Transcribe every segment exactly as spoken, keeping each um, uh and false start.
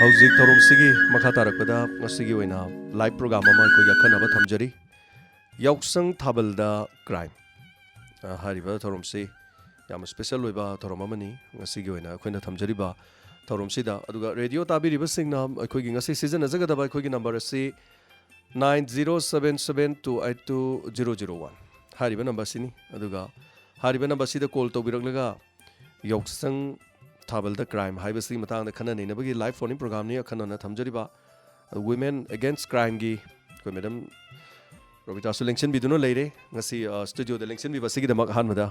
ꯍꯧꯖꯤꯛ ꯊꯧꯔꯝꯁꯤꯒꯤ ꯃꯈꯥ ꯇꯥꯔꯛꯄꯗ ꯉꯁꯤꯒꯤ ꯑꯣꯏꯅ ꯂꯥꯏꯚ ꯄ꯭ꯔꯣꯒ꯭ꯔꯥꯝ ꯑꯃ ꯑꯩꯈꯣꯏꯒꯤ ꯑꯈꯟꯅꯕ ꯊꯝꯖꯔꯤ꯫ ꯌꯥꯎꯁꯪ ꯊꯥꯕꯜꯗ ꯀ꯭ꯔꯥꯏꯝ꯫ ꯑ, ꯍꯥꯏꯔꯤꯕ ꯊꯧꯔꯝꯁꯤ ꯌꯥꯝꯅ ꯁ꯭ꯄꯦꯁꯦꯜ ꯑꯣꯏꯕ ꯊꯧꯔꯝ ꯑꯃꯅꯤ ꯉꯁꯤꯒꯤ ꯑꯣꯏꯅ ꯑꯩꯈꯣꯏꯅ ꯊꯝꯖꯔꯤꯕ ꯊꯧꯔꯝꯁꯤꯗ꯫ ꯑꯗꯨꯒ ꯔꯦꯗꯤꯑꯣ ꯇꯥꯕꯤꯔꯤꯕꯁꯤꯡꯅ ꯑꯩꯈꯣꯏꯒꯤ ꯉꯁꯤ ꯁꯤꯖꯤꯟꯅꯖꯒꯗꯕ ꯑꯩꯈꯣꯏꯒꯤ ꯅꯝꯕꯔ ꯑꯁꯤ nine zero seven seven two eight two zero zero one ꯍꯥꯏꯔꯤꯕ ꯅꯝꯕꯔꯁꯤꯅꯤ꯫ ꯑꯗꯨꯒ ꯍꯥꯏꯔꯤꯕ ꯅꯝꯕꯔꯁꯤꯗ ꯀꯣꯜ ꯇꯧꯕꯤꯔꯛꯂꯒ ꯌꯥꯎꯁꯪ ꯊꯥꯕꯜꯗ ꯀ꯭ꯔꯥꯏꯝ ꯍꯥꯏꯕꯁꯤꯒꯤ ꯃꯇꯥꯡꯗ ꯈꯟꯅ ꯅꯩꯅꯕꯒꯤ ꯂꯥꯏꯚ ꯐꯣꯟ ꯏꯟ ꯄ꯭ꯔꯣꯒ꯭ꯔꯥꯝꯅꯤ ꯑꯈꯟꯅꯅ ꯊꯝꯖꯔꯤꯕ꯫ Women Against Crimeꯒꯤ ꯑꯩꯈꯣꯏ ꯃꯦꯗꯥꯝ ꯔꯣꯕꯤꯇꯥꯁꯨ ꯂꯦꯡꯁꯤꯟꯕꯤꯗꯨꯅ ꯂꯩꯔꯦ꯫ ꯉꯁꯤ, ꯑ, ꯁ꯭ꯇꯨꯗꯤꯑꯣꯗ ꯂꯦꯡꯁꯤꯟꯕꯤꯕ ꯑꯁꯤꯒꯤꯗꯃꯛ ꯑꯍꯥꯟꯕꯗ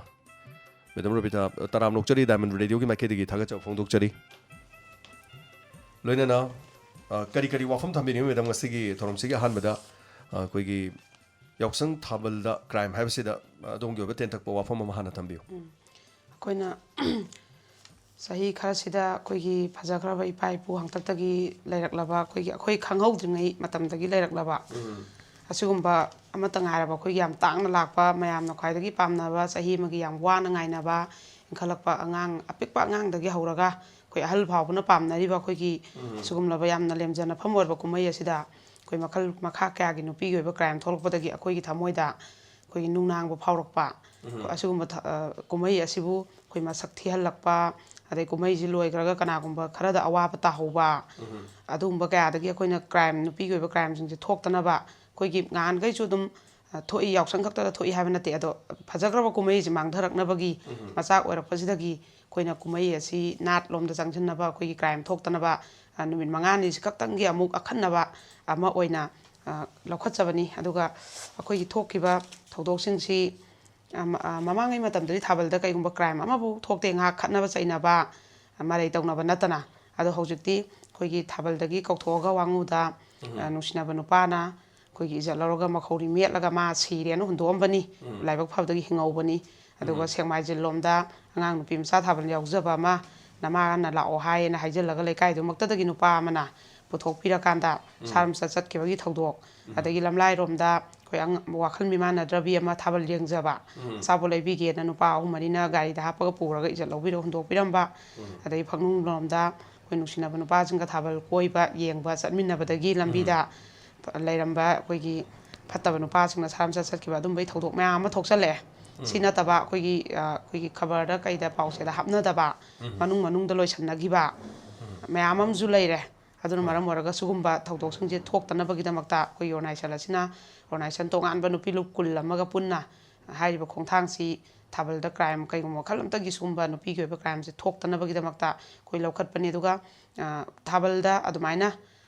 ꯃꯦꯗꯥꯝ ꯔꯣꯕꯤꯇꯥ, ꯑ, ꯇꯔꯥꯝꯅ ꯑꯣꯛꯆꯔꯤ, ꯗꯥꯏꯃꯟ ꯔꯦꯗꯤꯑꯣꯒꯤ ꯃꯥꯏꯀꯩꯗꯒꯤ ꯊꯥꯒꯠꯆꯕ ꯐꯣꯡꯗꯣꯛꯆꯔꯤ꯫ ꯂꯣꯏꯅꯅ, ꯑ, ꯀꯔꯤ ꯀꯔꯤ ꯋꯥꯐꯝ ꯊꯝꯕꯤꯅꯤꯡꯉꯤ ꯃꯦꯗꯥꯝ? ꯉꯁꯤꯒꯤ ꯊꯧꯔꯝꯁꯤꯒꯤ ꯑꯍꯥꯟꯕꯗ, ꯑ, ꯑꯩꯈꯣꯏꯒꯤ ꯌꯥꯎꯁꯪ ꯊꯥꯕꯜꯗ ꯀ꯭ꯔꯥꯏꯝ ꯍꯥꯏꯕꯁꯤꯗ ꯑꯗꯣꯝꯒꯤ ꯑꯣꯏꯕ ꯇꯦꯟꯇꯛꯄ ꯋꯥꯐꯝ ꯑꯃ ꯍꯥꯟꯅ ꯊꯝꯕꯤꯌꯨ꯫ ꯎꯝ꯫ ꯑꯩꯈꯣꯏꯅ ꯆꯍꯤ ꯈꯔꯁꯤꯗ ꯑꯩꯈꯣꯏꯒꯤ ꯐꯖꯈ꯭ꯔꯕ ꯏꯄꯥ ꯏꯄꯨ ꯍꯥꯛꯇꯛꯇꯒꯤ ꯂꯩꯔꯛꯂꯕ, ꯑꯩꯈꯣꯏꯒꯤ, ꯑꯩꯈꯣꯏ ꯈꯪꯍꯧꯗ꯭ꯔꯤꯉꯩ ꯃꯇꯝꯗꯒꯤ ꯂꯩꯔꯛꯂꯕ ꯑꯁꯤꯒꯨꯝꯕ ꯑꯃꯠꯇ ꯉꯥꯏꯔꯕ, ꯑꯩꯈꯣꯏꯒꯤ ꯌꯥꯝ ꯇꯥꯡꯅ ꯂꯥꯛꯄ, ꯃꯌꯥꯝꯅ ꯈ꯭ꯋꯥꯏꯗꯒꯤ ꯄꯥꯝꯅꯕ, ꯆꯍꯤ ꯑꯃꯒꯤ ꯌꯥꯝ ꯋꯥꯅ ꯉꯥꯏꯅꯕ, ꯏꯟꯈꯠꯂꯛꯄ ꯑꯉꯥꯡ, ꯑꯄꯤꯛꯄ ꯑꯉꯥꯡꯗꯒꯤ ꯍꯧꯔꯒ ꯑꯩꯈꯣꯏ ꯑꯍꯜ ꯐꯥꯎꯕꯅ ꯄꯥꯝꯅꯔꯤꯕ ꯑꯩꯈꯣꯏꯒꯤ ꯁꯤꯒꯨꯝꯂꯕ ꯌꯥꯝꯅ ꯂꯦꯝꯖꯅꯐꯝ ꯑꯣꯏꯔꯕ ꯀꯨꯝꯍꯩ ꯑꯁꯤꯗ ꯑꯩꯈꯣꯏ ꯃꯈꯜ ꯃꯈꯥ ꯀꯌꯥꯒꯤ ꯅꯨꯄꯤꯒꯤ ꯑꯣꯏꯕ ꯀ꯭ꯔꯥꯏꯝ ꯊꯣꯛꯂꯛꯄꯗꯒꯤ ꯑꯩꯈꯣꯏꯒꯤ ꯊꯃꯣꯏꯗ ꯑꯩꯈꯣꯏꯒꯤ ꯅꯨꯡꯅꯥꯡꯕ ꯐꯥꯎꯔꯛꯄ, ꯑꯁꯤꯒꯨꯝꯕ ꯊ-, ꯑ, ꯀꯨꯝꯍꯩ ꯑꯁꯤꯕꯨ ꯑꯩꯈꯣꯏ ꯃꯁꯛ ꯊꯤꯍꯜꯂꯛꯄ, ꯑꯗꯩ ꯀꯨꯝꯍꯩꯁꯤ ꯂꯣꯏꯈ꯭ꯔꯒ ꯀꯅꯥꯒꯨꯝꯕ ꯈꯔꯗ ꯑꯋꯥꯕ ꯇꯥꯍꯧꯕ, ꯑꯗꯨꯒꯨꯝꯕ ꯀꯌꯥꯗꯒꯤ ꯑꯩꯈꯣꯏꯅ ꯀ꯭ꯔꯥꯏꯝ, ꯅꯨꯄꯤꯒꯤ ꯑꯣꯏꯕ ꯀ꯭ꯔꯥꯏꯝꯁꯤꯡꯁꯦ ꯊꯣꯛꯇꯅꯕ, ꯑꯩꯈꯣꯏꯒꯤ ꯉꯍꯥꯟꯈꯩꯁꯨ ꯑꯗꯨꯝ, ꯑ, ꯊꯣꯛꯏ, ꯌꯥꯎꯁꯪ ꯈꯛꯇꯗ ꯊꯣꯛꯏ ꯍꯥꯏꯕ ꯅꯠꯇꯦ, ꯑꯗꯣ ꯐꯖꯈ꯭ꯔꯕ ꯀꯨꯝꯍꯩꯁꯦ ꯃꯥꯡꯊꯔꯛꯅꯕꯒꯤ ꯃꯆꯥꯛ ꯑꯣꯏꯔꯛꯄꯁꯤꯗꯒꯤ ꯑꯩꯈꯣꯏꯅ ꯀꯨꯝꯍꯩ ꯑꯁꯤ ꯅꯥꯠꯂꯣꯝꯗ ꯆꯪꯁꯤꯟꯅꯕ, ꯑꯩꯈꯣꯏꯒꯤ ꯀ꯭ꯔꯥꯏꯝ ꯊꯣꯛꯇꯅꯕ, ꯑ, ꯅꯨꯃꯤꯠ ꯃꯉꯥꯅꯤꯁꯤ ꯈꯛꯇꯪꯒꯤ ꯑꯃꯨꯛ ꯑꯈꯟꯅꯕ ꯑꯃ ꯑꯣꯏꯅ, ꯑ, ꯂꯧꯈꯠꯆꯕꯅꯤ꯫ ꯑꯗꯨꯒ ꯑꯩꯈꯣꯏꯒꯤ ꯊꯣꯛꯈꯤꯕ ꯊꯧꯗꯣꯛꯁꯤꯡꯁꯤ, ꯑ, ꯃ-, ꯑ, ꯃꯃꯥꯡꯉꯩ ꯃꯇꯝꯗꯗꯤ ꯊꯥꯕꯜꯗ ꯀꯩꯒꯨꯝꯕ ꯀ꯭ꯔꯥꯏꯝ ꯑꯃꯐꯥꯎ ꯊꯣꯛꯇꯦ, ꯉꯥꯏꯍꯥꯛ ꯈꯠꯅꯕ ꯆꯩꯅꯕ, ꯑ, ꯃꯔꯩ ꯇꯧꯅꯕ ꯅꯠꯇꯅ꯫ ꯑꯗꯣ ꯍꯧꯖꯤꯛꯇꯤ ꯑꯩꯈꯣꯏꯒꯤ ꯊꯥꯕꯜꯗꯒꯤ ꯀꯧꯊꯣꯛꯑꯒ ꯋꯥꯉꯨꯗ, ꯑ, ꯅꯨꯡꯁꯤꯅꯕ ꯅꯨꯄꯥꯅ ꯑꯩꯈꯣꯏꯒꯤ ꯏꯖꯠ ꯂꯧꯔꯒ ꯃꯈꯧꯔꯤ ꯃꯦꯠꯂꯒ ꯃꯥ ꯁꯤꯔꯦꯅ ꯍꯨꯟꯗꯣꯛꯑꯝꯕꯅꯤ, ꯂꯥꯏꯕꯛ ꯐꯕꯗꯒꯤ ꯍꯤꯡꯍꯧꯕꯅꯤ꯫ ꯑꯗꯨꯒ ꯁꯦꯛꯃꯥꯏꯖꯤꯜ ꯂꯣꯝꯗ ꯑꯉꯥꯡ ꯅꯨꯄꯤ ꯃꯆꯥ ꯊꯥꯕꯜ ꯌꯥꯎꯖꯕ ꯑꯃ ꯅꯃꯥꯅ ꯂꯥꯛꯑꯣ ꯍꯥꯏꯌꯦꯅ ꯍꯥꯏꯖꯤꯜꯂꯒ ꯂꯩꯀꯥꯏꯗꯨꯃꯛꯇꯗꯒꯤ ꯅꯨꯄꯥ ꯑꯃꯅ ꯄꯨꯊꯣꯛꯄꯤꯔꯀꯥꯟꯗ ꯁꯥꯔꯝꯆꯠ ꯆꯠꯈꯤꯕꯒꯤ ꯊꯧꯗꯣꯛ, ꯑꯗꯒꯤ ꯂꯝꯂꯥꯏꯔꯣꯝꯗ ꯑꯩꯈꯣꯏ ꯑꯉ-, ꯋꯥꯈꯜ ꯃꯤꯃꯥꯟꯅꯗ꯭ꯔꯕꯤ ꯑꯃ ꯊꯥꯕꯜ ꯌꯦꯡꯖꯕ, ꯑꯆꯥꯄꯣꯠ ꯂꯩꯕꯤꯒꯦꯅ ꯅꯨꯄꯥ ꯑꯍꯨꯝ ꯃꯔꯤꯅ ꯒꯥꯔꯤꯗ ꯍꯥꯞꯄꯒ ꯄꯨꯔꯒ ꯏꯖꯠ ꯂꯧꯕꯤꯔ ꯍꯨꯟꯗꯣꯛꯄꯤꯔꯝꯕ, ꯑꯗꯒꯤ ꯐꯛꯅꯨꯡ ꯂꯣꯝꯗ ꯑꯩꯈꯣꯏ ꯅꯨꯡꯁꯤꯅꯕ ꯅꯨꯄꯥꯁꯤꯡꯒ ꯊꯥꯕꯜ ꯀꯣꯏꯕ, ꯌꯦꯡꯕ ꯆꯠꯃꯤꯟꯅꯕꯗꯒꯤ ꯂꯝꯕꯤꯗ ꯂꯩꯔꯝꯕ ꯑꯩꯈꯣꯏꯒꯤ ꯐꯠꯇꯕ ꯅꯨꯄꯥꯁꯤꯡꯅ ꯁꯥꯔꯝꯆꯠ ꯆꯠꯈꯤꯕ, ꯑꯗꯨꯝꯕꯒꯤ ꯊꯧꯗꯣꯛ ꯃꯌꯥꯝ ꯑꯃ ꯊꯣꯛꯆꯜꯂꯛꯑꯦ꯫ ꯁꯤ ꯅꯠꯇꯕ ꯑꯩꯈꯣꯏꯒꯤ, ꯑ, ꯑꯩꯈꯣꯏꯒꯤ ꯈꯕꯔꯗ ꯀꯩꯗ ꯄꯥꯎꯆꯦꯗ ꯍꯥꯞꯅꯗꯕ, ꯃꯅꯨꯡ ꯃꯅꯨꯡꯗ ꯂꯣꯏꯁꯟꯅꯈꯤꯕ ꯃꯌꯥꯝ ꯑꯃꯁꯨ ꯂꯩꯔꯦ꯫ ꯑꯗꯨꯅ ꯃꯔꯝ ꯑꯣꯏꯔꯒ ꯁꯤꯒꯨꯝꯕ ꯊꯧꯗꯣꯛꯁꯤꯡꯁꯦ ꯊꯣꯛꯇꯅꯕꯒꯤꯗꯃꯛꯇ ꯑꯩꯈꯣꯏꯒꯤ ꯑꯣꯔꯒꯅꯥꯏꯖꯦꯁꯟ ꯑꯁꯤꯅ, ꯑꯣꯔꯒꯅꯥꯏꯖꯦꯁꯟ ꯇꯣꯉꯥꯟꯕ ꯅꯨꯄꯤ ꯂꯨꯞ ꯀꯨꯟ ꯑꯃꯒ ꯄꯨꯟꯅ ꯍꯥꯏꯔꯤꯕ ꯈꯣꯡꯊꯥꯡꯁꯤ ꯊꯥꯕꯜꯗ ꯀ꯭ꯔꯥꯏꯝ, ꯀꯩꯒꯨꯝꯕ ꯃꯈꯜ ꯑꯃꯇꯒꯤ ꯁꯤꯒꯨꯝꯕ ꯅꯨꯄꯤꯒꯤ ꯑꯣꯏꯕ ꯀ꯭ꯔꯥꯏꯝꯁꯦ ꯊꯣꯛꯇꯅꯕꯒꯤꯗꯃꯛꯇ ꯑꯩꯈꯣꯏ ꯂꯧꯈꯠꯄꯅꯤ꯫ ꯑꯗꯨꯒ, ꯑ, ꯊꯥꯕꯜꯗ ꯑꯗꯨꯃꯥꯏꯅ,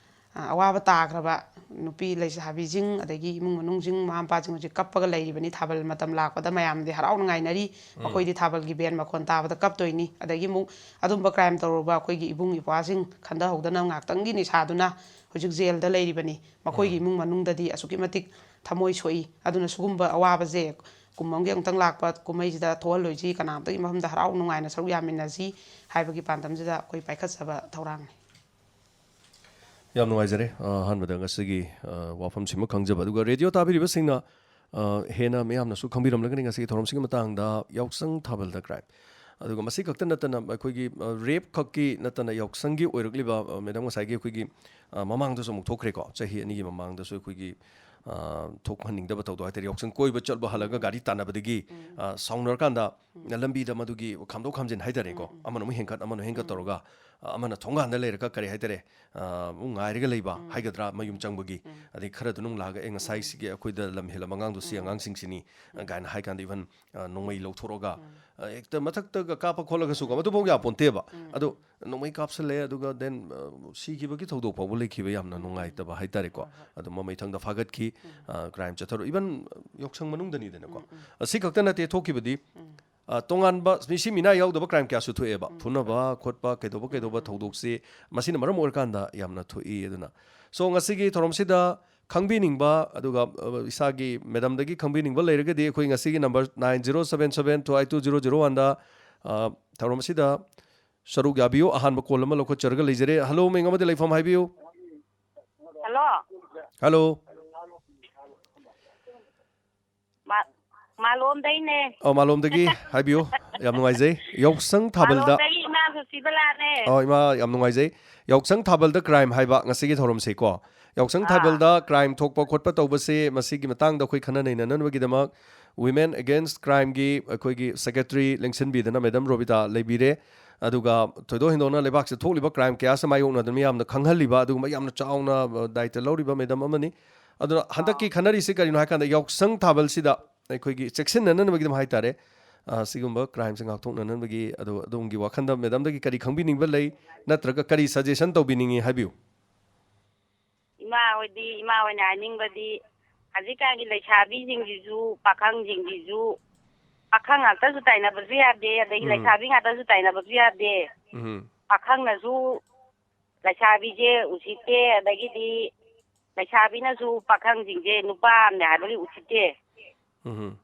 ꯑ, ꯑꯋꯥꯕ ꯇꯥꯈ꯭ꯔꯕ ꯅꯨꯄꯤ ꯂꯩꯁꯥꯕꯤꯁꯤꯡ, ꯑꯗꯒꯤ ꯏꯃꯨꯡ ꯃꯅꯨꯡꯁꯤꯡ, ꯃꯃꯥ ꯃꯄꯥꯁꯤꯡ ꯍꯧꯖꯤꯛ ꯀꯞꯄꯒ ꯂꯩꯔꯤꯕꯅꯤ꯫ ꯊꯥꯕꯜ ꯃꯇꯝ ꯂꯥꯛꯄꯗ ꯃꯌꯥꯝꯗꯤ ꯍꯔꯥꯎꯅ ꯉꯥꯏꯅꯔꯤ, ꯃꯈꯣꯏꯗꯤ ꯊꯥꯕꯜꯒꯤ ꯕꯦꯟ ꯃꯈꯣꯟ ꯇꯥꯕꯗ ꯀꯞꯇꯣꯏꯅꯤ꯫ ꯑꯗꯒꯤ ꯑꯃꯨꯛ ꯑꯗꯨꯝꯕ ꯀ꯭ꯔꯥꯏꯝ ꯇꯧꯔꯨꯕ ꯑꯩꯈꯣꯏꯒꯤ ꯏꯕꯨꯡ ꯏꯄ꯭ꯋꯥꯁꯤꯡ ꯈꯟꯊꯍꯧꯗꯅ ꯉꯥꯛꯇꯪꯒꯤ ꯅꯤꯁꯥꯗꯨꯅ ꯍꯧꯖꯤꯛ ꯖꯦꯜꯗ ꯂꯩꯔꯤꯕꯅꯤ꯫ ꯃꯈꯣꯏꯒꯤ ꯏꯃꯨꯡ ꯃꯅꯨꯡꯗꯗꯤ ꯑꯁꯨꯛꯀꯤ ꯃꯇꯤꯛ ꯊꯃꯣꯏ ꯁꯣꯛꯏ꯫ ꯑꯗꯨꯅ ꯁꯤꯒꯨꯝꯕ ꯑꯋꯥꯕꯁꯦ ꯀꯨꯝ ꯑꯃꯒꯤ ꯑꯃꯨꯛꯇꯪ ꯂꯥꯛꯄ ꯀꯨꯝꯍꯩꯁꯤꯗ ꯊꯣꯛꯍꯜꯂꯣꯏꯁꯤ, ꯀꯅꯥꯝꯇꯒꯤ ꯃꯐꯝꯗ ꯍꯔꯥꯎ ꯅꯨꯡꯉꯥꯏꯅ ꯁꯔꯨꯛ ꯌꯥꯃꯤꯟꯅꯁꯤ ꯍꯥꯏꯕꯒꯤ ꯄꯥꯟꯗꯝꯁꯤꯗ ꯑꯩꯈꯣꯏ ꯄꯥꯏꯈꯠꯆꯕ ꯊꯧꯔꯥꯡꯅꯤ꯫ ꯌꯥꯝ ꯅꯨꯡꯉꯥꯏꯖꯔꯦ꯫ ꯑ, ꯑꯍꯥꯟꯕꯗ ꯉꯁꯤꯒꯤ, ꯑ, ꯋꯥꯐꯝꯁꯤꯃ ꯈꯪꯖꯕ꯫ ꯑꯗꯨꯒ ꯔꯦꯗꯤꯑꯣ ꯇꯥꯕꯤꯔꯤꯕꯁꯤꯡꯅ, ꯑ, ꯍꯦꯟꯅ ꯃꯤꯌꯥꯝꯅꯁꯨ ꯈꯪꯕꯤꯔꯝꯂꯒꯅꯤ ꯉꯁꯤꯒꯤ ꯊꯧꯔꯝꯁꯤꯒꯤ ꯃꯇꯥꯡꯗ, ꯌꯥꯎꯁꯪ ꯊꯥꯕꯜꯗ ꯀ꯭ꯔꯥꯏꯝ꯫ ꯑꯗꯨꯒ ꯃꯁꯤ ꯈꯛꯇ ꯅꯠꯇꯅ ꯑꯩꯈꯣꯏꯒꯤ, ꯑ, ꯔꯦꯞ ꯈꯛꯀꯤ ꯅꯠꯇꯅ ꯌꯥꯎꯁꯪꯒꯤ ꯑꯣꯏꯔꯛꯂꯤꯕ, ꯑ, ꯃꯦꯗꯥꯝ ꯉꯁꯥꯏꯒꯤ ꯑꯩꯈꯣꯏꯒꯤ, ꯑ, ꯃꯃꯥꯡꯗꯁꯨ ꯑꯃꯨꯛ ꯊꯣꯛꯈ꯭ꯔꯦꯀꯣ꯫ ꯆꯍꯤ ꯑꯅꯤꯒꯤ ꯃꯃꯥꯡꯗꯁꯨ ꯑꯩꯈꯣꯏꯒꯤ, ꯑ, ꯊꯣꯛꯍꯟꯅꯤꯡꯗꯕ ꯊꯧꯗꯣꯛ ꯍꯥꯏꯇꯥꯔꯦ꯫ ꯌꯥꯎꯁꯪ ꯀꯣꯏꯕ ꯆꯠꯂꯨ ꯍꯜꯂꯒ ꯒꯥꯔꯤ ꯇꯥꯟꯅꯕꯗꯒꯤ, ꯑ, ꯁꯥꯎꯅꯔꯀꯥꯟꯗ ꯂꯝꯕꯤꯗ ꯃꯗꯨꯒꯤ ꯈꯥꯝꯗꯣꯛ ꯈꯥꯝꯖꯤꯟ ꯍꯥꯏꯇꯥꯔꯦꯀꯣ꯫ ꯑꯃꯅ ꯑꯃꯨꯛ ꯍꯦꯟꯀꯠ, ꯑꯃꯅ ꯍꯦꯟꯀꯠ ꯇꯧꯔꯒ, ꯑ, ꯑꯃꯅ ꯊꯣꯡꯒꯥꯟꯗ ꯂꯩꯔꯒ ꯀꯔꯤ ꯍꯥꯏꯇꯥꯔꯦ, ꯑ, ꯑꯃꯨꯛ ꯉꯥꯏꯔꯒ ꯂꯩꯕ ꯍꯥꯏꯒꯗ꯭ꯔꯥ, ꯃꯌꯨꯝ ꯆꯪꯕꯒꯤ꯫ ꯑꯗꯩ ꯈꯔꯗꯨꯅ ꯑꯃꯨꯛ ꯂꯥꯛꯑꯒ, "ꯑꯦ, ꯉꯁꯥꯏꯁꯤꯒꯤ ꯑꯩꯈꯣꯏꯗ ꯂꯝ ꯍꯦꯜꯂꯝꯕ ꯑꯉꯥꯡꯗꯣ ꯁꯤ ꯑꯉꯥꯡꯁꯤꯡꯁꯤꯅꯤ", ꯑ, ꯀꯥꯏꯅ ꯍꯥꯏ ꯀꯥꯟꯗ ꯏꯚꯟ, ꯑ, ꯅꯣꯡꯃꯩ ꯂꯧꯊꯣꯔꯛꯑꯒ, ꯑ, ꯍꯦꯛꯇ ꯃꯊꯛꯇꯒ ꯀꯥꯞꯄ ꯈꯣꯠꯂꯒꯁꯨꯀꯣ, ꯃꯗꯨꯐꯥꯎ ꯌꯥꯄꯣꯟꯇꯦꯕ꯫ ꯑꯗꯣ ꯅꯣꯡꯃꯩ ꯀꯥꯞꯁꯜꯂꯦ, ꯑꯗꯨꯒ then, ꯑ, ꯁꯤꯈꯤꯕꯒꯤ ꯊꯧꯗꯣꯛ ꯐꯥꯎꯕ ꯂꯩꯈꯤꯕ, ꯌꯥꯝꯅ ꯅꯨꯡꯉꯥꯏꯇꯕ ꯍꯥꯏꯇꯥꯔꯦꯀꯣ꯫ ꯑꯗꯨ ꯃꯃꯩ ꯊꯪꯗ ꯐꯥꯒꯠꯈꯤ, ꯑ, ꯀ꯭ꯔꯥꯏꯝ ꯆꯠꯊꯔꯣ, ꯏꯚꯟ ꯌꯥꯎꯁꯪ ꯃꯅꯨꯡꯗꯅꯤꯗꯅꯀꯣ꯫ ꯑ, ꯁꯤ ꯈꯛꯇ ꯅꯠꯇꯦ ꯊꯣꯛꯈꯤꯕꯗꯤ, ꯑ, ꯇꯣꯉꯥꯟꯕ ꯃꯤꯁꯤ ꯃꯤꯅꯥ ꯌꯥꯎꯗꯕ ꯀ꯭ꯔꯥꯏꯝ ꯀꯌꯥꯁꯨ ꯊꯣꯛꯑꯦꯕ꯫ ꯐꯨꯅꯕ ꯈꯣꯠꯄ, ꯀꯩꯗꯧꯕ ꯀꯩꯗꯧꯕ ꯊꯧꯗꯣꯛꯁꯤ ꯃꯁꯤꯅ ꯃꯔꯝ ꯑꯣꯏꯔꯀꯥꯟꯗ ꯌꯥꯝꯅ ꯊꯣꯛꯏ꯫ ꯑꯗꯨꯅ, so, ꯉꯁꯤꯒꯤ ꯊꯧꯔꯝꯁꯤꯗ ꯈꯪꯕꯤꯅꯤꯡꯕ, ꯑꯗꯨꯒ, ꯑ, ꯏꯁꯥꯒꯤ ꯃꯦꯗꯥꯝꯗꯒꯤ ꯈꯪꯕꯤꯅꯤꯡꯕ ꯂꯩꯔꯒꯗꯤ ꯑꯩꯈꯣꯏ ꯉꯁꯤꯒꯤ number nine zero seven seven two eight two zero zero one ꯗ, ꯑ, ꯊꯧꯔꯝ ꯑꯁꯤꯗ ꯁꯔꯨꯛ ꯌꯥꯕꯤꯌꯨ꯫ ꯑꯍꯥꯟꯕ ꯀꯣꯜ ꯑꯃ ꯂꯧꯈꯠꯆꯔꯒ ꯂꯩꯖꯔꯦ꯫ ꯍꯜꯂꯣ, ꯃꯤꯡ ꯑꯃꯗꯤ ꯂꯩꯐꯝ ꯍꯥꯏꯕꯤꯌꯨ꯫ ꯍꯜꯂꯣ꯫ ꯍꯜꯂꯣ꯫ ꯃꯥ-, ꯃꯥꯂꯣꯝꯗꯩꯅꯦ꯫ ꯑꯧ, ꯃꯥꯂꯣꯝꯗꯒꯤ ꯍꯥꯏꯕꯤꯌꯨ꯫ ꯌꯥꯝ ꯅꯨꯡꯉꯥꯏꯖꯩ꯫ ꯌꯥꯎꯁꯪ ꯊꯥꯕꯜꯗ ꯃꯥꯂꯣꯝꯗꯒꯤ ꯏꯃꯥ ꯁꯤꯕꯂꯥꯅꯦ꯫ ꯑꯣ, ꯏꯃꯥ, ꯌꯥꯝ ꯅꯨꯡꯉꯥꯏꯖꯩ꯫ ꯌꯥꯎꯁꯪ ꯊꯥꯕꯜꯗ ꯀ꯭ꯔꯥꯏꯝ ꯍꯥꯏꯕ ꯉꯁꯤꯒꯤ ꯊꯧꯔꯝꯁꯦꯀꯣ꯫ ꯌꯥꯎꯁꯪ ꯑꯥ꯫ ꯊꯥꯕꯜꯗ ꯀ꯭ꯔꯥꯏꯝ ꯊꯣꯛꯄ ꯈꯣꯠꯄ ꯇꯧꯕꯁꯦ, ꯃꯁꯤꯒꯤ ꯃꯇꯥꯡꯗ ꯑꯩꯈꯣꯏ ꯈꯟꯅ ꯅꯩꯅꯅꯕꯒꯤꯗꯃꯛ Women Against Crimeꯒꯤ ꯑꯩꯈꯣꯏꯒꯤ ꯁꯦꯀ꯭ꯔꯦꯇꯔꯤ ꯂꯦꯡꯁꯤꯟꯕꯤꯗꯅ ꯃꯦꯗꯥꯝ ꯔꯣꯕꯤꯇꯥ ꯂꯩꯕꯤꯔꯦ꯫ ꯑꯗꯨꯒ ꯊꯣꯏꯗꯣꯛ ꯍꯦꯟꯗꯣꯛꯅ ꯂꯩꯕꯥꯛꯁꯤꯗ ꯊꯣꯛꯂꯤꯕ ꯀ꯭ꯔꯥꯏꯝ ꯀꯌꯥꯁꯦ ꯃꯥꯌꯣꯛꯅꯗꯨꯅ ꯃꯤꯌꯥꯝꯅ ꯈꯪꯍꯜꯂꯤꯕ ꯑꯗꯨꯒꯨꯝꯕ ꯌꯥꯝꯅ ꯆꯥꯎꯅ, ꯑ, ꯗꯥꯌꯤꯇ꯭ꯋ ꯂꯧꯔꯤꯕ ꯃꯦꯗꯥꯝ ꯑꯃꯅꯤ꯫ ꯑꯗꯨꯅ ꯍꯟꯗꯛꯀꯤ ꯑꯥ꯫ ꯈꯟꯅꯔꯤꯁꯦ ꯀꯔꯤꯅꯣ ꯍꯥꯏꯀꯥꯟꯗ, ꯌꯥꯎꯁꯪ ꯊꯥꯕꯜꯁꯤꯗ ꯑꯩꯈꯣꯏꯒꯤ ꯆꯦꯛꯁꯤꯟꯅꯅꯕꯒꯤꯗꯃꯛ ꯍꯥꯏꯇꯥꯔꯦ, ꯑ, ꯁꯤꯒꯨꯝꯕ ꯀ꯭ꯔꯥꯏꯝꯁꯦ ꯉꯥꯛꯊꯣꯛꯅꯅꯕꯒꯤ, ꯑꯗꯣ ꯑꯗꯣꯝꯒꯤ ꯋꯥꯈꯜꯗ ꯃꯦꯗꯥꯝꯗꯒꯤ ꯀꯔꯤ ꯈꯪꯕꯤꯅꯤꯡꯕ ꯂꯩ, ꯅꯠꯇ꯭ꯔꯒ ꯀꯔꯤ ꯁꯖꯦꯁꯟ ꯇꯧꯕꯤꯅꯤꯡꯉꯤ ꯍꯥꯏꯕꯤꯌꯨ꯫ ꯏꯃꯥ ꯍꯣꯏꯗꯤ, ꯏꯃꯥ ꯍꯣꯏꯅ ꯍꯥꯏꯅꯤꯡꯕꯗꯤ, ꯍꯧꯖꯤꯛꯀꯥꯟꯒꯤ ꯂꯩꯁꯥꯕꯤꯁꯤꯡꯁꯤꯁꯨ, ꯄꯥꯈꯪꯁꯤꯡꯁꯤꯁꯨ, ꯄꯥꯈꯪ ꯉꯥꯛꯇꯁꯨ ꯇꯥꯏꯅꯕꯁꯨ ꯌꯥꯗꯦ, ꯑꯗꯒꯤ ꯎꯝ꯫ ꯂꯩꯁꯥꯕꯤ ꯉꯥꯛꯇꯁꯨ ꯇꯥꯏꯅꯕꯁꯨ ꯌꯥꯗꯦ꯫ ꯎꯝ꯫ ꯄꯥꯈꯪꯅꯁꯨ ꯂꯩꯁꯥꯕꯤꯁꯦ ꯎꯁꯤꯠꯇꯦ, ꯑꯗꯒꯤꯗꯤ ꯂꯩꯁꯥꯕꯤꯅꯁꯨ ꯄꯥꯈꯪꯁꯤꯡꯁꯦ ꯅꯨꯄꯥ ꯑꯃꯅꯦ ꯍꯥꯏꯕꯒꯤ ꯎꯁꯤꯠꯇꯦ꯫ ꯎꯝ꯫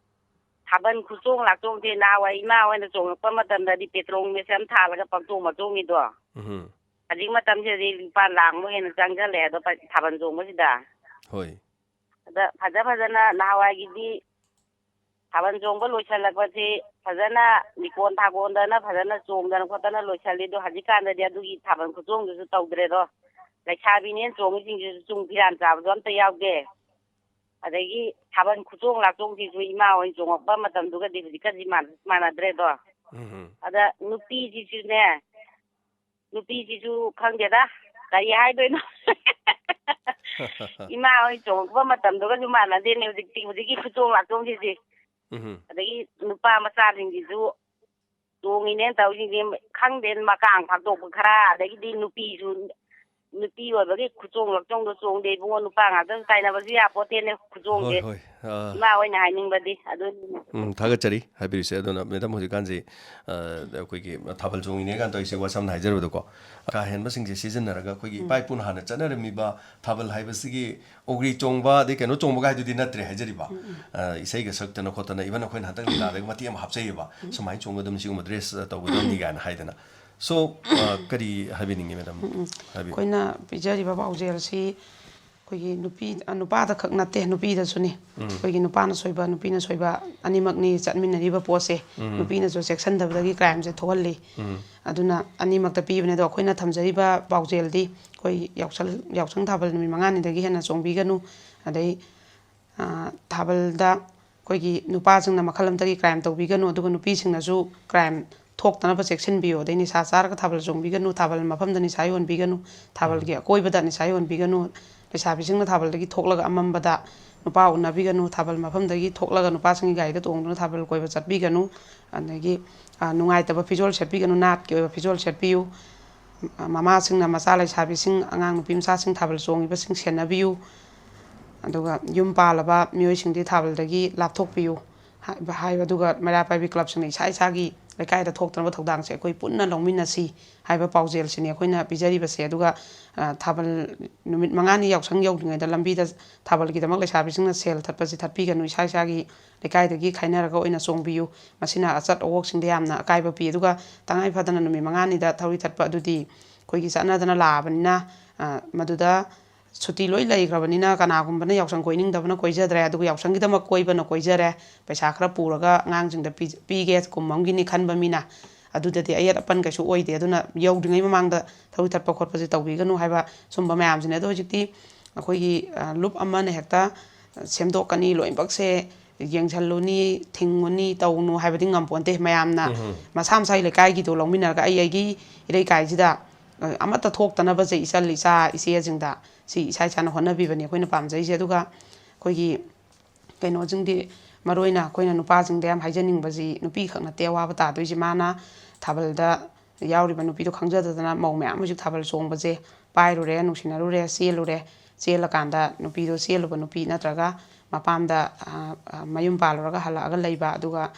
ꯊꯥꯕꯜ ꯈꯨꯆꯣꯡ ꯂꯥꯛꯆꯣꯡꯁꯦ ꯅꯍꯥꯟꯋꯥꯏ ꯏꯃꯥ ꯍꯣꯏꯅ ꯆꯣꯡꯉꯛꯄ ꯃꯇꯝꯗꯗꯤ ꯄꯦꯇ꯭ꯔꯣꯜ ꯃꯦꯆꯤꯟ ꯑꯃ ꯊꯥꯜꯂꯒ ꯄꯪꯆꯣꯡ ꯃꯆꯣꯡꯉꯤꯗꯣ꯫ ꯎꯝ꯫ ꯍꯧꯖꯤꯛ ꯃꯇꯝꯁꯤꯗꯗꯤ ꯂꯨꯄꯥ ꯂꯥꯛꯃꯨꯛ ꯍꯦꯟꯅ ꯆꯪꯁꯤꯜꯂꯛꯑꯦ ꯑꯗꯣ ꯄ-, ꯊꯥꯕꯜ ꯆꯣꯡꯕꯁꯤꯗ꯫ ꯍꯣꯏ꯫ ꯑꯗ ꯐꯖ ꯐꯖꯅ ꯅꯍꯥꯟꯋꯥꯏꯒꯤꯗꯤ ꯊꯥꯕꯜ ꯆꯣꯡꯕ ꯂꯣꯏꯁꯤꯜꯂꯛꯄꯁꯤ ꯐꯖꯅ ꯂꯤꯀꯣꯟ ꯊꯥꯒꯣꯟꯗꯅ ꯐꯖꯅ ꯆꯣꯡꯗꯅ ꯈꯣꯠꯇꯅ ꯂꯣꯏꯁꯤꯜꯂꯤ꯫ ꯑꯗꯣ ꯍꯧꯖꯤꯛꯀꯥꯟꯗꯗꯤ ꯑꯗꯨꯒꯤ ꯊꯥꯕꯜ ꯈꯨꯆꯣꯡꯗꯨꯁꯨ ꯇꯧꯗ꯭ꯔꯦꯗꯣ꯫ ꯂꯩꯁꯥꯕꯤꯅꯦꯅ ꯆꯣꯡꯉꯤꯁꯤꯡꯁꯤꯁꯨ ꯆꯨꯡ ꯐꯤꯔꯥꯟ ꯆꯥꯕꯁꯨ ꯑꯝꯇ ꯌꯥꯎꯗꯦ꯫ ꯑꯗꯒꯤ ꯊꯥꯕꯜ ꯈꯨꯆꯣꯡ ꯂꯥꯛꯆꯣꯡꯁꯤꯁꯨ ꯏꯃꯥ ꯍꯣꯏ ꯆꯣꯡꯉꯛꯄ ꯃꯇꯝꯗꯨꯒꯗꯤ ꯍꯧꯖꯤꯛꯀꯗꯤ ꯃꯥꯟ-, ꯃꯥꯟꯅꯗ꯭ꯔꯦꯗꯣ꯫ ꯎꯝ꯫ ꯑꯗ ꯅꯨꯄꯤꯁꯤꯁꯨꯅꯦ, ꯅꯨꯄꯤꯁꯤꯁꯨ ꯈꯪꯗꯦꯗ, ꯀꯔꯤ ꯍꯥꯏꯗꯣꯏꯅꯣ꯫ ꯏꯃꯥ ꯍꯣꯏ ꯆꯣꯡꯉꯛꯄ ꯃꯇꯝꯗꯨꯒꯁꯨ ꯃꯥꯟꯅꯗꯦꯅꯦ ꯍꯧꯖꯤꯛꯇꯤ, ꯍꯧꯖꯤꯛꯀꯤ ꯈꯨꯆꯣꯡ ꯂꯥꯛꯆꯣꯡꯁꯤꯗꯤ꯫ ꯎꯝ꯫ ꯑꯗꯒꯤ ꯅꯨꯄꯥ ꯃꯆꯥꯁꯤꯡꯁꯤꯁꯨ ꯆꯣꯡꯉꯤꯅꯦꯅ ꯇꯧꯔꯤꯁꯤꯡꯁꯦ ꯈꯪꯗꯦ, ꯃꯀꯥꯡ ꯐꯥꯛꯇꯣꯛꯄ ꯈꯔ, ꯑꯗꯒꯤꯗꯤ ꯅꯨꯄꯤꯁꯨ, ꯅꯨꯄꯤ ꯑꯣꯏꯕꯒꯤ ꯈꯨꯆꯣꯡ ꯂꯥꯛꯆꯣꯡꯗꯣ ꯆꯣꯡꯗꯦ ꯏꯕꯨꯡꯉꯣ, ꯅꯨꯄꯥ ꯉꯥꯛꯇꯁꯨ ꯇꯥꯏꯅꯕꯁꯨ ꯌꯥꯄꯣꯠꯇꯦꯅꯦ ꯈꯨꯆꯣꯡꯁꯦ꯫ ꯍꯣꯏ, ꯍꯣꯏ꯫ ꯑꯥ꯫ ꯏꯃꯥ ꯍꯣꯏꯅ ꯍꯥꯏꯅꯤꯡꯕꯗꯤ ꯑꯗꯨꯅꯤ꯫ ꯎꯝ, ꯊꯥꯒꯠꯆꯔꯤ ꯍꯥꯏꯕꯤꯔꯤꯁꯦ꯫ ꯑꯗꯨꯅ ꯃꯦꯗꯥꯝ, ꯍꯧꯖꯤꯛꯀꯥꯟꯁꯤ, ꯑ, ꯑꯩꯈꯣꯏꯒꯤ ꯊꯥꯕꯜ ꯆꯣꯡꯉꯤꯅꯦ ꯀꯥꯏꯅ ꯇꯧꯔꯤꯁꯦ, ꯋꯥ ꯁꯝꯅ ꯍꯥꯏꯖꯔꯕꯗꯀꯣ, ꯀꯥ ꯍꯦꯟꯕꯁꯤꯡꯁꯦ ꯁꯤꯖꯤꯟꯅꯔꯒ ꯑꯩꯈꯣꯏꯒꯤ ꯏꯄꯥ ꯏꯄꯨꯅ ꯍꯥꯟꯅ ꯆꯠꯅꯔꯝꯃꯤꯕ ꯊꯥꯕꯜ ꯍꯥꯏꯕꯁꯤꯒꯤ ꯑꯣꯒ꯭ꯔꯤ ꯆꯣꯡꯕ, ꯑꯗꯩ ꯀꯩꯅꯣ ꯆꯣꯡꯕꯒ ꯍꯥꯏꯗꯨꯗꯤ ꯅꯠꯇ꯭ꯔꯦ ꯍꯥꯏꯖꯔꯤꯕ꯫ ꯑ, ꯏꯁꯩꯒ ꯁꯛꯇꯅ ꯈꯣꯠꯇꯅ, even ꯑꯩꯈꯣꯏꯅ ꯍꯟꯗꯛ ꯂꯤꯂꯥꯗꯒ ꯃꯇꯦꯛ ꯑꯃ ꯍꯥꯞꯆꯩꯌꯦꯕ, ꯁꯨꯃꯥꯏꯅ ꯆꯣꯡꯒꯗꯕꯅꯤ, ꯁꯤꯒꯨꯝꯕ ꯗ꯭ꯔꯦꯁ ꯇꯧꯒꯗꯕꯅꯤ ꯀꯥꯏꯅ ꯍꯥꯏꯗꯅ꯫ ꯁꯣ, ꯑ, ꯀꯔꯤ ꯍꯥꯏꯕꯤꯅꯤꯡꯉꯤ ꯃꯦꯗꯥꯝ? ꯍꯥꯏꯕꯤꯌꯨ꯫ ꯑꯩꯈꯣꯏꯅ ꯄꯤꯖꯔꯤꯕ ꯄꯥꯎꯖꯦꯜꯁꯤ ꯑꯩꯈꯣꯏꯒꯤ ꯅꯨꯄꯤ, ꯅꯨꯄꯥꯗ ꯈꯛ ꯅꯠꯇꯦ, ꯅꯨꯄꯤꯗꯁꯨꯅꯤ꯫ ꯑꯩꯈꯣꯏꯒꯤ ꯅꯨꯄꯥꯅ ꯁꯣꯏꯕ, ꯅꯨꯄꯤꯅ ꯁꯣꯏꯕ ꯑꯅꯤꯃꯛꯅꯤ ꯆꯠꯃꯤꯟꯅꯔꯤꯕ ꯄꯣꯠꯁꯦ꯫ ꯅꯨꯄꯤꯅꯁꯨ ꯆꯦꯛꯁꯤꯟꯗꯕꯗꯒꯤ crimeꯁꯦ ꯊꯣꯛꯍꯜꯂꯤ꯫ ꯑꯗꯨꯅ ꯑꯅꯤꯃꯛꯇ ꯄꯤꯕꯅꯦ꯫ ꯑꯗꯣ ꯑꯩꯈꯣꯏꯅ ꯊꯝꯖꯔꯤꯕ ꯄꯥꯎꯖꯦꯜꯗꯤ ꯑꯩꯈꯣꯏ ꯌꯥꯎꯁꯪ, ꯌꯥꯎꯁꯪ ꯊꯥꯕꯜ ꯅꯨꯃꯤꯠ ꯃꯉꯥꯅꯤꯗꯒꯤ ꯍꯦꯟꯅ ꯆꯣꯡꯕꯤꯒꯅꯨ꯫ ꯑꯗꯩ, ꯑ, ꯊꯥꯕꯜꯗ ꯑꯩꯈꯣꯏꯒꯤ ꯅꯨꯄꯥꯁꯤꯡꯅ ꯃꯈꯜ ꯑꯃꯠꯇꯒꯤ crime ꯇꯧꯕꯤꯒꯅꯨ, ꯑꯗꯨꯒ ꯅꯨꯄꯤꯁꯤꯡꯅꯁꯨ crime ꯊꯣꯛꯇꯅꯕ ꯆꯦꯛꯁꯤꯟꯕꯤꯌꯨ꯫ ꯑꯗꯩ ꯅꯤꯁꯥ ꯆꯥꯔꯒ ꯊꯥꯕꯜ ꯆꯣꯡꯕꯤꯒꯅꯨ, ꯊꯥꯕꯜ ꯃꯐꯝꯗ ꯅꯤꯁꯥ ꯌꯣꯟꯕꯤꯒꯅꯨ, ꯊꯥꯕꯜꯒꯤ ꯑꯀꯣꯏꯕꯗ ꯅꯤꯁꯥ ꯌꯣꯟꯕꯤꯒꯅꯨ, ꯂꯩꯁꯥꯕꯤꯁꯤꯡꯅ ꯊꯥꯕꯜꯗꯒꯤ ꯊꯣꯛꯂꯒ ꯑꯃꯝꯕꯗ ꯅꯨꯄꯥ ꯎꯅꯕꯤꯒꯅꯨ, ꯊꯥꯕꯜ ꯃꯐꯝꯗꯒꯤ ꯊꯣꯛꯂꯒ ꯅꯨꯄꯥꯁꯤꯡꯒꯤ ꯒꯥꯔꯤꯗ ꯇꯣꯡꯗꯨꯅ ꯊꯥꯕꯜ ꯀꯣꯏꯕ ꯆꯠꯄꯤꯒꯅꯨ꯫ ꯑꯗꯒꯤ, ꯑ, ꯅꯨꯡꯉꯥꯏꯇꯕ ꯐꯤꯖꯣꯜ ꯁꯦꯠꯄꯤꯒꯅꯨ, ꯅꯥꯠꯀꯤ ꯑꯣꯏꯕ ꯐꯤꯖꯣꯜ ꯁꯦꯠꯄꯤꯌꯨ꯫ ꯃꯃꯥꯁꯤꯡꯅ ꯃꯆꯥ ꯂꯩꯁꯥꯕꯤꯁꯤꯡ, ꯑꯉꯥꯡ ꯅꯨꯄꯤ ꯃꯆꯥꯁꯤꯡ ꯊꯥꯕꯜ ꯆꯣꯡꯉꯤꯕꯁꯤꯡ ꯁꯦꯟꯅꯕꯤꯌꯨ꯫ ꯑꯗꯨꯒ ꯌꯨꯝ ꯄꯥꯜꯂꯕ ꯃꯤꯑꯣꯏꯁꯤꯡꯗꯤ ꯊꯥꯕꯜꯗꯒꯤ ꯂꯥꯞꯊꯣꯛꯄꯤꯌꯨ꯫ ꯍꯥꯏꯕ, ꯍꯥꯏꯕ, ꯑꯗꯨꯒ ꯃꯩꯔꯥ ꯄꯥꯏꯕꯤ clubꯁꯤꯡꯅ ꯏꯁꯥ ꯏꯁꯥꯒꯤ ꯂꯩꯀꯥꯏꯗ ꯊꯣꯛꯇꯅꯕ ꯊꯧꯗꯥꯡꯁꯦ ꯑꯩꯈꯣꯏ ꯄꯨꯟꯅ ꯂꯧꯃꯤꯟꯅꯁꯤ ꯍꯥꯏꯕ ꯄꯥꯎꯖꯦꯜꯁꯤꯅꯤ ꯑꯩꯈꯣꯏꯅ ꯄꯤꯖꯔꯤꯕꯁꯦ꯫ ꯑꯗꯨꯒ, ꯑ, ꯊꯥꯕꯜ ꯅꯨꯃꯤꯠ ꯃꯉꯥꯅꯤ ꯌꯥꯎꯁꯪ ꯌꯧꯗ꯭ꯔꯤꯉꯩꯗ ꯂꯝꯕꯤꯗ ꯊꯥꯕꯜꯒꯤꯗꯃꯛ ꯂꯩꯁꯥꯕꯤꯁꯤꯡꯅ ꯁꯦꯜ ꯊꯠꯄꯁꯤ ꯊꯠꯄꯤꯒꯅꯨ, ꯏꯁꯥ ꯏꯁꯥꯒꯤ ꯂꯩꯀꯥꯏꯗꯒꯤ ꯈꯥꯏꯅꯔꯒ ꯑꯣꯏꯅ ꯆꯣꯡꯕꯤꯌꯨ꯫ ꯃꯁꯤꯅ ꯑꯆꯠ ꯑꯋꯣꯛꯁꯤꯡꯗ ꯌꯥꯝꯅ ꯑꯀꯥꯏꯕ ꯄꯤ꯫ ꯑꯗꯨꯒ ꯇꯉꯥꯏ ꯐꯗꯅ ꯅꯨꯃꯤꯠ ꯃꯉꯥꯅꯤꯗ ꯊꯧꯔꯤ ꯊꯠꯄ ꯑꯗꯨꯗꯤ ꯑꯩꯈꯣꯏꯒꯤ ꯆꯠꯅꯗꯅ ꯂꯥꯛꯑꯕꯅꯤꯅ, ꯑ, ꯃꯗꯨꯗ ꯁꯨꯇꯤ ꯂꯣꯏ ꯂꯩꯈ꯭ꯔꯕꯅꯤꯅ ꯀꯅꯥꯒꯨꯝꯕꯅ ꯌꯥꯎꯁꯪ ꯀꯣꯏꯅꯤꯡꯗꯕꯅ ꯀꯣꯏꯖꯗ꯭ꯔꯦ, ꯑꯗꯨꯒ ꯌꯥꯎꯁꯪꯒꯤꯗꯃꯛ ꯀꯣꯏꯕꯅ ꯀꯣꯏꯖꯔꯦ, ꯄꯩꯁꯥ ꯈꯔ ꯄꯨꯔꯒ ꯑꯉꯥꯡꯁꯤꯡꯗ ꯄꯤ-, ꯄꯤꯒꯦ ꯀꯨꯝ ꯑꯃꯒꯤꯅꯤ ꯈꯟꯕ ꯃꯤꯅ꯫ ꯑꯗꯨꯗꯗꯤ ꯑꯌꯦꯠ ꯑꯄꯟ ꯀꯩꯁꯨ ꯑꯣꯏꯗꯦ꯫ ꯑꯗꯨꯅ ꯌꯧꯗ꯭ꯔꯤꯉꯩ ꯃꯃꯥꯡꯗ ꯊꯧꯔꯤ ꯊꯠꯄ ꯈꯣꯠꯄꯁꯦ ꯇꯧꯕꯤꯒꯅꯨ ꯍꯥꯏꯕ ꯁꯨꯝꯕ ꯃꯌꯥꯝꯁꯤꯅꯦ꯫ ꯑꯗꯣ ꯍꯧꯖꯤꯛꯇꯤ ꯑꯩꯈꯣꯏꯒꯤ, ꯑ, ꯂꯨꯞ ꯑꯃꯅ ꯍꯦꯛꯇ ꯁꯦꯝꯗꯣꯛꯀꯅꯤ, ꯂꯣꯏꯅꯃꯛꯁꯦ ꯌꯦꯡꯁꯜꯂꯨꯅꯤ, ꯊꯤꯡꯉꯨꯅꯤ, ꯇꯧꯅꯨ ꯍꯥꯏꯕꯗꯤ ꯉꯝꯄꯣꯟꯇꯦ꯫ ꯃꯌꯥꯝꯅ ꯎꯝ꯫ ꯃꯁꯥ ꯃꯁꯥꯒꯤ ꯂꯩꯀꯥꯏꯒꯤꯗꯣ ꯂꯧꯃꯤꯟꯅꯔꯒ ꯑꯩ ꯑꯩꯒꯤ ꯏꯔꯩꯀꯥꯏꯁꯤꯗ, ꯑ, ꯑꯃꯠꯇ ꯊꯣꯛꯇꯅꯕꯁꯦ ꯏꯆꯜ ꯏꯆꯥ ꯏꯆꯦꯁꯤꯡꯗ ꯁꯤ ꯏꯁꯥ ꯏꯁꯥꯅ ꯍꯣꯠꯅꯕꯤꯕꯅꯤ ꯑꯩꯈꯣꯏꯅ ꯄꯥꯝꯖꯩꯁꯦ꯫ ꯑꯗꯨꯒ ꯑꯩꯈꯣꯏꯒꯤ ꯀꯩꯅꯣꯁꯤꯡꯗꯤ, ꯃꯔꯨ ꯑꯣꯏꯅ ꯑꯩꯈꯣꯏꯅ ꯅꯨꯄꯥꯁꯤꯡꯗ ꯌꯥꯝ ꯍꯥꯏꯖꯅꯤꯡꯕꯁꯤ, ꯅꯨꯄꯤ ꯈꯛ ꯅꯠꯇꯦ ꯑꯋꯥꯕ ꯇꯥꯗꯣꯏꯁꯤ꯫ ꯃꯥꯅ ꯊꯥꯕꯜꯗ ꯌꯥꯎꯔꯤꯕ ꯅꯨꯄꯤꯗꯣ ꯈꯪꯖꯗꯗꯅ ꯃꯧ ꯃꯌꯥꯝ ꯍꯧꯖꯤꯛ ꯊꯥꯕꯜ ꯆꯣꯡꯕꯁꯦ ꯄꯥꯏꯔꯨꯔꯦ, ꯅꯨꯡꯁꯤꯅꯔꯨꯔꯦ, ꯆꯦꯜꯂꯨꯔꯦ꯫ ꯆꯦꯜꯂꯀꯥꯟꯗ ꯅꯨꯄꯤꯗꯣ, ꯆꯦꯜꯂꯨꯕ ꯅꯨꯄꯤ ꯅꯠꯇ꯭ꯔꯒ ꯃꯄꯥꯝꯗ, ꯑ, ꯑ, ꯃꯌꯨꯝ ꯄꯥꯜꯂꯨꯔꯒ ꯍꯜꯂꯛꯑꯒ ꯂꯩꯕ, ꯑꯗꯨꯒ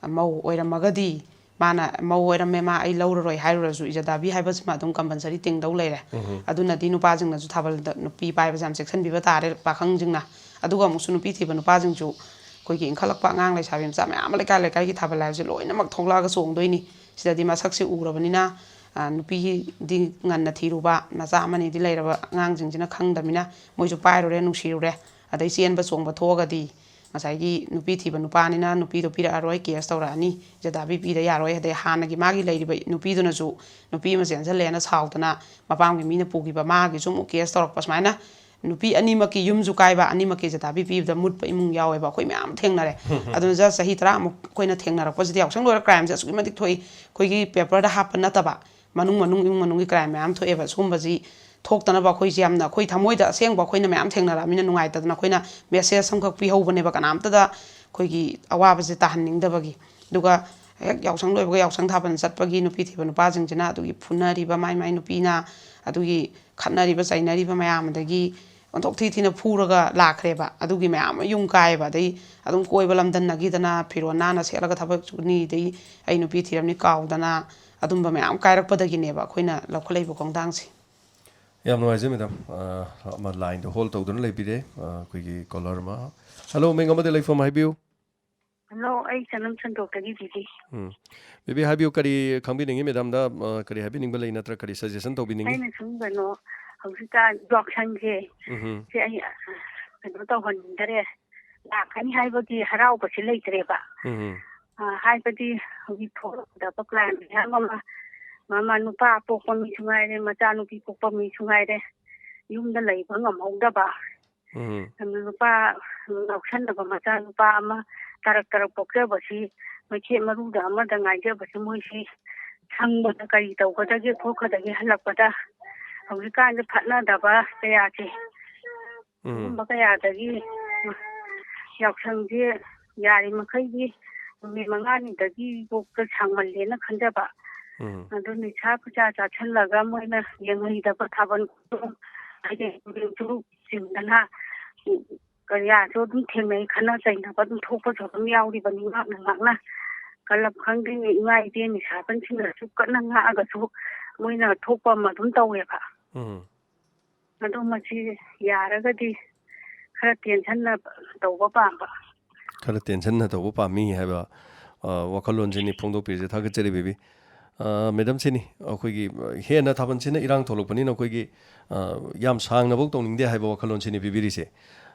ꯃꯧ ꯑꯣꯏꯔꯝꯃꯒꯗꯤ ꯃꯥꯅ ꯃꯧ ꯑꯣꯏꯔꯝꯃꯦ, ꯃꯥ ꯑꯩ ꯂꯧꯔꯔꯣꯏ ꯍꯥꯏꯔꯨꯔꯁꯨ, ꯏꯖꯗꯥꯕꯤ ꯍꯥꯏꯕꯁꯤꯃ ꯑꯗꯨꯝ compulsory ꯇꯤꯡꯗꯧ ꯂꯩꯔꯦ꯫ ꯎꯝ꯫ ꯑꯗꯨꯅꯗꯤ ꯅꯨꯄꯥꯁꯤꯡꯅꯁꯨ ꯊꯥꯕꯜꯗ ꯅꯨꯄꯤ ꯄꯥꯏꯕꯁꯦ ꯌꯥꯝ ꯆꯦꯛꯁꯤꯟꯕꯤꯕ ꯇꯥꯔꯦ, ꯄꯥꯈꯪꯁꯤꯡꯅ꯫ ꯑꯗꯨꯒ ꯑꯃꯨꯛꯁꯨ ꯅꯨꯄꯤ ꯊꯤꯕ ꯅꯨꯄꯥꯁꯤꯡꯁꯨ ꯑꯩꯈꯣꯏꯒꯤ ꯏꯟꯈꯠꯂꯛꯄ ꯑꯉꯥꯡ ꯂꯩꯁꯥꯕꯤ ꯃꯆꯥ ꯃꯌꯥꯝ ꯑꯃ ꯂꯩꯀꯥꯏ ꯂꯩꯀꯥꯏꯒꯤ ꯊꯥꯕꯜ ꯍꯥꯏꯕꯁꯦ ꯂꯣꯏꯅꯃꯛ ꯊꯣꯛꯂꯛꯑꯒ ꯆꯣꯡꯗꯣꯏꯅꯤ꯫ ꯁꯤꯗꯗꯤ ꯃꯁꯛꯁꯦ ꯎꯔꯕꯅꯤꯅ ꯅꯨꯄꯤꯗꯤ ꯉꯟꯅ ꯊꯤꯔꯨꯕ, ꯃꯆꯥ ꯑꯃꯅꯤꯗꯤ ꯂꯩꯔꯕ ꯑꯉꯥꯡꯁꯤꯡꯁꯤꯅ ꯈꯪꯗꯃꯤꯅ ꯃꯣꯏꯁꯨ ꯄꯥꯏꯔꯨꯔꯦ, ꯅꯨꯡꯁꯤꯔꯨꯔꯦ꯫ ꯑꯗꯩ ꯆꯦꯟꯕ ꯆꯣꯡꯕ ꯊꯣꯛꯑꯒꯗꯤ ꯉꯁꯥꯏꯒꯤ ꯅꯨꯄꯤ ꯊꯤꯕ ꯅꯨꯄꯥꯅꯤꯅ ꯅꯨꯄꯤꯗꯣ ꯄꯤꯔꯛꯑꯔꯣꯏ, ꯀꯦꯁ ꯇꯧꯔꯛꯑꯅꯤ, ꯖꯗꯥꯕꯤ ꯄꯤꯗ ꯌꯥꯔꯣꯏ꯫ ꯑꯗꯩ ꯍꯥꯟꯅꯒꯤ ꯃꯥꯒꯤ ꯂꯩꯔꯤꯕ ꯅꯨꯄꯤꯗꯨꯅꯁꯨ ꯅꯨꯄꯤ ꯑꯃ ꯆꯦꯟꯁꯤꯜꯂꯦꯅ ꯁꯥꯎꯗꯅ ꯃꯄꯥꯝꯒꯤ ꯃꯤꯅ ꯄꯨꯈꯤꯕ, ꯃꯥꯒꯤꯁꯨ ꯑꯃꯨꯛ ꯀꯦꯁ ꯇꯧꯔꯛꯄ꯫ ꯁꯨꯃꯥꯏꯅ ꯅꯨꯄꯤ ꯑꯅꯤꯃꯛꯀꯤ ꯌꯨꯝꯁꯨ ꯀꯥꯏꯕ, ꯑꯅꯤꯃꯛꯀꯤ ꯖꯗꯥꯕꯤ ꯄꯤꯕꯗ ꯃꯨꯠꯄ ꯏꯃꯨꯡ ꯌꯥꯎꯋꯦꯕ꯫ ꯑꯩꯈꯣꯏ ꯃꯌꯥꯝ ꯊꯦꯡꯅꯔꯦ꯫ ꯑꯗꯨꯅ ꯖꯁ ꯆꯍꯤ ꯇꯔꯥꯃꯨꯛ ꯑꯩꯈꯣꯏꯅ ꯊꯦꯡꯅꯔꯛꯄꯁꯤꯗ ꯌꯥꯎꯁꯪ ꯂꯣꯏꯔ ꯀ꯭ꯔꯥꯏꯝꯁꯦ ꯑꯁꯨꯛꯀꯤ ꯃꯇꯤꯛ ꯊꯣꯛꯏ꯫ ꯑꯩꯈꯣꯏꯒꯤ ꯄꯦꯄꯔꯗ ꯍꯥꯞꯄ ꯅꯠꯇꯕ ꯃꯅꯨꯡ ꯃꯅꯨꯡ, ꯏꯃꯨꯡ ꯃꯅꯨꯡꯒꯤ ꯀ꯭ꯔꯥꯏꯝ ꯃꯌꯥꯝ ꯊꯣꯛꯑꯦꯕ꯫ ꯁꯤꯒꯨꯝꯕꯁꯤ ꯊꯣꯛꯇꯅꯕ ꯑꯩꯈꯣꯏꯁꯦ ꯌꯥꯝꯅ, ꯑꯩꯈꯣꯏ ꯊꯃꯣꯏꯗ ꯑꯁꯦꯡꯕ ꯑꯩꯈꯣꯏꯅ ꯃꯌꯥꯝ ꯊꯦꯡꯅꯔꯛꯑꯃꯤꯅ ꯅꯨꯡꯉꯥꯏꯇꯗꯅ ꯑꯩꯈꯣꯏꯅ ꯃꯦꯁꯦꯖ ꯑꯃꯈꯛ ꯄꯤꯍꯧꯕꯅꯦꯕ꯫ ꯀꯅꯥꯝꯇꯗ ꯑꯩꯈꯣꯏꯒꯤ ꯑꯋꯥꯕꯁꯦ ꯇꯥꯍꯟꯅꯤꯡꯗꯕꯒꯤ꯫ ꯑꯗꯨꯒ ꯍꯦꯛ ꯌꯥꯎꯁꯪ ꯂꯣꯏꯕꯒ ꯌꯥꯎꯁꯪ ꯊꯥꯕꯜ ꯆꯠꯄꯒꯤ ꯅꯨꯄꯤ ꯊꯤꯕ ꯅꯨꯄꯥꯁꯤꯡꯁꯤꯅ ꯑꯗꯨꯒꯤ ꯐꯨꯅꯔꯤꯕ ꯃꯥꯏ ꯃꯥꯏ ꯅꯨꯄꯤꯅ, ꯑꯗꯨꯒꯤ ꯈꯠꯅꯔꯤꯕ ꯆꯩꯅꯔꯤꯕ ꯃꯌꯥꯝ, ꯑꯗꯒꯤ ꯑꯣꯟꯊꯣꯛ ꯊꯤ ꯊꯤꯅ ꯐꯨꯔꯒ ꯂꯥꯛꯈ꯭ꯔꯦꯕ꯫ ꯑꯗꯨꯒꯤ ꯃꯌꯥꯝ ꯑꯃ ꯌꯨꯝ ꯀꯥꯏꯌꯦꯕ꯫ ꯑꯗꯩ ꯑꯗꯨꯝ ꯀꯣꯏꯕ ꯂꯝꯗꯟꯅꯈꯤꯗꯅ, ꯐꯤꯔꯣꯜ ꯅꯥꯟꯅ ꯁꯦꯠꯂꯒ ꯊꯕꯛ ꯆꯠꯅꯤ, ꯑꯗꯩ ꯑꯩ ꯅꯨꯄꯤ ꯊꯤꯔꯝꯅꯤ ꯀꯥꯎꯗꯅ, ꯑꯗꯨꯝꯕ ꯃꯌꯥꯝ ꯀꯥꯏꯔꯛꯄꯗꯒꯤꯅꯦꯕ ꯑꯩꯈꯣꯏꯅ ꯂꯧꯈꯠꯂꯛꯏꯕ ꯈꯣꯡꯊꯥꯡꯁꯦ꯫ ꯌꯥꯝ ꯅꯨꯡꯉꯥꯏꯖꯩ, ꯃꯦꯗꯥꯝ꯫ ꯑ, ꯑꯃ ꯂꯥꯏꯟꯗ ꯍꯣꯜ ꯇꯧꯗꯨꯅ ꯂꯩꯕꯤꯔꯦ꯫ ꯑ, ꯑꯩꯈꯣꯏꯒꯤ ꯀꯣꯂꯔ ꯑꯃ꯫ ꯍꯜꯂꯣ, ꯃꯤꯡ ꯑꯃꯗꯤ ꯂꯩꯐꯝ ꯍꯥꯏꯕꯤꯌꯨ꯫ ꯍꯜꯂꯣ, ꯑꯩ ꯆꯅꯝ ꯁꯟꯗꯣꯛꯇꯒꯤ ꯕꯤꯕꯤ꯫ ꯎꯝ꯫ ꯕꯤꯕꯤ, ꯍꯥꯏꯕꯤꯌꯨ, ꯀꯔꯤ ꯈꯪꯕꯤꯅꯤꯡꯉꯤ ꯃꯦꯗꯥꯝꯗ, ꯑ, ꯀꯔꯤ ꯍꯥꯏꯕꯤꯅꯤꯡꯕ ꯂꯩ, ꯅꯠꯇ꯭ꯔ ꯀꯔꯤ ꯁꯖꯦꯁꯟ ꯇꯧꯕꯤꯅꯤꯡꯉꯤ? ꯑꯩꯅ ꯁꯨꯝ ꯀꯩꯅꯣ, ꯍꯧꯖꯤꯛꯀꯥꯟ ꯌꯥꯎꯁꯪꯁꯦ, ꯎꯝ꯫ ꯁꯦ ꯑꯩ, ꯑ, ꯀꯩꯅꯣ ꯇꯧꯍꯟꯅꯤꯡꯗꯔꯦ꯫ ꯂꯥꯛꯀꯅꯤ ꯍꯥꯏꯕꯒꯤ ꯍꯔꯥꯎꯕꯁꯤ ꯂꯩꯇ꯭ꯔꯦꯕ꯫ ꯎꯝ꯫ ꯑ, ꯍꯥꯏꯕꯗꯤ ꯍꯧꯖꯤꯛ ꯊꯣꯛꯂꯛꯀꯗꯕ ꯀ꯭ꯔꯥꯏꯝ ꯃꯌꯥꯝ ꯑꯃ, ꯃꯃꯥ ꯅꯨꯄꯥ ꯄꯣꯛꯄ ꯃꯤꯁꯨ ꯉꯥꯏꯔꯦ, ꯃꯆꯥꯅꯨꯄꯤ ꯄꯣꯛꯄ ꯃꯤꯁꯨ ꯉꯥꯏꯔꯦ, ꯌꯨꯝꯗ ꯂꯩꯕ ꯉꯝꯍꯧꯗꯕ꯫ ꯎꯝ꯫ ꯑꯗꯨ ꯅꯨꯄꯥ ꯉꯥꯎꯁꯟꯅꯕ ꯃꯆꯥ ꯅꯨꯄꯥ ꯑꯃ ꯇꯔꯛ ꯇꯔꯛ ꯄꯣꯛꯆꯕꯁꯤ, ꯃꯩꯈꯦꯠ ꯃꯔꯨꯗ ꯑꯃꯗ ꯉꯥꯏꯖꯕꯁꯤ, ꯃꯣꯏꯁꯤ ꯁꯪꯕꯗ ꯀꯔꯤ ꯇꯧꯒꯗꯒꯦ ꯈꯣꯠꯀꯗꯒꯦ ꯍꯜꯂꯛꯄꯗ ꯍꯧꯖꯤꯛꯀꯥꯟꯗꯤ ꯐꯠꯅꯗꯕ ꯀꯌꯥꯁꯦ, ꯎꯝ꯫ ꯁꯤꯒꯨꯝꯕ ꯀꯌꯥꯗꯒꯤ ꯌꯥꯎꯁꯪꯁꯦ ꯌꯥꯔꯤꯃꯈꯩꯗꯤ ꯅꯨꯃꯤꯠ ꯃꯉꯥꯅꯤꯗꯒꯤ ꯕꯣꯛꯇ ꯁꯥꯡꯃꯜꯂꯦꯅ ꯈꯟꯖꯕ꯫ ꯎꯝ꯫ ꯑꯗꯨ ꯅꯤꯁꯥ ꯄꯨꯁꯥ ꯆꯥꯁꯤꯜꯂꯒ ꯃꯣꯏꯅ ꯌꯦꯡꯍꯩꯗꯕ ꯊꯥꯕꯜ ꯈꯣꯡ, ꯍꯥꯏꯗꯤ ꯆꯨꯔꯨꯞ ꯆꯤꯡꯗꯅ, ꯎꯝ, ꯀꯌꯥꯁꯨ ꯑꯗꯨꯝ ꯊꯦꯡꯅꯩ꯫ ꯈꯠꯅ ꯆꯩꯅꯕ ꯑꯗꯨꯝ ꯊꯣꯛꯄꯁꯨ ꯑꯗꯨꯝ ꯌꯥꯎꯔꯤꯕꯅꯤ, ꯉꯥꯛꯅ ꯉꯥꯛꯅ꯫ ꯀꯂꯕ ꯈꯪꯗꯦ, ꯏꯃꯥ ꯏꯕꯦꯟ ꯅꯤꯁꯥꯕꯟꯁꯤꯡꯅꯁꯨ ꯀꯟꯅ ꯉꯥꯛꯑꯒꯁꯨ ꯃꯣꯏꯅ ꯊꯣꯛꯄ ꯑꯃ ꯑꯗꯨꯝ ꯇꯧꯋꯦꯕ꯫ ꯎꯝ꯫ ꯑꯗꯣ ꯃꯁꯤ ꯌꯥꯔꯒꯗꯤ ꯈꯔ ꯇꯦꯟꯁꯟꯅ ꯇꯧꯕ ꯄꯥꯝꯕ꯫ ꯈꯔ ꯇꯦꯟꯁꯟꯅ ꯇꯧꯕ ꯄꯥꯝꯃꯤ ꯍꯥꯏꯕ, ꯑ, ꯋꯥꯈꯜꯂꯣꯟꯁꯤꯅꯤ ꯐꯣꯡꯗꯣꯛꯄꯤꯔꯤꯁꯦ꯫ ꯊꯥꯒꯠꯆꯔꯤ, ꯕꯦꯕꯤ꯫ ꯑ, ꯃꯦꯗꯝ, ꯁꯤꯅꯤ ꯑꯩꯈꯣꯏꯒꯤ, ꯑ, ꯍꯦꯟꯅ ꯊꯥꯕꯜꯁꯤꯅ ꯏꯔꯥꯡ ꯊꯣꯛꯂꯛꯄꯅꯤꯅ ꯑꯩꯈꯣꯏꯒꯤ, ꯑ, ꯌꯥꯝ ꯁꯥꯡꯅꯐꯧ ꯇꯧꯅꯤꯡꯗꯦ ꯍꯥꯏꯕ ꯋꯥꯈꯜꯂꯣꯟꯁꯤꯅꯤ ꯄꯤꯕꯤꯔꯤꯁꯦ꯫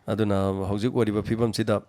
ꯑꯗꯨꯅ ꯍꯧꯖꯤꯛ ꯑꯣꯏꯔꯤꯕ ꯐꯤꯕꯝꯁꯤꯗ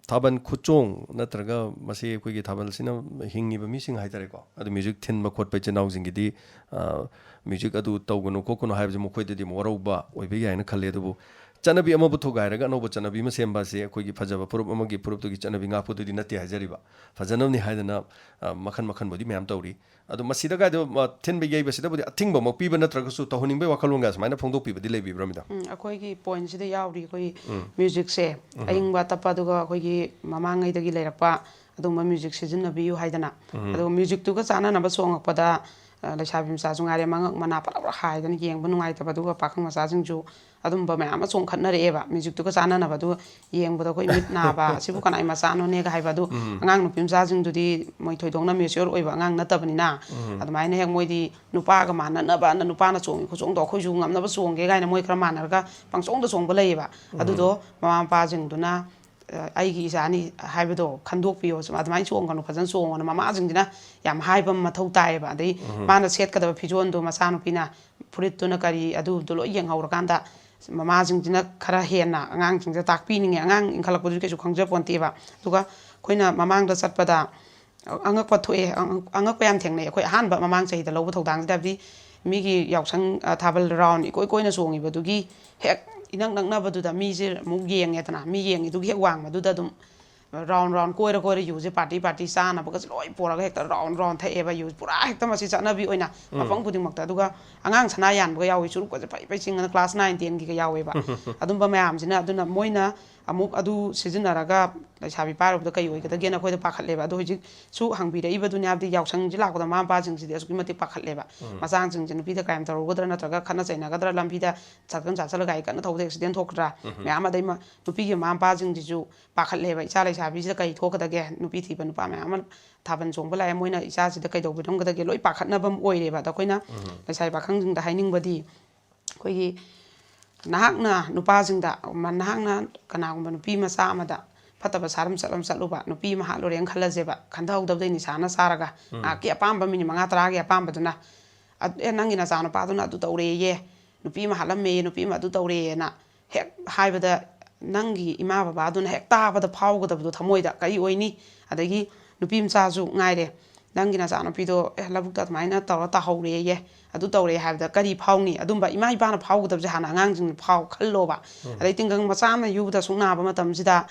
ꯊꯥꯕꯜ ꯈꯨꯆꯣꯡ ꯅꯠꯇ꯭ꯔꯒ ꯃꯁꯤ ꯑꯩꯈꯣꯏꯒꯤ ꯊꯥꯕꯜꯁꯤꯅ ꯍꯤꯡꯉꯤꯕ ꯃꯤꯁꯤꯡ ꯍꯥꯏꯇꯥꯔꯦꯀꯣ, ꯑꯗꯨ ꯃ꯭ꯌꯨꯖꯤꯛ ꯊꯤꯟꯕ ꯈꯣꯠꯄ ꯏꯆꯤꯟ ꯏꯅꯥꯎꯁꯤꯡꯒꯤꯗꯤ, ꯑ, ꯃ꯭ꯌꯨꯖꯤꯛ ꯑꯗꯨ ꯇꯧꯒꯅꯨ ꯈꯣꯠꯀꯅꯨ ꯍꯥꯏꯕꯁꯤ ꯃꯈꯣꯏꯗꯗꯤ ꯑꯃꯨꯛ ꯋꯥꯔꯧꯕ ꯑꯣꯏꯕ ꯌꯥꯏꯅ ꯈꯜꯂꯤ꯫ ꯑꯗꯨꯕꯨ ꯆꯠꯅꯕꯤ ꯑꯃꯕꯨ ꯊꯨꯒꯥꯏꯔꯒ ꯑꯅꯧꯕ ꯆꯠꯅꯕꯤ ꯑꯃ ꯁꯦꯝꯕ ꯑꯁꯤ ꯑꯩꯈꯣꯏꯒꯤ ꯐꯖꯕ ꯐꯨꯔꯨꯞ ꯑꯃꯒꯤ ꯐꯨꯔꯨꯞꯇꯨꯒꯤ ꯆꯠꯅꯕꯤ ꯉꯥꯛꯄꯗꯨꯗꯤ ꯅꯠꯇꯦ ꯍꯥꯏꯖꯔꯤꯕ꯫ ꯐꯖꯅꯕꯅꯤ ꯍꯥꯏꯗꯅ, ꯑ, ꯃꯈꯟ ꯃꯈꯟꯕꯨꯗꯤ ꯃꯌꯥꯝ ꯇꯧꯔꯤ꯫ ꯑꯗꯣ ꯃꯁꯤꯗ ꯀꯥꯏꯗ, ꯑ, ꯊꯤꯟꯕ ꯌꯩꯕꯁꯤꯗꯕꯨꯗꯤ ꯑꯊꯤꯡꯕꯃꯛ ꯄꯤꯕ ꯅꯠꯇ꯭ꯔꯒꯁꯨ ꯇꯧꯍꯟꯅꯤꯡꯕꯩ ꯋꯥꯈꯜꯂꯣꯟꯒ ꯁꯨꯃꯥꯏꯅ ꯐꯣꯡꯗꯣꯛꯄꯤꯕꯗꯤ ꯂꯩꯕꯤꯕ꯭ꯔꯥ, ꯃꯦꯗꯥꯝ? ꯎꯝ, ꯑꯩꯈꯣꯏꯒꯤ ꯄꯣꯏꯟꯁꯤꯗ ꯌꯥꯎꯔꯤ꯫ ꯑꯩꯈꯣꯏ ꯎꯝ꯫ ꯃ꯭ꯌꯨꯖꯤꯛꯁꯦ ꯎꯝ꯫ ꯑꯏꯪꯕ ꯑꯇꯞꯄ, ꯑꯗꯨꯒ ꯑꯩꯈꯣꯏꯒꯤ ꯃꯃꯥꯡꯉꯩꯗꯒꯤ ꯂꯩꯔꯛꯄ ꯑꯗꯨꯒꯨꯝꯕ ꯃ꯭ꯌꯨꯖꯤꯛ ꯁꯤꯖꯤꯟꯅꯕꯤꯌꯨ ꯍꯥꯏꯗꯅ꯫ ꯎꯝ꯫ ꯑꯗꯨꯒ ꯃ꯭ꯌꯨꯖꯤꯛꯇꯨꯒ ꯆꯥꯟꯅꯅꯕ ꯆꯣꯡꯉꯛꯄꯗ, ꯑ, ꯂꯩꯁꯥꯕꯤ ꯃꯆꯥꯁꯨ ꯉꯥꯏꯔꯦ, ꯃꯉꯛ ꯃꯅꯥ ꯄꯔꯞ ꯄꯔꯞ ꯍꯥꯏꯗꯅ ꯌꯦꯡꯕ ꯅꯨꯡꯉꯥꯏꯇꯕ, ꯑꯗꯨꯒ ꯄꯥꯈꯪ ꯃꯆꯥꯁꯤꯡꯁꯨ ꯑꯗꯨꯝꯕ ꯃꯌꯥꯝ ꯑꯃ ꯆꯣꯡꯈꯠꯅꯔꯛꯑꯦꯕ, ꯃ꯭ꯌꯨꯖꯤꯛꯇꯨꯒ ꯆꯥꯟꯅꯅꯕ꯫ ꯑꯗꯨꯒ ꯌꯦꯡꯕꯗ ꯑꯩꯈꯣꯏ ꯃꯤꯠ ꯅꯥꯕ, "ꯑꯁꯤꯕꯨ ꯀꯅꯥꯏ ꯃꯆꯥꯅꯣꯅꯦꯒ" ꯍꯥꯏꯕ꯫ ꯑꯗꯨ ꯎꯝ꯫ ꯑꯉꯥꯡ ꯅꯨꯄꯤ ꯃꯆꯥꯁꯤꯡꯗꯨꯗꯤ ꯃꯣꯏ ꯊꯣꯏꯗꯣꯛꯅ ꯃꯦꯆꯤꯌꯣꯔ ꯑꯣꯏꯕ ꯑꯉꯥꯡ ꯅꯠꯇꯕꯅꯤꯅ, ꯎꯝ꯫ ꯑꯗꯨꯃꯥꯏꯅ ꯍꯦꯛ ꯃꯣꯏꯗꯤ ꯅꯨꯄꯥꯒ ꯃꯥꯟꯅꯅꯕꯅ ꯅꯨꯄꯥꯅ ꯆꯣꯡꯉꯤ ꯈꯨꯆꯣꯡꯗꯣ ꯑꯩꯈꯣꯏꯁꯨ ꯉꯝꯅꯕ ꯆꯣꯡꯒꯦ ꯀꯥꯏꯅ ꯃꯣꯏ ꯈꯔ ꯃꯥꯟꯅꯔꯒ ꯄꯪꯆꯣꯡꯗ ꯆꯣꯡꯕ ꯂꯩꯌꯦꯕ꯫ ꯎꯝ꯫ ꯑꯗꯨꯗꯣ ꯃꯃꯥ ꯃꯄꯥꯁꯤꯡꯗꯨꯅ, "ꯑ, ꯑꯩꯒꯤ ꯏꯆꯥꯅꯤ" ꯍꯥꯏꯕꯗꯣ ꯈꯟꯗꯣꯛꯄꯤꯌꯣ, ꯁꯨꯝ ꯑꯗꯨꯃꯥꯏꯅ ꯆꯣꯡꯒꯅꯨ, ꯐꯖꯅ ꯆꯣꯡꯉꯣꯅ ꯃꯃꯥꯁꯤꯡꯁꯤꯅ ꯌꯥꯝ ꯍꯥꯏꯕ ꯑꯃ ꯃꯊꯧ ꯇꯥꯏꯌꯦꯕ꯫ ꯑꯗꯩ ꯎꯝ꯫ ꯃꯥꯅ ꯁꯦꯠꯀꯗꯕ ꯐꯤꯖꯣꯜꯗꯣ ꯃꯆꯥꯅꯨꯄꯤꯅ ꯐꯨꯔꯤꯠꯇꯨꯅ ꯀꯔꯤ, ꯑꯗꯨꯗꯣ ꯂꯣꯏ ꯌꯦꯡꯍꯧꯔꯀꯥꯟꯗ ꯃꯃꯥꯁꯤꯡꯁꯤꯅ ꯈꯔ ꯍꯦꯟꯅ ꯑꯉꯥꯡꯁꯤꯡꯁꯤꯗ ꯇꯥꯛꯄꯤꯅꯤꯡꯉꯦ꯫ ꯑꯉꯥꯡ ꯏꯟꯈꯠꯂꯛꯄꯗꯨꯗꯤ ꯀꯩꯁꯨ ꯈꯪꯖꯄꯣꯟꯇꯦꯕ꯫ ꯑꯗꯨꯒ ꯑꯩꯈꯣꯏꯅ ꯃꯃꯥꯡꯗ ꯆꯠꯄꯗ ꯑꯉꯛꯄ ꯊꯣꯛꯑꯦ, ꯑꯉꯛ-, ꯑꯉꯛꯄ ꯌꯥꯝ ꯊꯦꯡꯅꯩ꯫ ꯑꯩꯈꯣꯏ ꯑꯍꯥꯟꯕ ꯃꯃꯥꯡ ꯆꯍꯤꯗ ꯂꯧꯕ ꯊꯧꯗꯥꯡꯁꯤꯗ, ꯍꯥꯏꯕꯗꯤ ꯃꯤꯒꯤ ꯌꯥꯎꯁꯪ, ꯑ, ꯊꯥꯕꯜ ꯔꯥꯎꯟ ꯏꯀꯣꯏ ꯀꯣꯏꯅ ꯆꯣꯡꯉꯤꯕꯗꯨꯒꯤ ꯍꯦꯛ ꯏꯅꯛ ꯅꯛꯅꯕꯗꯨꯗ ꯃꯤꯁꯦ ꯑꯃꯨꯛ ꯌꯦꯡꯉꯦꯗꯅ, ꯃꯤ ꯌꯦꯡꯉꯤꯗꯨꯒꯤ ꯍꯦꯛ ꯋꯥꯡꯃꯗꯨꯗ ꯑꯗꯨꯝ ꯔꯥꯎꯟ ꯔꯥꯎꯟ ꯀꯣꯏꯔ ꯀꯣꯏꯔ ꯌꯨꯁꯦ ꯄꯥꯔꯇꯤ ꯄꯥꯔꯇꯤ ꯆꯥꯅꯕꯒꯁꯦ ꯂꯣꯏ ꯄꯣꯔꯒ ꯍꯦꯛꯇ ꯔꯥꯎꯟ ꯔꯥꯎꯟ ꯊꯛꯑꯦꯕ꯫ ꯌꯨ ꯄꯨꯔꯥ ꯍꯦꯛꯇ ꯃꯁꯤ ꯆꯠꯅꯕꯤ ꯑꯣꯏꯅ ꯎꯝ꯫ ꯃꯐꯝ ꯈꯨꯗꯤꯡꯃꯛꯇ꯫ ꯑꯗꯨꯒ ꯑꯉꯥꯡ ꯁꯅꯥ ꯌꯥꯟꯕꯒ ꯌꯥꯎꯏ, ꯆꯨꯔꯨꯞꯀꯁꯦ ꯐꯩ ꯐꯩ ꯆꯤꯡꯉꯅ꯫ ꯀ꯭ꯂꯥꯁ ꯅꯥꯏꯟ ꯇꯦꯟꯒꯤꯒ ꯌꯥꯎꯋꯦꯕ꯫ ꯑꯗꯨꯝꯕ ꯃꯌꯥꯝꯁꯤꯅ, ꯑꯗꯨꯅ ꯃꯣꯏꯅ ꯑꯃꯨꯛ ꯑꯗꯨ ꯁꯤꯖꯤꯟꯅꯔꯒ ꯂꯩꯁꯥꯕꯤ ꯄꯥꯏꯔꯨꯕꯗ ꯀꯩ ꯑꯣꯏꯒꯗꯒꯦꯅ ꯑꯩꯈꯣꯏꯗ ꯄꯥꯈꯠꯂꯦꯕ꯫ ꯑꯗꯣ ꯍꯧꯖꯤꯛꯁꯨ ꯍꯪꯕꯤꯔꯛꯏꯕꯗꯨꯅꯤ, ꯍꯥꯏꯕꯗꯤ ꯌꯥꯎꯁꯪꯁꯤ ꯂꯥꯛꯄꯗ ꯃꯃꯥ ꯃꯄꯥꯁꯤꯡꯁꯤꯗꯤ ꯑꯁꯨꯛꯀꯤ ꯃꯇꯤꯛ ꯄꯥꯈꯠꯂꯦꯕ꯫ ꯎꯝ꯫ ꯃꯆꯥꯁꯤꯡꯁꯦ ꯅꯨꯄꯤꯗ ꯀꯥꯏꯝ ꯇꯧꯔꯨꯒꯗ꯭ꯔꯥ, ꯅꯠꯇ꯭ꯔꯒ ꯈꯠꯅ ꯆꯩꯅꯒꯗ꯭ꯔꯥ, ꯂꯝꯕꯤꯗ ꯁꯥꯏꯀꯜ ꯆꯥꯁꯤꯜꯂꯒ ꯒꯥꯔꯤ ꯀꯟꯅ ꯊꯧꯕꯗ ꯑꯦꯛꯁꯤꯗꯦꯟ ꯊꯣꯛꯀꯗ꯭ꯔꯥ, ꯎꯝ꯫ ꯃꯌꯥꯝ꯫ ꯑꯗꯩ ꯃ-, ꯅꯨꯄꯤꯒꯤ ꯃꯃꯥ ꯃꯄꯥꯁꯤꯡꯁꯤꯁꯨ ꯄꯥꯈꯠꯂꯦꯕ, ꯏꯆꯥ ꯂꯩꯁꯥꯕꯤꯁꯤꯗ ꯀꯩ ꯊꯣꯛꯀꯗꯒꯦ, ꯅꯨꯄꯤ ꯊꯤꯕ ꯅꯨꯄꯥ ꯃꯌꯥꯝ ꯑꯃ ꯊꯥꯕꯜ ꯆꯣꯡꯕ ꯂꯥꯛꯑꯦ, ꯃꯣꯏꯅ ꯏꯆꯥꯁꯤꯗ ꯀꯩꯗꯧꯕꯤꯔꯝꯒꯗꯒꯦ, ꯂꯣꯏ ꯄꯥꯈꯠꯅꯕ ꯑꯃ ꯑꯣꯏꯔꯦꯕ꯫ ꯑꯗꯣ ꯑꯩꯈꯣꯏꯅ ꯎꯝ꯫ ꯂꯩꯁꯥꯕꯤ ꯄꯥꯈꯪꯁꯤꯡꯗ ꯍꯥꯏꯅꯤꯡꯕꯗꯤ, ꯑꯩꯈꯣꯏꯒꯤ ꯅꯍꯥꯛꯅ ꯅꯨꯄꯥꯁꯤꯡꯗ, ꯃ-, ꯅꯍꯥꯛꯅ ꯀꯅꯥꯒꯨꯝꯕ ꯅꯨꯄꯤ ꯃꯆꯥ ꯑꯃꯗ ꯐꯠꯇꯕ ꯁꯥꯔꯝ ꯆꯠꯂꯝ ꯆꯠꯂꯨꯕ ꯅꯨꯄꯤ ꯑꯃ ꯍꯥꯠꯂꯨꯔꯦꯅ ꯈꯜꯂꯁꯦꯕ, ꯈꯟꯊꯍꯧꯗꯕꯗꯩ ꯅꯤꯁꯥꯅ ꯆꯥꯔꯒ, ꯉꯥꯏꯍꯥꯛꯀꯤ ꯑꯄꯥꯝꯕ ꯃꯤꯅꯤꯠ ꯃꯉꯥ ꯇꯔꯥꯒꯤ ꯑꯄꯥꯝꯕꯗꯨꯅ, ꯑꯗ, "ꯑꯦ, ꯅꯪꯒꯤ ꯅꯆꯥꯅꯨꯄꯥꯗꯨꯅ ꯑꯗꯨ ꯇꯧꯔꯦꯌꯦ, ꯅꯨꯄꯤ ꯑꯃ ꯍꯥꯠꯂꯝꯃꯦꯌꯦ, ꯅꯨꯄꯤ ꯑꯃ ꯑꯗꯨ ꯇꯧꯔꯦꯌꯦꯅ" ꯍꯦꯛ ꯍꯥꯏꯕꯗ, ꯅꯪꯒꯤ ꯏꯃꯥ ꯕꯕꯥꯗꯨꯅ ꯍꯦꯛ ꯇꯥꯕꯗ ꯐꯥꯎꯒꯗꯕꯗꯣ ꯊꯃꯣꯏꯗ ꯀꯔꯤ ꯑꯣꯏꯅꯤ? ꯑꯗꯒꯤ ꯅꯨꯄꯤ ꯃꯆꯥꯁꯨ ꯉꯥꯏꯔꯦ, ꯅꯪꯒꯤ ꯅꯆꯥꯅꯨꯄꯤꯗꯣ, "ꯑꯦ, ꯂꯧꯕꯨꯛꯇ ꯑꯗꯨꯃꯥꯏꯅ ꯇꯧꯔ ꯇꯥꯍꯧꯔꯦꯌꯦ, ꯑꯗꯨ ꯇꯧꯔꯦ" ꯍꯥꯏꯕꯗ ꯀꯔꯤ ꯐꯥꯎꯅꯤ? ꯑꯗꯨꯝꯕ ꯏꯃꯥ ꯏꯄꯥꯅ ꯐꯥꯎꯒꯗꯕꯁꯦ ꯍꯥꯟꯅ ꯑꯉꯥꯡꯁꯤꯡꯅ ꯐꯥꯎ ꯈꯜꯂꯣꯕ꯫ ꯑꯗꯩ ꯇꯤꯡꯒꯪ ꯃꯆꯥ ꯑꯃꯅ ꯌꯨꯕꯗ ꯑꯁꯨꯛ ꯅꯥꯕ ꯃꯇꯝꯁꯤꯗ,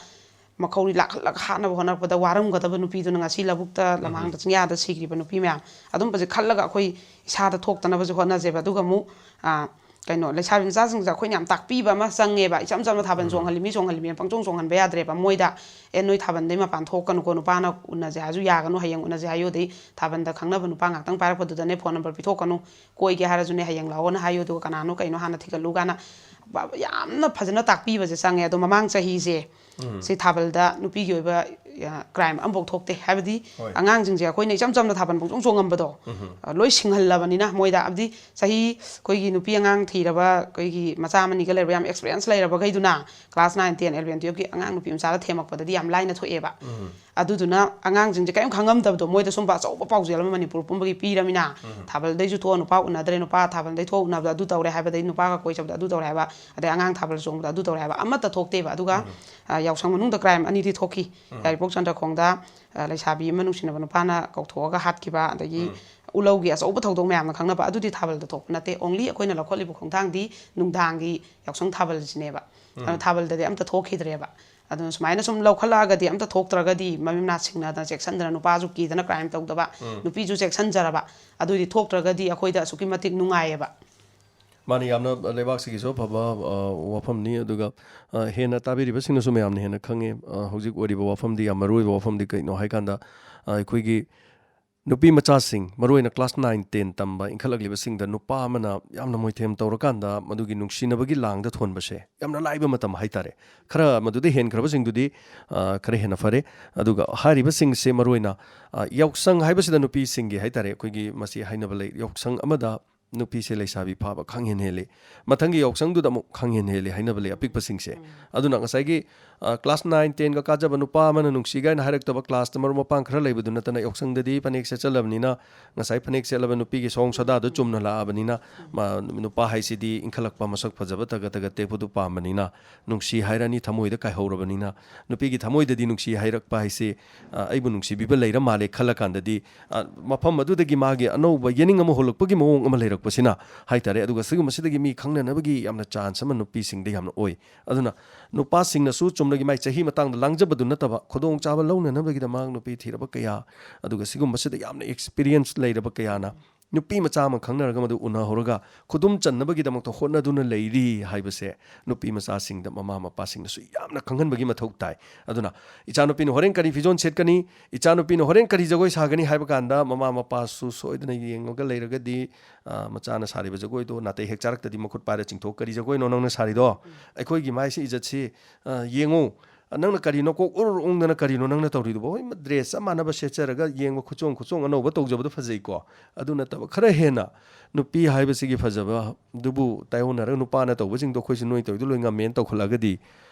ꯃꯈꯧꯔꯤ ꯂꯥꯛꯍꯜꯂꯒ ꯍꯥꯠꯅꯕ ꯍꯣꯠꯅꯔꯛꯄꯗ ꯋꯥꯔꯝꯒꯗꯕ ꯅꯨꯄꯤꯗꯨꯅ ꯉꯁꯤ ꯂꯧꯕꯨꯛꯇ, ꯂꯃꯥꯡꯗ, ꯆꯤꯡꯌꯥꯗ ꯁꯤꯈ꯭ꯔꯤꯕ ꯅꯨꯄꯤ ꯃꯌꯥꯝ, ꯑꯗꯨꯝꯕꯁꯦ ꯈꯜꯂꯒ ꯑꯩꯈꯣꯏ ꯏꯁꯥꯗ ꯊꯣꯛꯇꯅꯕꯁꯨ ꯍꯣꯠꯅꯖꯦꯕ꯫ ꯑꯗꯨꯒ ꯑꯃꯨꯛ, ꯑ, ꯀꯩꯅꯣ, ꯂꯩꯁꯥꯕꯤ ꯃꯆꯥꯁꯤꯡꯁꯦ ꯑꯩꯈꯣꯏꯅ ꯌꯥꯝ ꯇꯥꯛꯄꯤꯕ ꯑꯃ ꯆꯪꯉꯦꯕ꯫ ꯏꯆꯝ ꯆꯝꯅ ꯊꯥꯕꯜ ꯆꯣꯡꯍꯜꯂꯤ ꯃꯤ ꯆꯣꯡꯍꯜꯂꯤ ꯃꯤ ꯄꯪꯆꯣꯡ ꯆꯣꯡꯍꯟꯕ ꯌꯥꯗ꯭ꯔꯦꯕ꯫ ꯃꯣꯏꯗ, "ꯑꯦ, ꯅꯣꯏ ꯊꯥꯕꯜꯗꯩ ꯃꯄꯥꯟ ꯊꯣꯛꯀꯅꯨꯀꯣ, ꯅꯨꯄꯥꯅ ꯎꯅꯁꯦ ꯍꯥꯏꯔꯁꯨ ꯌꯥꯒꯅꯨ, ꯍꯌꯦꯡ ꯎꯅꯁꯦ ꯍꯥꯏꯌꯨ", ꯑꯗꯩ ꯊꯥꯕꯜꯗ ꯈꯪꯅꯕ ꯅꯨꯄꯥ ꯉꯥꯛꯇꯪ ꯄꯥꯏꯔꯛꯄꯗꯨꯗꯅꯦ ꯐꯣꯟ ꯅꯝꯕꯔ ꯄꯤꯊꯣꯛꯀꯅꯨ, ꯀꯣꯏꯒꯦ ꯍꯥꯏꯔꯁꯨꯅꯦ ꯍꯌꯦꯡ ꯂꯥꯛꯑꯣꯅ ꯍꯥꯏꯌꯨ, ꯑꯗꯨꯒ ꯀꯅꯥꯅꯣ ꯀꯩꯅꯣ ꯍꯥꯟꯅ ꯊꯤꯒꯠꯂꯨ ꯀꯥꯏꯅ ꯕ-, ꯌꯥꯝꯅ ꯐꯖꯅ ꯇꯥꯛꯄꯤꯕꯁꯦ ꯆꯪꯉꯦ꯫ ꯑꯗꯣ ꯃꯃꯥꯡ ꯆꯍꯤꯁꯦ ꯁꯤ ꯊꯥꯕꯜꯗ ꯅꯨꯄꯤꯒꯤ ꯑꯣꯏꯕ, ꯑ, ꯀ꯭ꯔꯥꯏꯝ ꯑꯃꯐꯥꯎ ꯊꯣꯛꯇꯦ꯫ ꯍꯥꯏꯕꯗꯤ, ꯍꯣꯏ꯫ ꯑꯉꯥꯡꯁꯤꯡꯁꯦ ꯑꯩꯈꯣꯏꯅ ꯏꯆꯝ ꯆꯝꯅ ꯊꯥꯕꯜ ꯄꯪꯆꯣꯡ ꯆꯣꯡꯉꯝꯕꯗꯣ, ꯑ, ꯂꯣꯏ ꯁꯤꯡꯍꯜꯂꯕꯅꯤꯅ ꯃꯣꯏꯗ, ꯍꯥꯏꯕꯗꯤ ꯆꯍꯤ, ꯑꯩꯈꯣꯏꯒꯤ ꯅꯨꯄꯤ ꯑꯉꯥꯡ ꯊꯤꯔꯕ, ꯑꯩꯈꯣꯏꯒꯤ ꯃꯆꯥ ꯑꯃꯅꯤꯒ ꯂꯩꯔꯕ ꯌꯥꯝ ꯑꯦꯛꯁꯄꯤꯔꯤꯌꯦꯟꯁ ꯂꯩꯔꯕꯈꯩꯗꯨꯅ ꯀ꯭ꯂꯥꯁ ꯅꯥꯏꯟ, ꯇꯦꯟ, ꯑꯦꯂꯚꯦꯟ, ꯇꯨꯌꯦꯜꯐꯀꯤ ꯑꯉꯥꯡ ꯅꯨꯄꯤ ꯃꯆꯥꯗ ꯊꯦꯝꯃꯛꯄꯗꯗꯤ ꯌꯥꯝ ꯂꯥꯏꯅ ꯊꯣꯛꯑꯦꯕ꯫ ꯑꯗꯨꯗꯨꯅ ꯑꯉꯥꯡꯁꯤꯡꯁꯦ ꯀꯔꯤꯝ ꯈꯪꯉꯝꯗꯕꯗꯣ, ꯃꯣꯏꯗ ꯁꯨꯝꯕ ꯑꯆꯧꯕ ꯄꯥꯎꯖꯦꯜ ꯑꯃ ꯃꯅꯤꯄꯨꯔ ꯄꯨꯝꯕꯒꯤ ꯄꯤꯔꯃꯤꯅ, ꯊꯥꯕꯜꯗꯩꯁꯨ ꯊꯣꯛꯑ ꯅꯨꯄꯥ ꯎꯅꯗ꯭ꯔꯦ, ꯅꯨꯄꯥ ꯊꯥꯕꯜꯗꯩ ꯊꯣꯛꯑ ꯎꯅꯕꯗ ꯑꯗꯨ ꯇꯧꯔꯦ ꯍꯥꯏꯕꯗꯩ ꯅꯨꯄꯥꯒ ꯀꯣꯏ ꯆꯠꯄꯗ ꯑꯗꯨ ꯇꯧꯔꯦ ꯍꯥꯏꯕ, ꯑꯗꯩ ꯑꯉꯥꯡ ꯊꯥꯕꯜ ꯆꯣꯡꯕꯗ ꯑꯗꯨ ꯇꯧꯔꯦ ꯍꯥꯏꯕ ꯑꯃꯠꯇ ꯊꯣꯛꯇꯦꯕ꯫ ꯑꯗꯨꯒ, ꯑ, ꯌꯥꯎꯁꯪ ꯃꯅꯨꯡꯗ ꯀ꯭ꯔꯥꯏꯝ ꯑꯅꯤꯗꯤ ꯊꯣꯛꯈꯤ꯫ ꯌꯥꯏꯔꯤꯄꯣꯛ ꯆꯟꯗ꯭ꯔꯈꯣꯡꯗ, ꯑ, ꯂꯩꯁꯥꯕꯤ ꯑꯃ ꯅꯨꯡꯁꯤꯅꯕ ꯅꯨꯄꯥꯅ ꯀꯧꯊꯣꯛꯑꯒ ꯍꯥꯠꯈꯤꯕ, ꯑꯗꯒꯤ ꯎꯂꯧꯒꯤ ꯑꯆꯧꯕ ꯊꯧꯗꯣꯛ ꯃꯌꯥꯝꯅ ꯈꯪꯅꯕ, ꯑꯗꯨꯗꯤ ꯊꯥꯕꯜꯗ ꯊꯣꯛꯄ ꯅꯠꯇꯦ꯫ Only ꯑꯩꯈꯣꯏꯅ ꯂꯧꯈꯠꯂꯤꯕ ꯈꯣꯡꯊꯥꯡꯗꯤ ꯅꯨꯡꯗꯥꯡꯒꯤ ꯌꯥꯎꯁꯪ ꯊꯥꯕꯜꯁꯤꯅꯦꯕ꯫ ꯑꯗꯨꯅ ꯊꯥꯕꯜꯗꯗꯤ ꯑꯝꯇ ꯊꯣꯛꯈꯤꯗ꯭ꯔꯦꯕ꯫ ꯑꯗꯨꯅ ꯁꯨꯃꯥꯏꯅ ꯁꯨꯝ ꯂꯧꯈꯠꯂꯛꯑꯒꯗꯤ, ꯑꯝꯇ ꯊꯣꯛꯇ꯭ꯔꯒꯗꯤ, ꯃꯃꯤꯠ ꯃꯅꯥ ꯁꯤꯡꯅꯗꯅ ꯆꯦꯛꯁꯤꯟꯗꯅ, ꯅꯨꯄꯥꯁꯨ ꯀꯤꯗꯅ ꯀ꯭ꯔꯥꯏꯝ ꯇꯧꯗꯕ, ꯅꯨꯄꯤꯁꯨ ꯆꯦꯛꯁꯤꯟꯖꯔꯕ, ꯑꯗꯨꯗꯤ ꯊꯣꯛꯇ꯭ꯔꯒꯗꯤ ꯑꯩꯈꯣꯏꯗ ꯑꯁꯨꯛꯀꯤ ꯃꯇꯤꯛ ꯅꯨꯡꯉꯥꯏꯌꯦꯕ꯫ ꯃꯥꯅꯤ, ꯌꯥꯝꯅ ꯂꯩꯕꯥꯛꯁꯤꯒꯤꯁꯨ ꯑꯐꯕ, ꯑ, ꯋꯥꯐꯝꯅꯤ꯫ ꯑꯗꯨꯒ, ꯑ, ꯍꯦꯟꯅ ꯇꯥꯕꯤꯔꯤꯕꯁꯤꯡꯅꯁꯨ ꯃꯌꯥꯝꯅ ꯍꯦꯟꯅ ꯈꯪꯉꯦ꯫ ꯑ, ꯍꯧꯖꯤꯛ ꯑꯣꯏꯔꯤꯕ ꯋꯥꯐꯝꯗꯤ, ꯌꯥꯝ ꯃꯔꯨ ꯑꯣꯏꯕ ꯋꯥꯐꯝꯗꯤ ꯀꯩꯅꯣ ꯍꯥꯏꯀꯥꯟꯗ, ꯑ, ꯑꯩꯈꯣꯏꯒꯤ ꯅꯨꯄꯤ ꯃꯆꯥꯁꯤꯡ, ꯃꯔꯨꯑꯣꯏꯅ ꯀ꯭ꯂꯥꯁ ꯅꯥꯏꯟ, ꯇꯦꯟ ꯇꯝꯕ ꯏꯟꯈꯠꯂꯛꯂꯤꯕꯁꯤꯡꯗ ꯅꯨꯄꯥ ꯑꯃꯅ ꯌꯥꯝꯅ ꯃꯣꯏꯊꯦꯝ ꯇꯧꯔꯀꯥꯟꯗ ꯃꯗꯨꯒꯤ ꯅꯨꯡꯁꯤꯅꯕꯒꯤ ꯂꯥꯡꯗ ꯊꯣꯟꯕꯁꯦ ꯌꯥꯝꯅ ꯂꯥꯏꯕ ꯃꯇꯝ ꯍꯥꯏꯇꯥꯔꯦ꯫ ꯈꯔ ꯃꯗꯨꯗꯩ ꯍꯦꯟꯈ꯭ꯔꯕꯁꯤꯡꯗꯨꯗꯤ, ꯑ, ꯈꯔ ꯍꯦꯟꯅ ꯐꯔꯦ꯫ ꯑꯗꯨꯒ ꯍꯥꯏꯔꯤꯕꯁꯤꯡꯁꯦ ꯃꯔꯨꯑꯣꯏꯅ, ꯑ, ꯌꯥꯎꯁꯪ ꯍꯥꯏꯕꯁꯤꯗ ꯅꯨꯄꯤꯁꯤꯡꯒꯤ ꯍꯥꯏꯇꯥꯔꯦ, ꯑꯩꯈꯣꯏꯒꯤ ꯃꯁꯤ ꯍꯥꯏꯅꯕ ꯂꯩ, ꯌꯥꯎꯁꯪ ꯑꯃꯗ ꯅꯨꯄꯤꯁꯦ ꯂꯩꯁꯥꯕꯤ ꯐꯥꯕ ꯈꯪꯍꯦꯟ ꯍꯦꯜꯂꯤ꯫ ꯃꯊꯪꯒꯤ ꯌꯥꯎꯁꯪꯗꯨꯗ ꯑꯃꯨꯛ ꯈꯪꯍꯦꯟ ꯍꯦꯜꯂꯤ ꯍꯥꯏꯅꯕ ꯂꯩ, ꯑꯄꯤꯛꯄꯁꯤꯡꯁꯦ꯫ ꯑꯗꯨꯅ ꯉꯁꯥꯏꯒꯤ, ꯑ, ꯀ꯭ꯂꯥꯁ ꯅꯥꯏꯟ, ꯇꯦꯟꯒ ꯀꯥꯖꯕ ꯅꯨꯄꯥ ꯑꯃꯅ ꯅꯨꯡꯁꯤ ꯀꯥꯏꯅ ꯍꯥꯏꯔꯛꯇꯕ, ꯀ꯭ꯂꯥꯁꯇ ꯃꯔꯨꯞ ꯃꯄꯥꯡ ꯈꯔ ꯂꯩꯕꯗꯨ ꯅꯠꯇꯅ, ꯌꯥꯎꯁꯪꯗꯗꯤ ꯐꯅꯦꯛ ꯁꯦꯠꯆꯜꯂꯕꯅꯤꯅ, ꯉꯁꯥꯏ ꯐꯅꯦꯛ ꯁꯦꯠꯂꯕ ꯅꯨꯄꯤꯒꯤ ꯁꯑꯣꯡ ꯁꯥꯗꯥꯗꯨ ꯆꯨꯝꯅ ꯂꯥꯛꯑꯕꯅꯤꯅ, ꯃꯥ, ꯅꯨꯄꯥ ꯍꯥꯏꯁꯤꯗꯤ ꯏꯟꯈꯠꯂꯛꯄ, ꯃꯁꯛ ꯐꯖꯕ, ꯇꯒꯠ ꯇꯒꯠ ꯇꯦꯛꯄꯗꯨ ꯄꯥꯝꯕꯅꯤꯅ, ꯅꯨꯡꯁꯤ ꯍꯥꯏꯔꯅꯤ, ꯊꯃꯣꯏꯗ ꯀꯥꯏꯍꯧꯔꯕꯅꯤꯅ, ꯅꯨꯄꯤꯒꯤ ꯊꯃꯣꯏꯗꯗꯤ ꯅꯨꯡꯁꯤ ꯍꯥꯏꯔꯛꯄ ꯍꯥꯏꯁꯤ, ꯑ, ꯑꯩꯕꯨ ꯅꯨꯡꯁꯤꯕꯤꯕ ꯂꯩꯔ ꯃꯥꯜꯂꯦ ꯈꯜꯂꯀꯥꯟꯗꯗꯤ, ꯑ, ꯃꯐꯝ ꯑꯗꯨꯗꯒꯤ ꯃꯥꯒꯤ ꯑꯅꯧꯕ ꯌꯦꯅꯤꯡ ꯑꯃ ꯍꯧꯂꯛꯄꯒꯤ ꯃꯑꯣꯡ ꯑꯃ ꯂꯩꯔꯛꯄꯁꯤꯅ ꯍꯥꯏꯇꯥꯔꯦ꯫ ꯑꯗꯨꯒ ꯁꯤꯒꯨꯝꯕꯁꯤꯗꯒꯤ ꯃꯤ ꯈꯪꯅꯅꯕꯒꯤ ꯌꯥꯝꯅ ꯆꯥꯟꯁ ꯑꯃ ꯅꯨꯄꯤꯁꯤꯡꯗ ꯌꯥꯝꯅ ꯑꯣꯏ꯫ ꯑꯗꯨꯅ ꯅꯨꯄꯥꯁꯤꯡꯅꯁꯨ ꯆꯨꯝꯅꯒꯤ ꯃꯥꯏ ꯆꯍꯤ ꯃꯇꯥꯡꯗ ꯂꯥꯡꯖꯕꯗꯨ ꯅꯠꯇꯕ, ꯈꯨꯗꯣꯡꯆꯥꯕ ꯂꯧꯅꯅꯕꯒꯤꯗꯃꯛ ꯅꯨꯄꯤ ꯊꯤꯔꯕ ꯀꯌꯥ, ꯑꯗꯨꯒ ꯁꯤꯒꯨꯝꯕꯁꯤꯗ ꯌꯥꯝꯅ ꯑꯦꯛꯁꯄꯤꯔꯤꯌꯦꯟꯁ ꯂꯩꯔꯕ ꯀꯌꯥꯅ ꯅꯨꯄꯤ ꯃꯆꯥ ꯑꯃ ꯈꯪꯅꯔꯒ ꯃꯗꯨ ꯎꯅꯍꯧꯔꯒ ꯈꯨꯗꯨꯝ ꯆꯟꯅꯕꯒꯤꯗꯃꯛꯇ ꯍꯣꯠꯅꯗꯨꯅ ꯂꯩꯔꯤ ꯍꯥꯏꯕꯁꯦ ꯅꯨꯄꯤ ꯃꯆꯥꯁꯤꯡꯗ ꯃꯃꯥ ꯃꯄꯥꯁꯤꯡꯅꯁꯨ ꯌꯥꯝꯅ ꯈꯪꯍꯟꯕꯒꯤ ꯃꯊꯧ ꯇꯥꯏ꯫ ꯑꯗꯨꯅ ꯏꯆꯥꯅꯨꯄꯤꯅ ꯍꯣꯔꯦꯟ ꯀꯔꯤ ꯐꯤꯖꯣꯜ ꯁꯦꯠꯀꯅꯤ, ꯏꯆꯥꯅꯨꯄꯤꯅ ꯍꯣꯔꯦꯟ ꯀꯔꯤ ꯖꯒꯣꯏ ꯁꯥꯒꯅꯤ ꯍꯥꯏꯕ ꯀꯥꯟꯗ ꯃꯃꯥ ꯃꯄꯥꯁꯨ ꯁꯣꯏꯗꯅ ꯌꯦꯡꯉꯒ ꯂꯩꯔꯒꯗꯤ, ꯑ, ꯃꯆꯥꯅ ꯁꯥꯔꯤꯕ ꯖꯒꯣꯏꯗꯣ ꯅꯥꯇꯩ ꯍꯦꯛ ꯆꯥꯔꯛꯇꯗꯤ ꯃꯈꯨꯠ ꯄꯥꯏꯔ ꯆꯤꯡꯊꯣꯛ, "ꯀꯔꯤ ꯖꯒꯣꯏꯅꯣ ꯅꯪꯅ ꯁꯥꯔꯤꯗꯣ? ꯑꯩꯈꯣꯏꯒꯤ ꯃꯥꯏꯁꯤ ꯏꯖꯠꯁꯤ, ꯑ, ꯌꯦꯡꯉꯨ꯫ ꯅꯪꯅ ꯀꯔꯤꯅꯣ ꯀꯣꯛ ꯎꯔꯨꯔ ꯎꯪꯗꯅ ꯀꯔꯤꯅꯣ ꯅꯪꯅ ꯇꯧꯔꯤꯗꯨꯕꯣ? ꯍꯣꯏ, ꯗ꯭ꯔꯦꯁ ꯆꯞ ꯃꯥꯟꯅꯕ ꯁꯦꯠꯆꯔꯒ ꯌꯦꯡꯕ, ꯈꯨꯆꯣꯡ ꯈꯨꯆꯣꯡ ꯑꯅꯧꯕ ꯇꯧꯖꯕꯗꯣ ꯐꯖꯩꯀꯣ꯫ ꯑꯗꯨ ꯅꯠꯇꯕ ꯈꯔ ꯍꯦꯟꯅ ꯅꯨꯄꯤ ꯍꯥꯏꯕꯁꯤꯒꯤ ꯐꯖꯕ ꯑꯗꯨꯕꯨ ꯇꯥꯏꯌꯣꯟꯅꯔꯒ ꯅꯨꯄꯥꯅ ꯇꯧꯕꯁꯤꯡꯗꯣ ꯑꯩꯈꯣꯏꯁꯨ ꯅꯣꯏ ꯇꯧꯔꯤꯗꯣ ꯂꯣꯏ ꯉꯝꯃꯦꯅ ꯇꯧꯈꯠꯂꯛꯑꯒꯗꯤ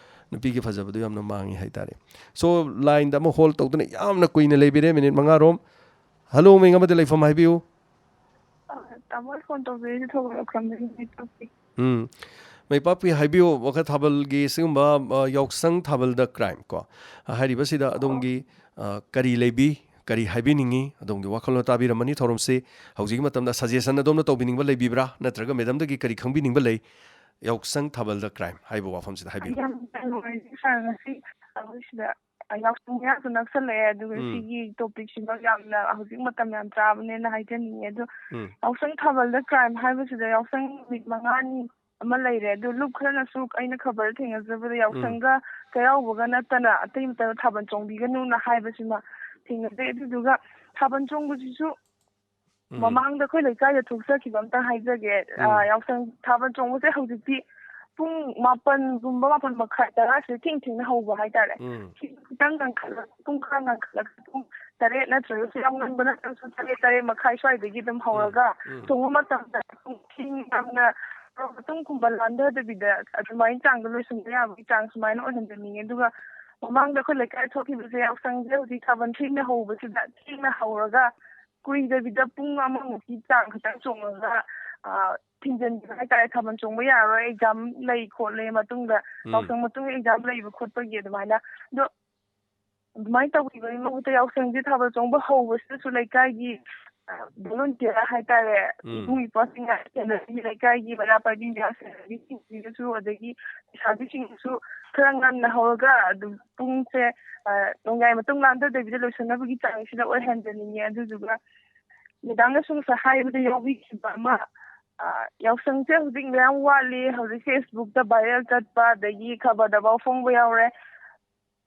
ꯅꯨꯄꯤꯒꯤ ꯐꯖꯕꯗꯣ ꯌꯥꯝꯅ ꯃꯥꯡꯉꯤ ꯍꯥꯏꯇꯥꯔꯦ"꯫ ꯁꯣ, ꯂꯥꯏꯟꯗ ꯑꯃ ꯍꯣꯜ ꯇꯧꯗꯨꯅ ꯌꯥꯝꯅ ꯀꯨꯏꯅ ꯂꯩꯕꯤꯔꯦ, ꯃꯤꯅꯤꯠ ꯃꯉꯥꯔꯣꯝ꯫ ꯍꯜꯂꯣ, ꯃꯤꯡ ꯑꯃꯗ ꯂꯩꯐꯝ ꯍꯥꯏꯕꯤꯌꯨ꯫ ꯑ, ꯇꯥꯃꯣ, ꯑꯩ ꯐꯣꯟ ꯇꯧꯖꯔꯛꯏꯁꯦ ꯊꯧꯕꯥꯜ ꯂꯧꯈ꯭ꯔꯝꯗꯒꯤꯅꯦ, ꯇꯧꯕꯤ꯫ ꯎꯝ꯫ ꯃꯩꯄꯥꯛꯄꯤ ꯍꯥꯏꯕꯤꯌꯨ, ꯋꯥꯈꯜ ꯊꯥꯕꯜꯒꯤ ꯁꯤꯒꯨꯝꯕ, ꯑ, ꯌꯥꯎꯁꯪ ꯊꯥꯕꯜꯗ ꯀ꯭ꯔꯥꯏꯝ ꯀꯣ, ꯑ, ꯍꯥꯏꯔꯤꯕꯁꯤꯗ ꯑꯗꯣꯝꯒꯤ, ꯑ, ꯀꯔꯤ ꯂꯩꯕꯤ, ꯀꯔꯤ ꯍꯥꯏꯕꯤꯅꯤꯡꯉꯤ, ꯑꯗꯣꯝꯒꯤ ꯋꯥꯈꯜꯂꯣꯟ ꯇꯥꯕꯤꯔꯝꯃꯅꯤ ꯊꯧꯔꯝꯁꯤ꯫ ꯍꯧꯖꯤꯛꯀꯤ ꯃꯇꯝꯗ ꯁꯖꯦꯁꯟ ꯑꯗꯣꯝꯅ ꯇꯧꯕꯤꯅꯤꯡꯕ ꯂꯩꯕꯤꯕ꯭ꯔꯥ? ꯅꯠꯇ꯭ꯔꯒ ꯃꯦꯗꯝꯗꯒꯤ ꯀꯔꯤ ꯈꯪꯕꯤꯅꯤꯡꯕ ꯂꯩ? ꯌꯥꯎꯁꯪ ꯊꯥꯕꯜꯗ ꯀ꯭ꯔꯥꯏꯝ ꯍꯥꯏꯕ ꯋꯥꯐꯝꯁꯤꯗ ꯍꯥꯏꯕꯤꯌꯨ꯫ ꯌꯥꯝ ꯅꯨꯡꯉꯥꯏꯖꯩ ꯁꯥꯔ, ꯉꯁꯤ ꯑꯩꯈꯣꯏ ꯁꯤꯗ ꯌꯥꯎꯁꯪ ꯃꯌꯥꯁꯨ ꯅꯛꯁꯜꯂꯛꯑꯦ, ꯑꯗꯨꯒ ꯎꯝ꯫ ꯁꯤꯒꯤ ꯇꯣꯄꯤꯛꯁꯤꯃ ꯌꯥꯝꯅ ꯍꯧꯖꯤꯛ ꯃꯇꯝ ꯌꯥꯝ ꯆꯥꯕꯅꯦꯅ ꯍꯥꯏꯖꯅꯤꯡꯉꯦ꯫ ꯑꯗꯣ ꯎꯝ꯫ ꯌꯥꯎꯁꯪ ꯊꯥꯕꯜꯗ ꯀ꯭ꯔꯥꯏꯝ ꯍꯥꯏꯕꯁꯤꯗ ꯌꯥꯎꯁꯪ ꯅꯨꯃꯤꯠ ꯃꯉꯥꯅꯤ ꯑꯃ ꯂꯩꯔꯦ꯫ ꯑꯗꯣ ꯂꯨꯞ ꯈꯔꯅꯁꯨ ꯑꯩꯅ ꯈꯕꯔ ꯊꯦꯡꯅꯖꯕꯗ ꯎꯝ꯫ ꯌꯥꯎꯁꯪꯒ ꯆꯩꯔꯥꯎꯕꯒ ꯅꯠꯇꯅ ꯑꯇꯩ ꯃꯇꯝꯗ ꯊꯥꯕꯜ ꯆꯣꯡꯕꯤꯒꯅꯨꯅ ꯍꯥꯏꯕꯁꯤꯃ ꯊꯦꯡꯅꯖꯩ꯫ ꯑꯗꯨꯗꯨꯒ ꯊꯥꯕꯜ ꯆꯣꯡꯕꯁꯤꯁꯨ ꯎꯝ꯫ ꯃꯃꯥꯡꯗ ꯑꯩꯈꯣꯏ ꯂꯩꯀꯥꯏꯗ ꯊꯣꯛꯆꯈꯤꯕ ꯑꯝꯇ ꯍꯥꯏꯖꯒꯦ꯫ ꯎꯝ꯫ ꯑ, ꯌꯥꯎꯁꯪ ꯊꯥꯕꯜ ꯆꯣꯡꯕꯁꯦ ꯍꯧꯖꯤꯛꯇꯤ ꯄꯨꯡ ꯃꯥꯄꯟꯒꯨꯝꯕ, ꯃꯥꯄꯟ ꯃꯈꯥꯏ, ꯇꯔꯥꯁꯦ ꯊꯦꯡ ꯊꯦꯡꯅ ꯍꯧꯕ ꯍꯥꯏꯇꯥꯔꯦ꯫ ꯎꯝ꯫ ꯁꯤ ꯈꯤꯇꯪ ꯉꯟꯈꯠꯂꯒ, ꯄꯨꯡ ꯈꯔ ꯉꯟꯈꯠꯂꯒ ꯄꯨꯡ ꯇꯔꯦꯠ ꯅꯠꯇ꯭ꯔꯒꯁꯨ ꯌꯥꯝ ꯉꯟꯕ ꯅꯠꯇ꯭ꯔꯒꯁꯨ ꯇꯔꯦꯠ, ꯇꯔꯦꯠ ꯃꯈꯥꯏ ꯁ꯭ꯋꯥꯏꯗꯒꯤ ꯑꯗꯨꯝ ꯍꯧꯔꯒ ꯎꯝ꯫ ꯊꯣꯡꯕ ꯃꯇꯝꯗ ꯄꯨꯡ ꯊꯦꯡ ꯌꯥꯝꯅ ꯃꯇꯨꯡꯒꯨꯝꯕ ꯂꯥꯟꯊꯗꯕꯤꯗ ꯑꯗꯨꯃꯥꯏꯅ ꯆꯥꯡꯗ ꯂꯣꯏꯁꯤꯟꯕ ꯌꯥꯕꯒꯤ ꯆꯥꯡ ꯁꯨꯃꯥꯏꯅ ꯑꯣꯏꯍꯟꯖꯅꯤꯡꯉꯦ꯫ ꯑꯗꯨꯒ ꯃꯃꯥꯡꯗ ꯑꯩꯈꯣꯏ ꯂꯩꯀꯥꯏ ꯊꯣꯛꯈꯤꯕꯁꯦ ꯌꯥꯎꯁꯪꯁꯦ ꯍꯧꯖꯤꯛ ꯊꯥꯕꯜ ꯊꯦꯡꯅ ꯍꯧꯕꯁꯤꯗ ꯊꯦꯡꯅ ꯍꯧꯔꯒ ꯀꯨꯏꯗꯕꯤꯗ ꯄꯨꯡ ꯑꯃꯃꯨꯛꯀꯤ ꯆꯥꯡ ꯈꯛꯇꯪ ꯆꯣꯡꯉꯒ, ꯑ, ꯊꯤꯡꯖꯤꯟꯈꯤꯕ ꯍꯥꯏꯇꯥꯔꯦ꯫ ꯊꯥꯕꯜ ꯆꯣꯡꯕ ꯌꯥꯔꯣꯏ, ꯑꯦꯛꯖꯥꯝ ꯂꯩ ꯈꯣꯠꯂꯦ ꯃꯇꯨꯡꯗ, ꯎꯝ꯫ ꯌꯥꯎꯁꯪ ꯃꯇꯨꯡ ꯑꯦꯛꯖꯥꯝ ꯂꯩꯕ ꯈꯣꯠꯄꯒꯤ ꯑꯗꯨꯃꯥꯏꯅ꯫ ꯑꯗꯣ ꯑꯗꯨꯃꯥꯏꯅ ꯇꯧꯈꯤꯕꯒꯤ ꯃꯍꯨꯠꯇ ꯌꯥꯎꯁꯪꯁꯦ ꯊꯥꯕꯜ ꯆꯣꯡꯕ ꯍꯧꯕꯁꯤꯗꯁꯨ ꯂꯩꯀꯥꯏꯒꯤ, ꯑ, ꯚꯣꯂꯨꯟꯇꯤꯌꯔ ꯍꯥꯏꯇꯥꯔꯦ, ꯎꯝ꯫ ꯏꯕꯨꯡ ꯏꯄ꯭ꯋꯥꯁꯤꯡꯅ ꯁꯦꯟꯅꯕꯤ ꯂꯩꯀꯥꯏꯒꯤ ꯃꯩꯔꯥ ꯄꯥꯏꯕꯤ ꯃꯌꯥꯝ ꯁꯦꯟꯅꯕꯤꯁꯤꯡꯁꯤꯅꯁꯨ ꯑꯗꯒꯤ ꯂꯩꯁꯥꯕꯤꯁꯤꯡꯅꯁꯨ ꯈꯔ ꯉꯟꯅ ꯍꯧꯔꯒ ꯑꯗꯨꯝ ꯄꯨꯡꯁꯦ, ꯑ, ꯅꯣꯡꯌꯥꯏ ꯃꯇꯨꯡ ꯂꯥꯟꯊꯗꯕꯤꯗ ꯂꯣꯏꯁꯤꯟꯅꯕꯒꯤ ꯆꯥꯡꯁꯤꯗ ꯑꯣꯏꯍꯟꯖꯅꯤꯡꯉꯦ꯫ ꯑꯗꯨꯗꯨꯒ ꯃꯦꯗꯥꯝꯅꯁꯨ ꯉꯁꯥꯏ ꯍꯥꯏꯕꯗ ꯌꯥꯎꯕꯤꯈꯤꯕ ꯑꯃ, ꯑ, ꯌꯥꯎꯁꯪꯁꯦ ꯍꯧꯖꯤꯛ ꯃꯌꯥꯝ ꯋꯥꯠꯂꯤ꯫ ꯍꯧꯖꯤꯛ ꯐꯦꯁꯕꯨꯛꯇ ꯚꯥꯏꯔꯦꯜ ꯆꯠꯄ ꯑꯗꯒꯤ ꯈꯕꯔꯗꯐꯥꯎ ꯐꯣꯡꯕ ꯌꯥꯎꯔꯦ꯫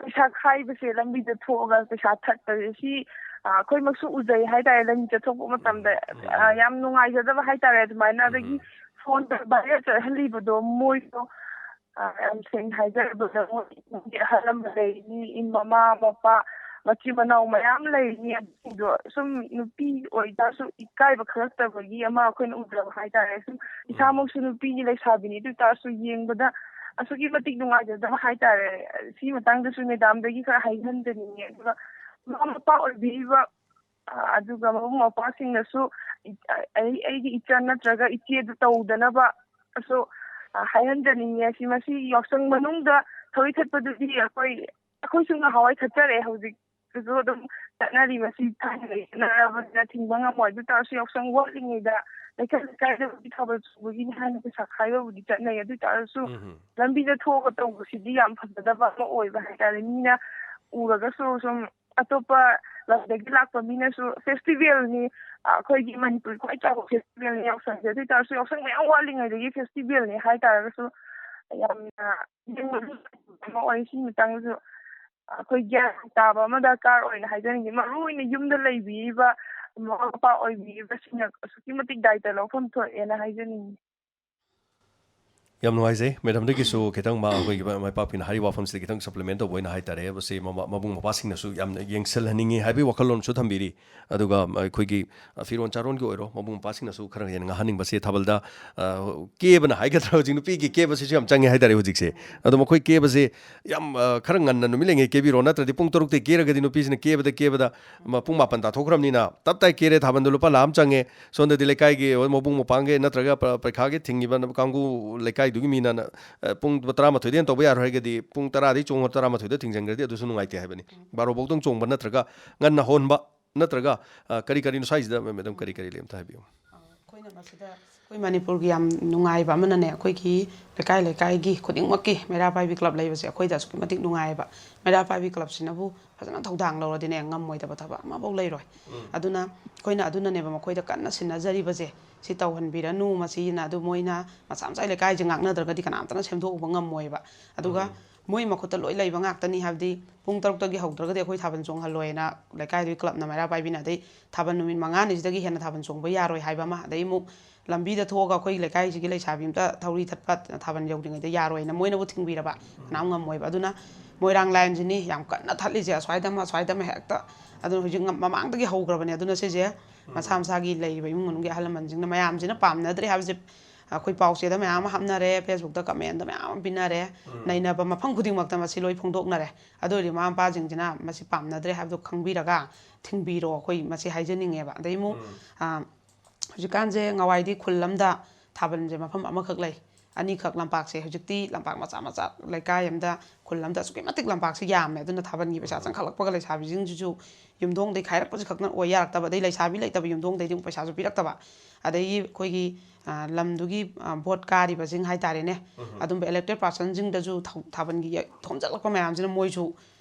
ꯄꯩꯁꯥ ꯈꯥꯏꯕꯁꯦ ꯂꯝꯕꯤꯗ ꯊꯣꯛꯑꯒ ꯄꯩꯁꯥ ꯊꯠꯄꯁꯦ ꯁꯤ, ꯑ, ꯑꯩꯈꯣꯏꯃꯛꯁꯨ ꯎꯖꯩ ꯍꯥꯏꯇꯥꯔꯦ꯫ ꯂꯝꯕꯤ ꯆꯠꯊꯣꯛꯄ ꯃꯇꯝꯗ, ꯎꯝ, ꯎꯝ, ꯑ, ꯎꯝ꯫ ꯌꯥꯝ ꯅꯨꯡꯉꯥꯏꯖꯗꯕ ꯍꯥꯏꯇꯥꯔꯦ꯫ ꯑꯗꯨꯃꯥꯏꯅ ꯎꯝ, ꯑꯗꯒꯤ ꯎꯝ꯫ ꯐꯣꯟꯗ ꯚꯥꯏꯔꯦꯜ ꯆꯠꯍꯜꯂꯤꯕꯗꯣ ꯃꯣꯏꯗꯣ, ꯑ, ꯌꯥꯝ ꯁꯦꯡꯅ ꯍꯥꯏꯖꯔꯕꯗ ꯃꯣꯏ ꯏꯃꯨꯡꯒꯤ ꯑꯍꯜ ꯂꯃꯟ ꯂꯩꯔꯤꯅꯤ, ꯏ-, ꯃꯃꯥ ꯃꯄꯥ, ꯃꯆꯤꯟ ꯃꯅꯥꯎ ꯃꯌꯥꯝ ꯂꯩꯔꯤꯅꯤ꯫ ꯑꯗꯨꯁꯤꯡꯗꯣ ꯁꯨꯝ ꯅꯨꯄꯤ ꯑꯣꯏꯇꯥꯔꯁꯨ ꯏꯀꯥꯏꯕ ꯈꯪꯉꯛꯇꯕꯒꯤ ꯑꯃ ꯑꯩꯈꯣꯏꯅ ꯎꯖꯕ ꯍꯥꯏꯇꯥꯔꯦ꯫ ꯁꯨꯝ ꯎꯝ꯫ ꯏꯁꯥꯃꯛꯁꯨ ꯅꯨꯄꯤꯅꯤ, ꯂꯩꯁꯥꯕꯤꯅꯤ, ꯑꯗꯨ ꯑꯣꯏꯇꯥꯔꯁꯨ ꯌꯦꯡꯕꯗ ꯑꯁꯨꯛꯀꯤ ꯃꯇꯤꯛ ꯅꯨꯡꯉꯥꯏꯖꯗꯕ ꯍꯥꯏꯇꯥꯔꯦ꯫ ꯁꯤ ꯃꯇꯥꯡꯗꯁꯨ ꯃꯦꯗꯥꯝꯗꯒꯤ ꯈꯔ ꯍꯥꯏꯍꯟꯖꯅꯤꯡꯉꯦ꯫ ꯑꯗꯨꯒ ꯃꯃꯥ ꯃꯄꯥ ꯑꯣꯏꯕꯤꯔꯤꯕ, ꯑ, ꯑꯗꯨꯒ ꯃꯕꯨꯡ ꯃꯧꯄ꯭ꯋꯥꯁꯤꯡꯅꯁꯨ ꯏ-, ꯑ, ꯑꯩ, ꯑꯩꯒꯤ ꯏꯆꯟ ꯅꯠꯇ꯭ꯔꯒ ꯏꯆꯦꯗꯨ ꯇꯧꯗꯅꯕ ꯑꯁꯨ, ꯑ, ꯍꯥꯏꯍꯟꯖꯅꯤꯡꯉꯦ꯫ ꯁꯤ ꯃꯁꯤ ꯌꯥꯎꯁꯪ ꯃꯅꯨꯡꯗ ꯊꯧꯔꯤ ꯊꯠꯄꯗꯨꯗꯤ ꯑꯩꯈꯣꯏ, ꯑꯩꯈꯣꯏꯁꯨ ꯉꯍꯥꯟꯋꯥꯏ ꯊꯠꯆꯔꯛꯑꯦ꯫ ꯍꯧꯖꯤꯛꯁꯨ ꯑꯗꯨꯝ ꯆꯠꯅꯔꯤ꯫ ꯃꯁꯤ ꯊꯥꯏꯅꯗꯒꯤ ꯆꯠꯅꯔꯕꯅꯤꯅ ꯊꯤꯡꯕ ꯉꯝꯃꯣꯏ꯫ ꯑꯗꯨ ꯇꯥꯔꯁꯨ ꯌꯥꯎꯁꯪ ꯋꯥꯠꯂꯤꯉꯩꯗ ꯂꯩꯀꯥꯏ ꯂꯩꯀꯥꯏꯗꯕꯨꯗꯤ ꯊꯥꯕꯜ ꯆꯣꯡꯕꯒꯤꯅꯤ ꯍꯥꯏꯅ ꯄꯩꯁꯥ ꯈꯥꯏꯕꯕꯨꯗꯤ ꯆꯠꯅꯩ꯫ ꯑꯗꯨ ꯑꯣꯏ ꯇꯥꯔꯁꯨ ꯎꯝ, ꯎꯝ꯫ ꯂꯝꯕꯤꯗ ꯊꯣꯛꯑꯒ ꯇꯧꯕꯁꯤꯗꯤ ꯌꯥꯝ ꯐꯖꯗꯕ ꯑꯃ ꯑꯣꯏꯕ ꯍꯥꯏꯇꯥꯔꯦ꯫ ꯃꯤꯅ ꯎꯔꯒꯁꯨ ꯁꯨꯝ ꯑꯇꯣꯞꯄ ꯂꯝꯗꯒꯤ ꯂꯥꯛꯄ ꯃꯤꯅꯁꯨ ꯐꯦꯁꯇꯤꯚꯦꯜꯅꯤ, ꯑꯩꯈꯣꯏꯒꯤ ꯃꯅꯤꯄꯨꯔꯒꯤ ꯈ꯭ꯋꯥꯏ ꯆꯥꯎꯕ ꯐꯦꯁꯇꯤꯚꯦꯜꯅꯤ ꯌꯥꯎꯁꯪꯁꯦ꯫ ꯑꯗꯨ ꯑꯣꯏ ꯇꯥꯔꯁꯨ ꯌꯥꯎꯁꯪ ꯃꯌꯥꯝ ꯋꯥꯠꯂꯤꯉꯩꯗꯒꯤ ꯐꯦꯁꯇꯤꯚꯦꯜꯅꯤ ꯍꯥꯏ ꯇꯥꯔꯒꯁꯨ ꯌꯥꯝꯅ ꯌꯦꯡꯕꯗ ꯑꯃ ꯑꯣꯏ꯫ ꯁꯤ ꯃꯇꯥꯡꯗꯁꯨ ꯑꯩꯈꯣꯏ ꯒ꯭ꯌꯥꯟ ꯇꯥꯕ ꯑꯃ ꯗꯔꯀꯥꯔ ꯑꯣꯏꯅ ꯍꯥꯏꯖꯅꯤꯡꯉꯤ꯫ ꯃꯔꯨ ꯑꯣꯏꯅ ꯌꯨꯝꯗ ꯂꯩꯕꯤꯔꯤꯕ ꯃꯃꯥ ꯃꯄꯥ ꯑꯣꯏꯕꯤꯔꯤꯕꯁꯤꯡꯅ ꯑꯁꯨꯛꯀꯤ ꯃꯇꯤꯛ ꯗꯥꯏꯇ ꯂꯧꯐꯝ ꯊꯣꯛꯑꯦꯅ ꯍꯥꯏꯖꯅꯤꯡꯉꯤ꯫ ꯌꯥꯝ ꯅꯨꯡꯉꯥꯏꯖꯩ꯫ ꯃꯦꯗꯥꯝꯗꯒꯤꯁꯨ ꯈꯤꯇꯪ ꯃꯥ-, ꯑꯩꯈꯣꯏꯒꯤ ꯃꯥꯏ ꯄꯥꯛꯄꯤꯅ ꯍꯥꯏꯔꯤꯕ ꯋꯥꯐꯝꯁꯤꯗ ꯈꯤꯇꯪ ꯁꯄ꯭ꯂꯤꯃꯦꯟ ꯇꯧꯕ ꯑꯣꯏꯅ ꯍꯥꯏꯇꯥꯔꯦ꯫ ꯃꯁꯤ ꯃꯃꯥ-, ꯃꯕꯨꯡ ꯃꯧꯄ꯭ꯋꯥꯁꯤꯡꯅꯁꯨ ꯌꯥꯝꯅ ꯌꯦꯡꯁꯤꯜꯍꯟꯅꯤꯡꯉꯤ ꯍꯥꯏꯕꯒꯤ ꯋꯥꯈꯜꯂꯣꯟꯁꯨ ꯊꯝꯕꯤꯔꯤ꯫ ꯑꯗꯨꯒ ꯑꯩꯈꯣꯏꯒꯤ ꯐꯤꯔꯣꯟ ꯆꯥꯔꯣꯟꯒꯤ ꯑꯣꯏꯔꯣ, ꯃꯕꯨꯡ ꯃꯧꯄ꯭ꯋꯥꯁꯤꯡꯅꯁꯨ ꯈꯔ ꯍꯦꯟꯅ ꯉꯥꯡꯍꯟꯅꯤꯡꯕꯁꯦ ꯊꯥꯕꯜꯗ, ꯑ, ꯀꯦꯕꯅ ꯍꯥꯏꯒꯗ꯭ꯔꯥ, ꯍꯧꯖꯤꯛ ꯅꯨꯄꯤꯒꯤ ꯀꯦꯕꯁꯤꯁꯨ ꯌꯥꯝ ꯆꯪꯉꯦ ꯍꯥꯏꯇꯥꯔꯦ ꯍꯧꯖꯤꯛꯁꯦ꯫ ꯑꯗꯣ ꯃꯈꯣꯏ ꯀꯦꯕꯁꯦ ꯌꯥꯝ, ꯑ, ꯈꯔ ꯉꯟꯅ ꯅꯨꯃꯤꯠ ꯂꯩꯉꯩ ꯀꯦꯕꯤꯔꯣ, ꯅꯠꯇ꯭ꯔꯗꯤ ꯄꯨꯡ ꯇꯔꯨꯛꯇꯩ ꯀꯦꯔꯒꯗꯤ ꯅꯨꯄꯤꯁꯤꯅ ꯀꯦꯕꯗ ꯀꯦꯕꯗ ꯃ-, ꯄꯨꯡ ꯃꯥꯄꯟ ꯇꯥꯊꯣꯛꯈ꯭ꯔꯕꯅꯤꯅ ꯇꯞ ꯇꯥꯏ ꯀꯦꯔꯦ, ꯊꯥꯕꯜꯗꯣ ꯂꯨꯄꯥ ꯂꯥꯈ ꯑꯃ ꯆꯪꯉꯦ꯫ ꯁꯣꯝꯗꯗꯤ ꯂꯩꯀꯥꯏꯒꯤ ꯃꯕꯨꯡ ꯃꯧꯄ꯭ꯋꯥꯒꯤ ꯅꯠꯇ꯭ꯔꯒ ꯄ-, ꯄꯔꯤꯈꯥꯒꯤ ꯊꯤꯡꯉꯤꯕ ꯀꯥꯡꯕꯨ ꯂꯩꯀꯥꯏꯗꯨꯒꯤ ꯃꯤꯅ ꯅ-, ꯑ, ꯄꯨꯡ ꯇꯔꯥꯃꯥꯊꯣꯏꯗ ꯍꯦꯟꯅ ꯇꯧꯕ ꯌꯥꯔꯣꯏ ꯍꯥꯏꯔꯒꯗꯤ ꯄꯨꯡ ꯇꯔꯥꯗꯒꯤ ꯆꯣꯡꯉ ꯇꯔꯥꯃꯥꯊꯣꯏꯗ ꯊꯤꯡꯖꯤꯟꯈ꯭ꯔꯗꯤ ꯑꯗꯨꯁꯨ ꯅꯨꯡꯉꯥꯏꯇꯦ ꯍꯥꯏꯕꯅꯤ꯫ ꯕꯥꯔꯣ ꯐꯥꯎꯗꯪ ꯆꯣꯡꯕ ꯅꯠꯇ꯭ꯔꯒ ꯉꯟꯅ ꯍꯧꯍꯟꯕ ꯅꯠꯇ꯭ꯔꯒ, ꯑ, ꯀꯔꯤ ꯀꯔꯤꯅꯣ ꯁ꯭ꯋꯥꯏꯁꯤꯗ, ꯃꯦꯗꯥꯝ, ꯀꯔꯤ ꯀꯔꯤ ꯂꯩ ꯑꯝꯇ ꯍꯥꯏꯕꯤꯌꯨ꯫ ꯑꯩꯈꯣꯏꯅ ꯃꯁꯤꯗ, ꯑꯩꯈꯣꯏ ꯃꯅꯤꯄꯨꯔꯒꯤ ꯌꯥꯝ ꯅꯨꯡꯉꯥꯏꯕ ꯑꯃꯅꯅꯦ, ꯑꯩꯈꯣꯏꯒꯤ ꯂꯩꯀꯥꯏ ꯂꯩꯀꯥꯏꯒꯤ ꯈꯨꯗꯤꯡꯃꯛꯀꯤ ꯃꯩꯔꯥ ꯄꯥꯏꯕꯤ ꯀ꯭ꯂꯕ ꯂꯩꯕꯁꯦ ꯑꯩꯈꯣꯏꯗ ꯑꯁꯨꯛꯀꯤ ꯃꯇꯤꯛ ꯅꯨꯡꯉꯥꯏꯌꯦꯕ꯫ ꯃꯩꯔꯥ ꯄꯥꯏꯕꯤ ꯀ꯭ꯂꯕꯁꯤꯅꯕꯨ ꯐꯖꯅ ꯊꯧꯗꯥꯡ ꯂꯧꯔꯗꯤꯅꯦ, ꯉꯝꯃꯣꯏꯗꯕ ꯊꯕꯛ ꯑꯃꯐꯥꯎ ꯂꯩꯔꯣꯏ꯫ ꯑꯗꯨꯅ ꯑꯩꯈꯣꯏꯅ ꯑꯗꯨꯅꯅꯦꯕ ꯃꯈꯣꯏꯗ ꯀꯟꯅ ꯁꯤꯟꯅꯖꯔꯤꯕꯁꯦ, "ꯁꯤ ꯇꯧꯍꯟꯕꯤꯔꯅꯨ", ꯃꯁꯤꯅ ꯑꯗꯨ ꯃꯣꯏꯅ ꯃꯁꯥ ꯃꯁꯥꯒꯤ ꯂꯩꯀꯥꯏꯁꯦ ꯉꯥꯛꯅꯗ꯭ꯔꯒꯗꯤ ꯀꯅꯥꯝꯇꯅ ꯁꯦꯝꯗꯣꯛꯎꯕ ꯉꯝꯃꯣꯏꯕ꯫ ꯑꯗꯨꯒ ꯃꯣꯏ ꯃꯈꯨꯠꯇ ꯂꯣꯏ ꯂꯩꯕ ꯉꯥꯛꯇꯅꯤ꯫ ꯍꯥꯏꯕꯗꯤ ꯄꯨꯡ ꯇꯔꯨꯛꯇꯒꯤ ꯍꯧꯗ꯭ꯔꯒꯗꯤ ꯑꯩꯈꯣꯏ ꯊꯥꯕꯜ ꯆꯣꯡꯍꯜꯂꯣꯏꯅ ꯂꯩꯀꯥꯏꯗꯨꯒꯤ ꯀ꯭ꯂꯕꯅ, ꯃꯩꯔꯥ ꯄꯥꯏꯕꯤꯅ, ꯑꯗꯩ ꯊꯥꯕꯜ ꯅꯨꯃꯤꯠ ꯃꯉꯥꯅꯤꯁꯤꯗꯒꯤ ꯍꯦꯟꯅ ꯊꯥꯕꯜ ꯆꯣꯡꯕ ꯌꯥꯔꯣꯏ ꯍꯥꯏꯕ ꯑꯃ, ꯑꯗꯩ ꯑꯃꯨꯛ ꯂꯝꯕꯤꯗ ꯊꯣꯛꯑꯒ ꯑꯩꯈꯣꯏꯒꯤ ꯂꯩꯀꯥꯏꯁꯤꯒꯤ ꯂꯩꯁꯥꯕꯤ ꯑꯝꯇ ꯊꯧꯔꯤ ꯊꯠꯄ, ꯊꯥꯕꯜ ꯌꯧꯗ꯭ꯔꯤꯉꯩꯗ ꯌꯥꯔꯣꯏꯅ ꯃꯣꯏꯅꯕꯨ ꯊꯤꯡꯕꯤꯔꯕ ꯀꯅꯥꯝ ꯉꯝꯃꯣꯏꯕ꯫ ꯑꯗꯨꯅ ꯃꯣꯏꯔꯥꯡ ꯂꯥꯏꯟꯁꯤꯅꯤ ꯌꯥꯝ ꯀꯟꯅ ꯊꯠꯂꯤꯁꯦ, ꯑꯁ꯭ꯋꯥꯏꯗ ꯑꯃ, ꯑꯁ꯭ꯋꯥꯏꯗ ꯑꯃ ꯍꯦꯛꯇ꯫ ꯑꯗꯨꯅ ꯍꯧꯖꯤꯛ ꯉꯝ-, ꯃꯃꯥꯡꯗꯒꯤ ꯍꯧꯈ꯭ꯔꯕꯅꯦ꯫ ꯑꯗꯨꯅ ꯁꯤꯁꯦ ꯃꯁꯥ ꯃꯁꯥꯒꯤ ꯂꯩꯔꯤꯕ ꯏꯃꯨꯡ ꯃꯅꯨꯡꯒꯤ ꯑꯍꯜ ꯂꯃꯟꯁꯤꯡꯅ, ꯃꯌꯥꯝꯁꯤꯅ ꯄꯥꯝꯅꯗ꯭ꯔꯦ ꯍꯥꯏꯕꯁꯦ ꯑꯩꯈꯣꯏ ꯄꯥꯎꯆꯦꯗ ꯃꯌꯥꯝ ꯑꯃ ꯍꯥꯞꯅꯔꯦ, Facebookꯇ commentꯗ ꯃꯌꯥꯝ ꯑꯃ ꯄꯤꯅꯔꯦ, ꯅꯩꯅꯕ ꯃꯐꯝ ꯈꯨꯗꯤꯡꯃꯛꯇ ꯃꯁꯤ ꯂꯣꯏ ꯐꯣꯡꯗꯣꯛꯅꯔꯦ꯫ ꯑꯗꯨ ꯑꯣꯏꯔꯗꯤ ꯃꯃꯥ ꯃꯄꯥꯁꯤꯡꯁꯤꯅ ꯃꯁꯤ ꯄꯥꯝꯅꯗ꯭ꯔꯦ ꯍꯥꯏꯕꯗꯨ ꯈꯪꯕꯤꯔꯒ ꯊꯤꯡꯕꯤꯔꯣ, ꯑꯩꯈꯣꯏ ꯃꯁꯤ ꯍꯥꯏꯖꯅꯤꯡꯉꯦꯕ꯫ ꯑꯗꯩ ꯑꯃꯨꯛ, ꯑ, ꯍꯧꯖꯤꯛꯀꯥꯟꯁꯦ, ꯉꯋꯥꯏꯗꯤ ꯈꯨꯜ ꯑꯃꯗ ꯊꯥꯕꯜꯁꯦ ꯃꯐꯝ ꯑꯃꯈꯛ ꯂꯩ, ꯑꯅꯤꯈꯛ ꯂꯝꯄꯥꯛꯁꯦ꯫ ꯍꯧꯖꯤꯛꯇꯤ ꯂꯝꯄꯥꯛ ꯃꯆꯥ ꯃꯆꯥ, ꯂꯩꯀꯥꯏ ꯑꯃꯗ, ꯈꯨꯜ ꯑꯃꯗ ꯑꯁꯨꯛꯀꯤ ꯃꯇꯤꯛ ꯂꯝꯄꯥꯛꯁꯦ ꯌꯥꯝꯃꯦ꯫ ꯑꯗꯨꯅ ꯊꯥꯕꯜꯒꯤ ꯄꯩꯁꯥ ꯆꯪꯈꯠꯂꯛꯄꯒ ꯂꯩꯁꯥꯕꯤꯁꯤꯡꯁꯤꯁꯨ ꯌꯨꯝꯊꯣꯡꯗꯩ ꯈꯥꯏꯔꯛꯄꯁꯤ ꯈꯛꯇꯅ ꯑꯣꯏ ꯌꯥꯔꯛꯇꯕ, ꯑꯗꯩ ꯂꯩꯁꯥꯕꯤ ꯂꯩꯇꯕ ꯌꯨꯝꯊꯣꯡꯗꯩꯗꯤ ꯑꯃꯨꯛ ꯄꯩꯁꯥꯁꯨ ꯄꯤꯔꯛꯇꯕ꯫ ꯑꯗꯒꯤ ꯑꯩꯈꯣꯏꯒꯤ, ꯑ, ꯂꯝꯗꯨꯒꯤ, ꯑ, ꯚꯣꯠ ꯀꯥꯔꯤꯕꯁꯤꯡ ꯍꯥꯏꯇꯥꯔꯦꯅꯦ, ꯑꯗꯨꯝꯕ elected personꯁꯤꯡꯗꯁꯨ ꯊꯧ-, ꯊꯥꯕꯜꯒꯤ ꯌ-, ꯊꯣꯝꯖꯤꯜꯂꯛꯄ ꯃꯌꯥꯝꯁꯤꯅ ꯃꯣꯏꯁꯨ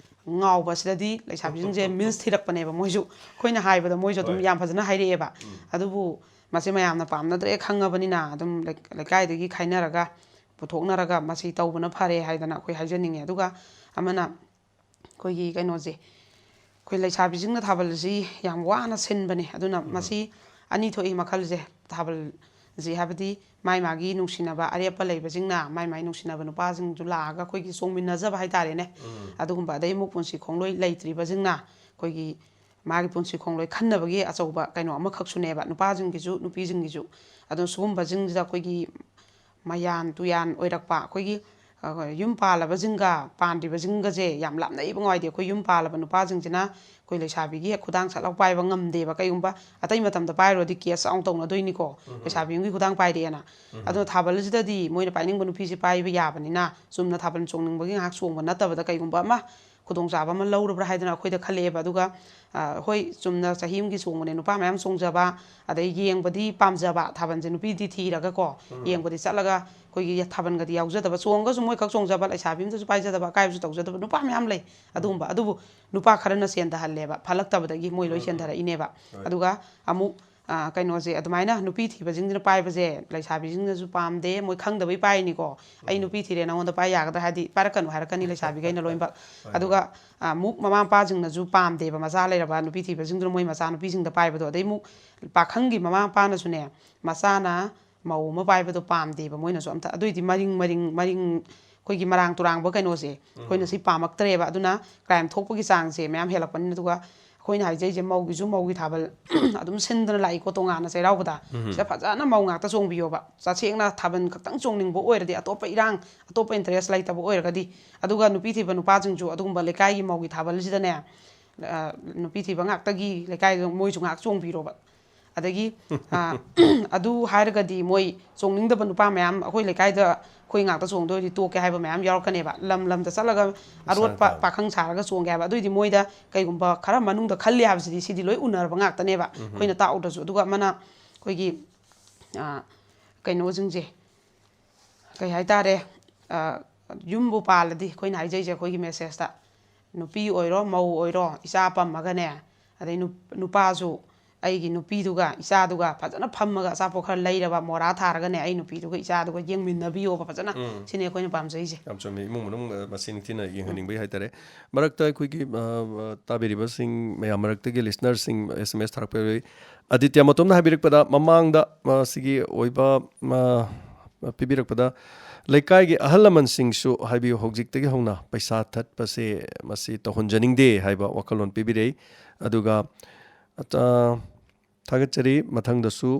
ꯉꯥꯎꯕꯁꯤꯗꯗꯤ ꯂꯩꯁꯥꯕꯤꯁꯤꯡꯁꯦ ꯃꯤꯜꯁ ꯊꯤꯔꯛꯄꯅꯦꯕ꯫ ꯃꯣꯏꯁꯨ ꯑꯩꯈꯣꯏꯅ ꯍꯥꯏꯕꯗ ꯃꯣꯏꯁꯨ ꯑꯗꯨꯝ ꯍꯣꯏ꯫ ꯌꯥꯝ ꯐꯖꯅ ꯍꯥꯏꯔꯛꯑꯦꯕ꯫ ꯑꯗꯨꯕꯨ ꯃꯁꯤ ꯃꯌꯥꯝꯅ ꯄꯥꯝꯅꯗ꯭ꯔꯦ ꯈꯪꯉꯕꯅꯤꯅ ꯑꯗꯨꯝ ꯂꯩ-, ꯂꯩꯀꯥꯏꯗꯒꯤ ꯈꯥꯏꯅꯔꯒ ꯄꯨꯊꯣꯛꯅꯔꯒ ꯃꯁꯤ ꯇꯧꯕꯅ ꯐꯔꯦ ꯍꯥꯏꯗꯅ ꯑꯩꯈꯣꯏ ꯍꯥꯏꯖꯅꯤꯡꯉꯦ꯫ ꯑꯗꯨꯒ ꯑꯃꯅ ꯑꯩꯈꯣꯏꯒꯤ ꯀꯩꯅꯣꯁꯦ, ꯑꯩꯈꯣꯏ ꯂꯩꯁꯥꯕꯤꯁꯤꯡꯅ ꯊꯥꯕꯜꯁꯤ ꯌꯥꯝ ꯋꯥꯅ ꯁꯤꯟꯕꯅꯦ꯫ ꯑꯗꯨꯅ ꯃꯁꯤ ꯑꯅꯤ ꯊꯣꯛꯏ ꯃꯈꯜꯁꯦ꯫ ꯊꯥꯕꯜ ꯍꯥꯏꯕꯗꯤ ꯃꯥꯏ ꯃꯥꯒꯤ ꯅꯨꯡꯁꯤꯅꯕ ꯑꯔꯦꯞꯄ ꯂꯩꯕꯁꯤꯡꯅ ꯃꯥꯏ ꯃꯥꯏ ꯅꯨꯡꯁꯤꯅꯕ ꯅꯨꯄꯥꯁꯤꯡꯁꯨ ꯂꯥꯛꯑꯒ ꯑꯩꯈꯣꯏꯒꯤ ꯆꯣꯡꯃꯤꯟꯅꯖꯕ ꯍꯥꯏꯇꯥꯔꯦꯅꯦ꯫ ꯑꯗꯨꯒꯨꯝꯕ, ꯑꯗꯩ ꯑꯃꯨꯛ ꯄꯨꯟꯁꯤ ꯈꯣꯡꯂꯣꯏ ꯂꯩꯇ꯭ꯔꯤꯕꯁꯤꯡꯅ ꯑꯩꯈꯣꯏꯒꯤ ꯃꯥꯒꯤ ꯄꯨꯟꯁꯤ ꯈꯣꯡꯂꯣꯏ ꯈꯟꯅꯕꯒꯤ ꯑꯆꯧꯕ ꯀꯩꯅꯣ ꯑꯃꯈꯛꯁꯨꯅꯦꯕ, ꯅꯨꯄꯥꯁꯤꯡꯒꯤꯁꯨ ꯅꯨꯄꯤꯁꯤꯡꯒꯤꯁꯨ꯫ ꯑꯗꯣ ꯁꯤꯒꯨꯝꯕꯁꯤꯡꯁꯤꯗ ꯑꯩꯈꯣꯏꯒꯤ ꯃꯌꯥꯟ ꯇꯨꯌꯥꯟ ꯑꯣꯏꯔꯛꯄ, ꯑꯩꯈꯣꯏꯒꯤ, ꯑ, ꯌꯨꯝ ꯄꯥꯜꯂꯕꯁꯤꯡꯒ ꯄꯥꯟꯗ꯭ꯔꯤꯕꯁꯤꯡꯒꯁꯦ ꯌꯥꯝ ꯂꯥꯞꯅꯩꯕ꯫ ꯅꯨꯡꯉꯥꯏꯇꯦ꯫ ꯑꯩꯈꯣꯏ ꯌꯨꯝ ꯄꯥꯜꯂꯕ ꯅꯨꯄꯥꯁꯤꯡꯁꯤꯅ ꯑꯩꯈꯣꯏ ꯂꯩꯁꯥꯕꯤꯒꯤ ꯍꯦꯛ ꯈꯨꯗꯥꯡ ꯁꯠ ꯂꯥꯎ ꯄꯥꯏꯕ ꯉꯝꯗꯦꯕ꯫ ꯀꯩꯒꯨꯝꯕ ꯑꯇꯩ ꯃꯇꯝꯗ ꯄꯥꯏꯔꯨꯔꯗꯤ ꯀꯦꯁ ꯆꯥꯎꯅ ꯇꯧꯅꯗꯣꯏꯅꯤꯀꯣ꯫ ꯂꯩꯁꯥꯕꯤ ꯑꯃꯒꯤ ꯈꯨꯗꯥꯡ ꯄꯥꯏꯔꯛꯑꯦꯅ꯫ ꯑꯗꯨꯅ ꯊꯥꯕꯜꯁꯤꯗꯗꯤ ꯃꯣꯏꯅ ꯄꯥꯏꯅꯤꯡꯕ ꯅꯨꯄꯤꯁꯦ ꯄꯥꯏꯕ ꯌꯥꯕꯅꯤꯅ, ꯆꯨꯝꯅ ꯊꯥꯕꯜ ꯆꯣꯡꯅꯤꯡꯕꯒꯤ ꯉꯥꯏꯍꯥꯛ ꯆꯣꯡꯕ ꯅꯠꯇꯕꯗ ꯀꯩꯒꯨꯝꯕ ꯑꯃ ꯈꯨꯗꯣꯡꯆꯥꯕ ꯑꯃ ꯂꯧꯔꯕ꯭ꯔꯥ ꯍꯥꯏꯗꯅ ꯑꯩꯈꯣꯏꯗ ꯈꯜꯂꯛꯑꯦꯕ꯫ ꯑꯗꯨꯒ, ꯑ, ꯍꯣꯏ, ꯆꯨꯝꯅ ꯆꯍꯤ ꯑꯃꯒꯤ ꯆꯣꯡꯕꯅꯦ, ꯅꯨꯄꯥ ꯃꯌꯥꯝ ꯆꯣꯡꯖꯕ, ꯑꯗꯩ ꯌꯦꯡꯕꯗꯤ ꯄꯥꯝꯖꯕ, ꯊꯥꯕꯜꯁꯦ ꯅꯨꯄꯤꯗꯤ ꯊꯤꯔꯒꯀꯣ, ꯌꯦꯡꯕꯗꯤ ꯆꯠꯂꯒ ꯑꯩꯈꯣꯏꯒꯤ ꯊꯥꯕꯜꯒꯗꯤ ꯌꯥꯎꯖꯗꯕ, ꯆꯣꯡꯉꯒꯁꯨ ꯃꯣꯏꯈꯛ ꯆꯣꯡꯖꯕ, ꯂꯩꯁꯥꯕꯤ ꯑꯃꯗꯁꯨ ꯄꯥꯏꯖꯗꯕ, ꯑꯀꯥꯏꯕꯁꯨ ꯇꯧꯖꯗꯕ ꯅꯨꯄꯥ ꯃꯌꯥꯝ ꯂꯩ꯫ ꯑꯗꯨꯒꯨꯝꯕ, ꯑꯗꯨꯕꯨ ꯅꯨꯄꯥ ꯈꯔꯅ ꯆꯦꯟꯊꯍꯜꯂꯦꯕ, ꯐꯠꯂꯛꯇꯕꯗꯒꯤ ꯃꯣꯏ ꯂꯣꯏ ꯆꯦꯟꯊꯔꯛꯏꯅꯦꯕ꯫ ꯑꯗꯨꯒ ꯑꯃꯨꯛ, ꯑ, ꯀꯩꯅꯣꯁꯦ, ꯑꯗꯨꯃꯥꯏꯅ ꯅꯨꯄꯤ ꯊꯤꯕꯁꯤꯡꯁꯤꯅ ꯄꯥꯏꯕꯁꯦ ꯂꯩꯁꯥꯕꯤꯁꯤꯡꯅꯁꯨ ꯄꯥꯝꯗꯦ, ꯃꯣꯏ ꯈꯪꯗꯕꯩ ꯄꯥꯏꯔꯤꯅꯤꯀꯣ꯫ "ꯑꯩ ꯅꯨꯄꯤ ꯊꯤꯔꯦ, ꯅꯉꯣꯟꯗ ꯄꯥꯏ ꯌꯥꯒꯗ꯭ꯔꯥ?" ꯍꯥꯏꯗꯤ ꯄꯥꯏꯔꯛꯀꯅꯨ ꯍꯥꯏꯔꯛꯀꯅꯤ ꯂꯩꯁꯥꯕꯤꯈꯩꯅ ꯂꯣꯏꯅꯃꯛ꯫ ꯑꯗꯨꯒ, ꯑ, ꯑꯃꯨꯛ ꯃꯃꯥ ꯃꯄꯥꯁꯤꯡꯅꯁꯨ ꯄꯥꯝꯗꯦꯕ, ꯃꯆꯥ ꯂꯩꯔꯕ ꯅꯨꯄꯤ ꯊꯤꯕꯁꯤꯡꯗꯨꯅ ꯃꯣꯏ ꯃꯆꯥ ꯅꯨꯄꯤꯁꯤꯡꯗ ꯄꯥꯏꯕꯗꯣ꯫ ꯑꯗꯩ ꯑꯃꯨꯛ ꯄꯥꯈꯪꯒꯤ ꯃꯃꯥ ꯃꯄꯥꯅꯁꯨꯅꯦ, ꯃꯆꯥꯅ ꯃꯧ ꯑꯃ ꯄꯥꯏꯕꯗꯣ ꯄꯥꯝꯗꯦꯕ ꯃꯣꯏꯅꯁꯨ ꯑꯝꯇ꯫ ꯑꯗꯨꯏꯗꯤ ꯃꯔꯤꯡ, ꯃꯔꯤꯡ, ꯃꯔꯤꯡ, ꯑꯩꯈꯣꯏꯒꯤ ꯃꯔꯥꯡ ꯇꯨꯔꯥꯡꯕ ꯀꯩꯅꯣꯁꯦ, ꯑꯩꯈꯣꯏꯅ ꯁꯤ ꯄꯥꯝꯃꯛꯇ꯭ꯔꯦꯕ꯫ ꯑꯗꯨꯅ ꯀ꯭ꯔꯥꯏꯝ ꯊꯣꯛꯄꯒꯤ ꯆꯥꯡꯁꯦ ꯃꯌꯥꯝ ꯍꯦꯜꯂꯛꯄꯅꯤꯅ꯫ ꯑꯗꯨꯒ ꯑꯩꯈꯣꯏꯅ ꯍꯥꯏꯖꯩꯁꯦ, ꯃꯧꯒꯤꯁꯨ ꯃꯧꯒꯤ ꯊꯥꯕꯜ ꯑꯗꯨꯝ ꯁꯤꯟꯗꯅ ꯂꯥꯛꯏꯀꯣ, ꯇꯣꯉꯥꯟꯅ ꯆꯩꯔꯥꯎꯕꯗ꯫ ꯁꯤꯗ ꯐꯖꯅ ꯃꯧ ꯉꯥꯛꯇ ꯆꯣꯡꯕꯤꯌꯣꯕ꯫ ꯇꯁꯦꯡꯅ ꯊꯥꯕꯜ ꯈꯛꯇꯪ ꯆꯣꯡꯅꯤꯡꯕ ꯑꯣꯏꯔꯗꯤ, ꯑꯇꯣꯞꯄ ꯏꯔꯥꯡ, ꯑꯇꯣꯞꯄ ꯏꯟꯇꯔꯦꯁ ꯂꯩꯇꯕ ꯑꯣꯏꯔꯒꯗꯤ꯫ ꯑꯗꯨꯒ ꯅꯨꯄꯤ ꯊꯤꯕ ꯅꯨꯄꯥꯁꯤꯡꯁꯨ ꯑꯗꯨꯒꯨꯝꯕ ꯂꯩꯀꯥꯏꯒꯤ ꯃꯧꯒꯤ ꯊꯥꯕꯜꯁꯤꯗꯅꯦ, ꯑ, ꯅꯨꯄꯤ ꯊꯤꯕ ꯉꯥꯛꯇꯒꯤ ꯂꯩꯀꯥꯏꯗ ꯃꯣꯏꯁꯨ ꯉꯥꯏꯍꯥꯛ ꯆꯣꯡꯕꯤꯔꯣꯕ꯫ ꯑꯗꯒꯤ, ꯑ, ꯑꯗꯨ ꯍꯥꯏꯔꯒꯗꯤ ꯃꯣꯏ ꯆꯣꯡꯅꯤꯡꯗꯕ ꯅꯨꯄꯥ ꯃꯌꯥꯝ, "ꯑꯩꯈꯣꯏ ꯂꯩꯀꯥꯏꯗ ꯑꯩꯈꯣꯏ ꯉꯥꯛꯇ ꯆꯣꯡꯗꯣꯏꯗꯤ ꯇꯣꯛꯀꯦ" ꯍꯥꯏꯕ ꯃꯌꯥꯝ ꯌꯥꯎꯔꯛꯀꯅꯦꯕ꯫ ꯂꯝ ꯂꯝꯗ ꯆꯠꯂꯒ ꯑꯔꯣꯠꯄ ꯄꯥꯈꯪ ꯁꯥꯔꯒ ꯆꯣꯡꯒꯦ ꯍꯥꯏꯕ꯫ ꯑꯗꯨꯏꯗꯤ ꯃꯣꯏꯗ ꯀꯩꯒꯨꯝꯕ ꯈꯔ ꯃꯅꯨꯡꯗ ꯈꯜꯂꯤ ꯍꯥꯏꯕꯁꯤꯗꯤ ꯁꯤꯗꯤ ꯂꯣꯏ ꯎꯅꯔꯕ ꯉꯥꯛꯇꯅꯦꯕ, ꯑꯩꯈꯣꯏꯅ ꯇꯥꯛꯎꯗ꯭ꯔꯁꯨ꯫ ꯑꯗꯨꯒ ꯑꯃꯅ ꯑꯩꯈꯣꯏꯒꯤ, ꯑ, ꯀꯩꯅꯣꯁꯤꯡꯁꯦ, ꯀꯩ ꯍꯥꯏꯇꯥꯔꯦ, ꯑ, ꯌꯨꯝꯕꯨ ꯄꯥꯜꯂꯗꯤ, ꯑꯩꯈꯣꯏꯅ ꯍꯥꯏꯖꯩꯁꯦ, ꯑꯩꯈꯣꯏꯒꯤ ꯃꯦꯁꯦꯖꯇ, ꯅꯨꯄꯤ ꯑꯣꯏꯔꯣ, ꯃꯧ ꯑꯣꯏꯔꯣ, ꯏꯆꯥ ꯄꯝꯃꯒꯅꯦ, ꯑꯗꯩ ꯅꯨ-, ꯅꯨꯄꯥꯁꯨ ꯑꯩꯒꯤ ꯅꯨꯄꯤꯗꯨꯒ ꯏꯆꯥꯗꯨꯒ ꯐꯖꯅ ꯐꯝꯃꯒ ꯑꯆꯥꯄꯣꯠ ꯈꯔ ꯂꯩꯔꯕ, ꯃꯣꯔꯥ ꯊꯥꯔꯒꯅꯦ, ꯑꯩ ꯅꯨꯄꯤꯗꯨꯒ ꯏꯆꯥꯗꯨꯒ ꯌꯦꯡꯃꯤꯟꯅꯕꯤꯌꯣꯕ ꯐꯖꯅ꯫ ꯎꯝ꯫ ꯁꯤꯅꯤ ꯑꯩꯈꯣꯏꯅ ꯄꯥꯝꯖꯩꯁꯦ꯫ ꯌꯥꯝ ꯆꯨꯝꯃꯤ꯫ ꯏꯃꯨꯡ ꯃꯅꯨꯡ, ꯑ, ꯃꯁꯤ ꯅꯤꯡꯊꯤꯅ ꯌꯦꯡꯍꯟꯅꯤꯡꯕꯒꯤ ꯍꯥꯏꯇꯥꯔꯦ꯫ ꯃꯔꯛꯇ ꯑꯩꯈꯣꯏꯒꯤ, ꯑ, ꯑ, ꯇꯥꯕꯤꯔꯤꯕꯁꯤꯡ ꯃꯌꯥꯝ ꯃꯔꯛꯇꯒꯤ listenerꯁꯤꯡ S M S ꯊꯥꯔꯛꯄ ꯌꯥꯎꯔꯤ꯫ ꯑꯗꯤꯇ꯭ꯌ ꯃꯇꯣꯝꯅ ꯍꯥꯏꯕꯤꯔꯛꯄꯗ, ꯃꯃꯥꯡꯗ, ꯑ, ꯁꯤꯒꯤ ꯑꯣꯏꯕ, ꯑ, ꯄꯤꯕꯤꯔꯛꯄꯗ, ꯂꯩꯀꯥꯏꯒꯤ ꯑꯍꯜ ꯂꯃꯟꯁꯤꯡꯁꯨ ꯍꯥꯏꯕꯤꯌꯨ, ꯍꯧꯖꯤꯛꯇꯒꯤ ꯍꯧꯅ ꯄꯩꯁꯥ ꯊꯠꯄꯁꯦ ꯃꯁꯤ ꯇꯧꯍꯟꯖꯅꯤꯡꯗꯦ ꯍꯥꯏꯕ ꯋꯥꯈꯜꯂꯣꯟ ꯄꯤꯕꯤꯔꯛꯏ꯫ ꯑꯗꯨꯒ, ꯑ, ꯊꯥꯒꯠꯆꯔꯤ꯫ ꯃꯊꯪꯗꯁꯨ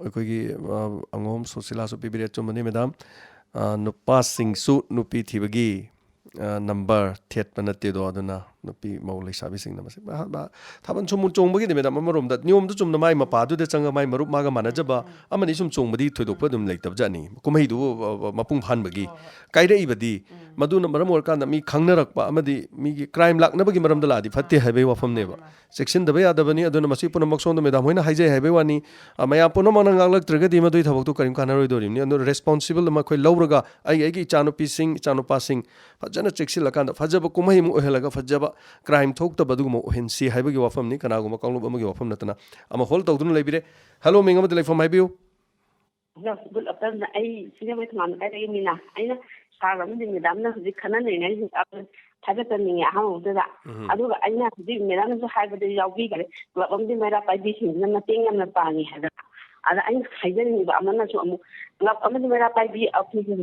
ꯑꯩꯈꯣꯏꯒꯤ, ꯑ, ꯑꯉꯣꯝ ꯁꯨꯁꯤꯂꯥꯁꯨ ꯄꯤꯕꯤꯔꯦ꯫ ꯑꯆꯨꯝꯕꯅꯤ, ꯃꯦꯗꯥꯝ꯫ ꯑ, ꯅꯨꯄꯥꯁꯤꯡꯁꯨ ꯅꯨꯄꯤ ꯊꯤꯕꯒꯤ, ꯑ, number ꯊꯦꯠꯄ ꯅꯠꯇꯦꯗꯣ, ꯑꯗꯨꯅ ꯅꯨꯄꯤ ꯃꯧ ꯂꯩꯁꯥꯕꯤꯁꯤꯡꯅ ꯃꯁꯤ ꯃꯍꯥꯛ, ꯃꯍꯥꯛ ꯊꯥꯕꯜ ꯁꯨꯝ ꯆꯣꯡꯕꯒꯤꯗꯤ, ꯃꯦꯗꯥꯝ, ꯑꯃꯔꯣꯝꯗ ꯅꯤꯌꯣꯝꯗꯨ ꯆꯨꯝꯅ ꯃꯥꯏ ꯃꯄꯥꯗꯨꯗ ꯆꯪꯉ ꯃꯥꯏ ꯃꯔꯨꯞ ꯃꯥꯒ ꯃꯥꯟꯅꯖꯕ ꯑꯃꯅꯤ ꯁꯨꯝ ꯆꯣꯡꯕꯗꯤ ꯊꯣꯏꯗꯣꯛꯄ ꯑꯗꯨꯝ ꯂꯩꯇꯕꯖꯥꯠꯅꯤ꯫ ꯀꯨꯝꯍꯩꯗꯨ, ꯑ, ꯑ, ꯃꯄꯨꯡ ꯐꯥꯍꯟꯕꯒꯤ꯫ ꯍꯣꯏ, ꯍꯣꯏ꯫ ꯀꯥꯏꯔꯛꯏꯕꯗꯤ ꯎꯝ꯫ ꯃꯗꯨꯅ ꯃꯔꯝ ꯑꯣꯏꯔꯀꯥꯟꯗ ꯃꯤ ꯈꯪꯅꯔꯛꯄ ꯑꯃꯗꯤ ꯃꯤꯒꯤ crime ꯂꯥꯛꯅꯕꯒꯤ ꯃꯔꯝꯗ ꯂꯥꯛꯑꯗꯤ ꯐꯠꯇꯦ ꯍꯥꯏꯕꯒꯤ ꯋꯥꯐꯝꯅꯦꯕ꯫ ꯃꯥꯅꯦ, ꯃꯥꯅꯦ꯫ ꯆꯦꯛꯁꯤꯟꯗꯕ ꯌꯥꯗꯕꯅꯤ꯫ ꯑꯗꯨꯅ ꯃꯁꯤ ꯄꯨꯝꯅꯃꯛ ꯁꯣꯝꯗ ꯃꯦꯗꯥꯝ ꯍꯣꯏꯅ ꯍꯥꯏꯖꯩ ꯍꯥꯏꯕꯒꯤ ꯋꯥꯅꯤ꯫ ꯑ, ꯃꯌꯥꯝ ꯄꯨꯝꯅꯃꯛꯅ ꯉꯥꯛꯂꯛꯇ꯭ꯔꯒꯗꯤ ꯃꯗꯨꯒꯤ ꯊꯕꯛꯇꯨ ꯀꯔꯤꯝ ꯀꯥꯟꯅꯔꯣꯏꯗꯣꯔꯤꯕꯅꯤ꯫ ꯑꯗꯨꯅ responsible ꯑꯃ ꯑꯩꯈꯣꯏ ꯂꯧꯔꯒ ꯑꯩꯒꯤ, ꯑꯩꯒꯤ ꯏꯆꯥꯅꯨꯄꯤꯁꯤꯡ, ꯏꯆꯥꯅꯨꯄꯥꯁꯤꯡ ꯐꯖꯅ ꯆꯦꯛꯁꯤꯜꯂꯀꯥꯟꯗ ꯐꯖꯕ ꯀꯨꯝꯍꯩ ꯑꯃ ꯑꯣꯏꯍꯜꯂꯒ ꯐꯖꯕ crime ꯊꯣꯛꯇꯕ ꯑꯗꯨꯒꯨꯝꯕ ꯑꯣꯏꯍꯟꯁꯤ ꯍꯥꯏꯕꯒꯤ ꯋꯥꯐꯝꯅꯤ꯫ ꯀꯅꯥꯒꯨꯝꯕ ꯀꯥꯡꯂꯨꯞ ꯑꯃꯒꯤ ꯋꯥꯐꯝ ꯅꯠꯇꯅ꯫ ꯑꯃ hold ꯇꯧꯗꯨꯅ ꯂꯩꯕꯤꯔꯦ꯫ Hello, ꯃꯤꯡ ꯑꯃꯗꯤ ꯂꯩꯐꯝ ꯍꯥꯏꯕꯤꯌꯨ꯫ Hello, good afternoon. ꯑꯩ ꯁꯤꯡꯖꯃꯩ ꯊꯣꯉꯥꯝ ꯂꯩꯀꯥꯏꯗꯒꯤꯅꯤꯅ꯫ ꯑꯩꯅ ꯁꯥꯔ ꯑꯃꯗꯤ ꯃꯦꯗꯥꯝꯅ ꯍꯧꯖꯤꯛ ꯈꯟꯅ ꯅꯩꯅꯔꯤꯁꯦ ꯌꯥꯝꯅ ꯊꯥꯒꯠꯆꯅꯤꯡꯉꯦ ꯑꯍꯥꯟꯕꯗꯨꯗ꯫ ꯎꯝ꯫ ꯑꯗꯨꯒ ꯑꯩꯅ ꯍꯧꯖꯤꯛ ꯃꯦꯗꯥꯝꯅꯁꯨ ꯍꯥꯏꯕꯗ ꯌꯥꯎꯕꯤꯈ꯭ꯔꯦ, club ꯑꯃꯗꯤ ꯃꯩꯔꯥ ꯄꯥꯏꯕꯤꯁꯤꯡꯁꯤꯅ ꯃꯇꯦꯡ ꯌꯥꯝꯅ ꯄꯥꯡꯉꯤ ꯍꯥꯏꯕ꯫ ꯑꯗ ꯑꯩꯅ ꯍꯥꯏꯖꯅꯤꯡꯉꯤꯕ ꯑꯃꯅꯁꯨ ꯑꯃꯨꯛ club ꯑꯃꯗꯤ ꯃꯩꯔꯥ ꯄꯥꯏꯕꯤ ꯑꯩꯈꯣꯏꯒꯤ,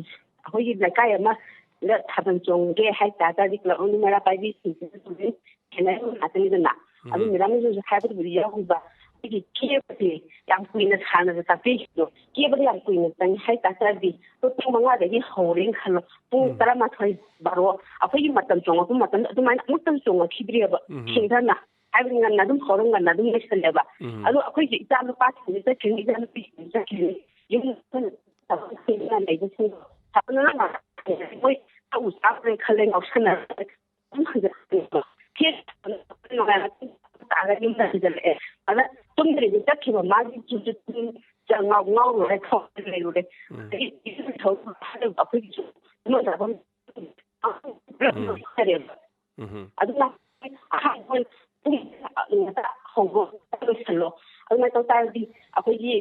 ꯑꯩꯈꯣꯏꯒꯤ ꯂꯩꯀꯥꯏ ꯑꯃꯗ ꯊꯥꯕꯜ ꯆꯣꯡꯒꯦ ꯍꯥꯏ ꯇꯥꯔꯒꯗꯤ club ꯑꯃꯗꯤ ꯃꯩꯔꯥ ꯄꯥꯏꯕꯤꯁꯤꯡꯁꯤꯅ ꯑꯗꯨꯝ ꯈꯦꯠꯅꯔꯤꯕ ꯉꯥꯛꯇꯅꯤꯗꯅ꯫ ꯑꯗꯨ ꯎꯝ꯫ ꯃꯦꯗꯥꯝꯅꯁꯨ ꯍꯥꯏꯕꯗꯨꯕꯨꯗꯤ ꯌꯥꯎꯈꯤꯕ, ꯑꯩꯈꯣꯏꯒꯤ ꯀꯦꯕꯁꯦ ꯌꯥꯝ ꯀꯨꯏꯅ ꯁꯥꯡꯅꯁꯨ ꯇꯥꯛꯄꯤꯈꯤꯕꯗꯣ, ꯀꯦꯕꯗ ꯌꯥꯝ ꯀꯨꯏꯅ ꯆꯪꯉꯤ ꯍꯥꯏ ꯇꯥꯔꯒꯗꯤ, ꯑꯩꯈꯣꯏ ꯄꯨꯡ ꯃꯉꯥꯗꯒꯤ ꯍꯧꯔꯦꯅ ꯈꯜꯂꯣ, ꯄꯨꯡ ꯎꯝ꯫ ꯇꯔꯥꯃꯥꯊꯣꯏ, ꯕꯥꯔꯣ, ꯑꯩꯈꯣꯏꯒꯤ ꯃꯇꯝ ꯆꯣꯡꯉꯛꯄ ꯃꯇꯝꯗ ꯑꯗꯨꯃꯥꯏꯅ ꯑꯃꯨꯛꯇꯪ ꯆꯣꯡꯉꯛꯈꯤꯗ꯭ꯔꯤꯑꯕ꯫ ꯎꯝ꯫ ꯊꯦꯡꯊꯅ ꯍꯥꯏꯕꯗꯤ ꯉꯟꯅ ꯑꯗꯨꯝ ꯍꯧꯔ ꯉꯟꯅ ꯑꯗꯨꯝ ꯂꯣꯏꯁꯜꯂꯦꯕ꯫ ꯎꯝ꯫ ꯑꯗꯣ ꯑꯩꯈꯣꯏꯒꯤ ꯏꯆꯥ ꯅꯨꯄꯥꯁꯤꯡꯁꯨ ꯆꯠꯈꯤꯅꯤ, ꯏꯆꯥ ꯅꯨꯄꯤꯁꯤꯡꯁꯨ ꯆꯠꯈꯤꯅꯤ, ꯌꯨꯝ ꯑꯩꯈꯣꯏꯅ ꯊꯕꯛ ꯊꯦꯡꯅ ꯂꯩꯕꯁꯤꯡꯗꯣ ꯐꯖꯅ ꯃꯣꯏ ꯆꯥꯛ ꯆꯥꯔꯦ ꯈꯜꯂꯦ, ꯉꯥꯎꯁꯟꯅꯔꯦ꯫ ꯑꯗꯨꯝ ꯍꯟꯖꯜꯂꯛꯑꯦꯕ꯫ ꯊꯦꯡꯅ ꯇꯥꯔꯒ ꯌꯨꯝꯗ ꯍꯟꯖꯜꯂꯛꯑꯦ꯫ ꯑꯗ ꯇꯨꯝꯗ꯭ꯔꯤꯕ ꯆꯠꯈꯤꯕ ꯃꯥꯒꯤ ꯆꯨꯝꯁꯨ ꯇꯨꯝ-, ꯉꯥꯎ-, ꯉꯥꯎꯔꯨꯔꯦ, ꯊꯣꯛꯑꯒ ꯂꯩꯔꯨꯔꯦ꯫ ꯎꯝ꯫ ꯑꯗꯒꯤ ꯏꯁꯤꯡ ꯊꯛ-, ꯑꯩꯈꯣꯏꯒꯤꯁꯨ ꯇꯨꯝꯐꯝ ꯆꯥꯐꯝ ꯄꯨꯂꯞ ꯎꯝ꯫ ꯂꯣꯏ ꯐꯔꯦꯕ꯫ ꯎꯝ꯫ ꯑꯗꯨꯅ ꯑꯍꯥꯟꯕ ꯄꯨꯡ ꯉꯟꯇꯥ ꯍꯧꯕ ꯂꯣꯏꯁꯜꯂꯣ꯫ ꯑꯗꯨꯃꯥꯏꯅ ꯇꯧ ꯇꯥꯔꯗꯤ ꯑꯩꯈꯣꯏꯒꯤ,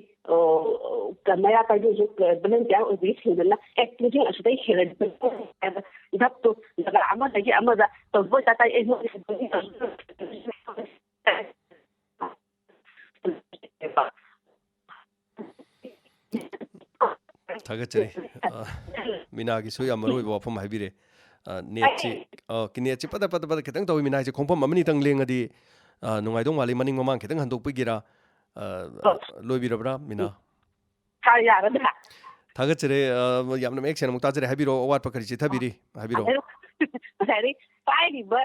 ꯑ, ꯃꯩꯔꯥ ꯄꯥꯏꯕꯤꯁꯨ ꯚꯣꯂꯨꯟꯇꯤꯌꯥꯔ ꯑꯣꯏꯕꯒꯤ ꯁꯤꯡꯗꯨꯅ, "ꯑꯦ, ꯄꯨꯡꯁꯤꯡ ꯑꯁꯨꯗꯩ ꯍꯦꯜꯂꯗꯤ ꯙꯞꯇꯨ ꯖꯒꯥ ꯑꯃꯗꯒꯤ ꯑꯃꯗ ꯇꯧꯕ ꯑꯣꯏꯇꯥꯔꯗꯤ ꯑꯩ ꯃꯣꯏ ꯊꯥꯒꯠꯆꯔꯤ꯫ ꯑ, ꯃꯤꯅꯥꯒꯤꯁꯨ ꯌꯥꯝ ꯃꯔꯨ ꯑꯣꯏꯕ ꯋꯥꯐꯝ ꯍꯥꯏꯕꯤꯔꯦ꯫ ꯑ, ꯅꯦꯠꯁꯤ, ꯑ, ꯅꯦꯠꯁꯤ ꯄꯗ ꯄꯗ ꯄꯗ ꯈꯤꯇꯪ ꯇꯧꯏ꯫ ꯃꯤꯅꯥ ꯍꯥꯏꯁꯦ ꯈꯣꯡꯐꯝ ꯑꯃꯅꯤꯇꯪ ꯂꯦꯡꯉꯗꯤ, ꯑ, ꯅꯨꯡꯉꯥꯏꯗꯧ ꯃꯥꯜꯂꯤ꯫ ꯃꯅꯤꯡ ꯃꯃꯥꯡ ꯈꯤꯇꯪ ꯍꯟꯗꯣꯛꯄꯤꯒꯦꯔꯥ? ꯑ, ꯂꯣꯏꯕꯤꯔꯕ꯭ꯔꯥ, ꯃꯤꯅꯥ? ꯁꯥꯔ, ꯌꯥꯔꯗ꯭ꯔꯥ? ꯊꯥꯒꯠꯆꯔꯦ꯫ ꯑ, ꯌꯥꯝꯅ ꯃꯌꯦꯛ ꯁꯦꯡꯅ ꯑꯃꯨꯛ ꯇꯥꯖꯔꯦ꯫ ꯍꯥꯏꯕꯤꯔꯛꯑꯣ, ꯑꯋꯥꯠꯄ ꯀꯔꯤ ꯆꯤꯊꯕꯤꯔꯤ? ꯍꯥꯏꯕꯤꯔꯛꯑꯣ꯫ ꯉꯁꯥꯏꯗꯩ ꯄꯥꯏꯔꯤꯕ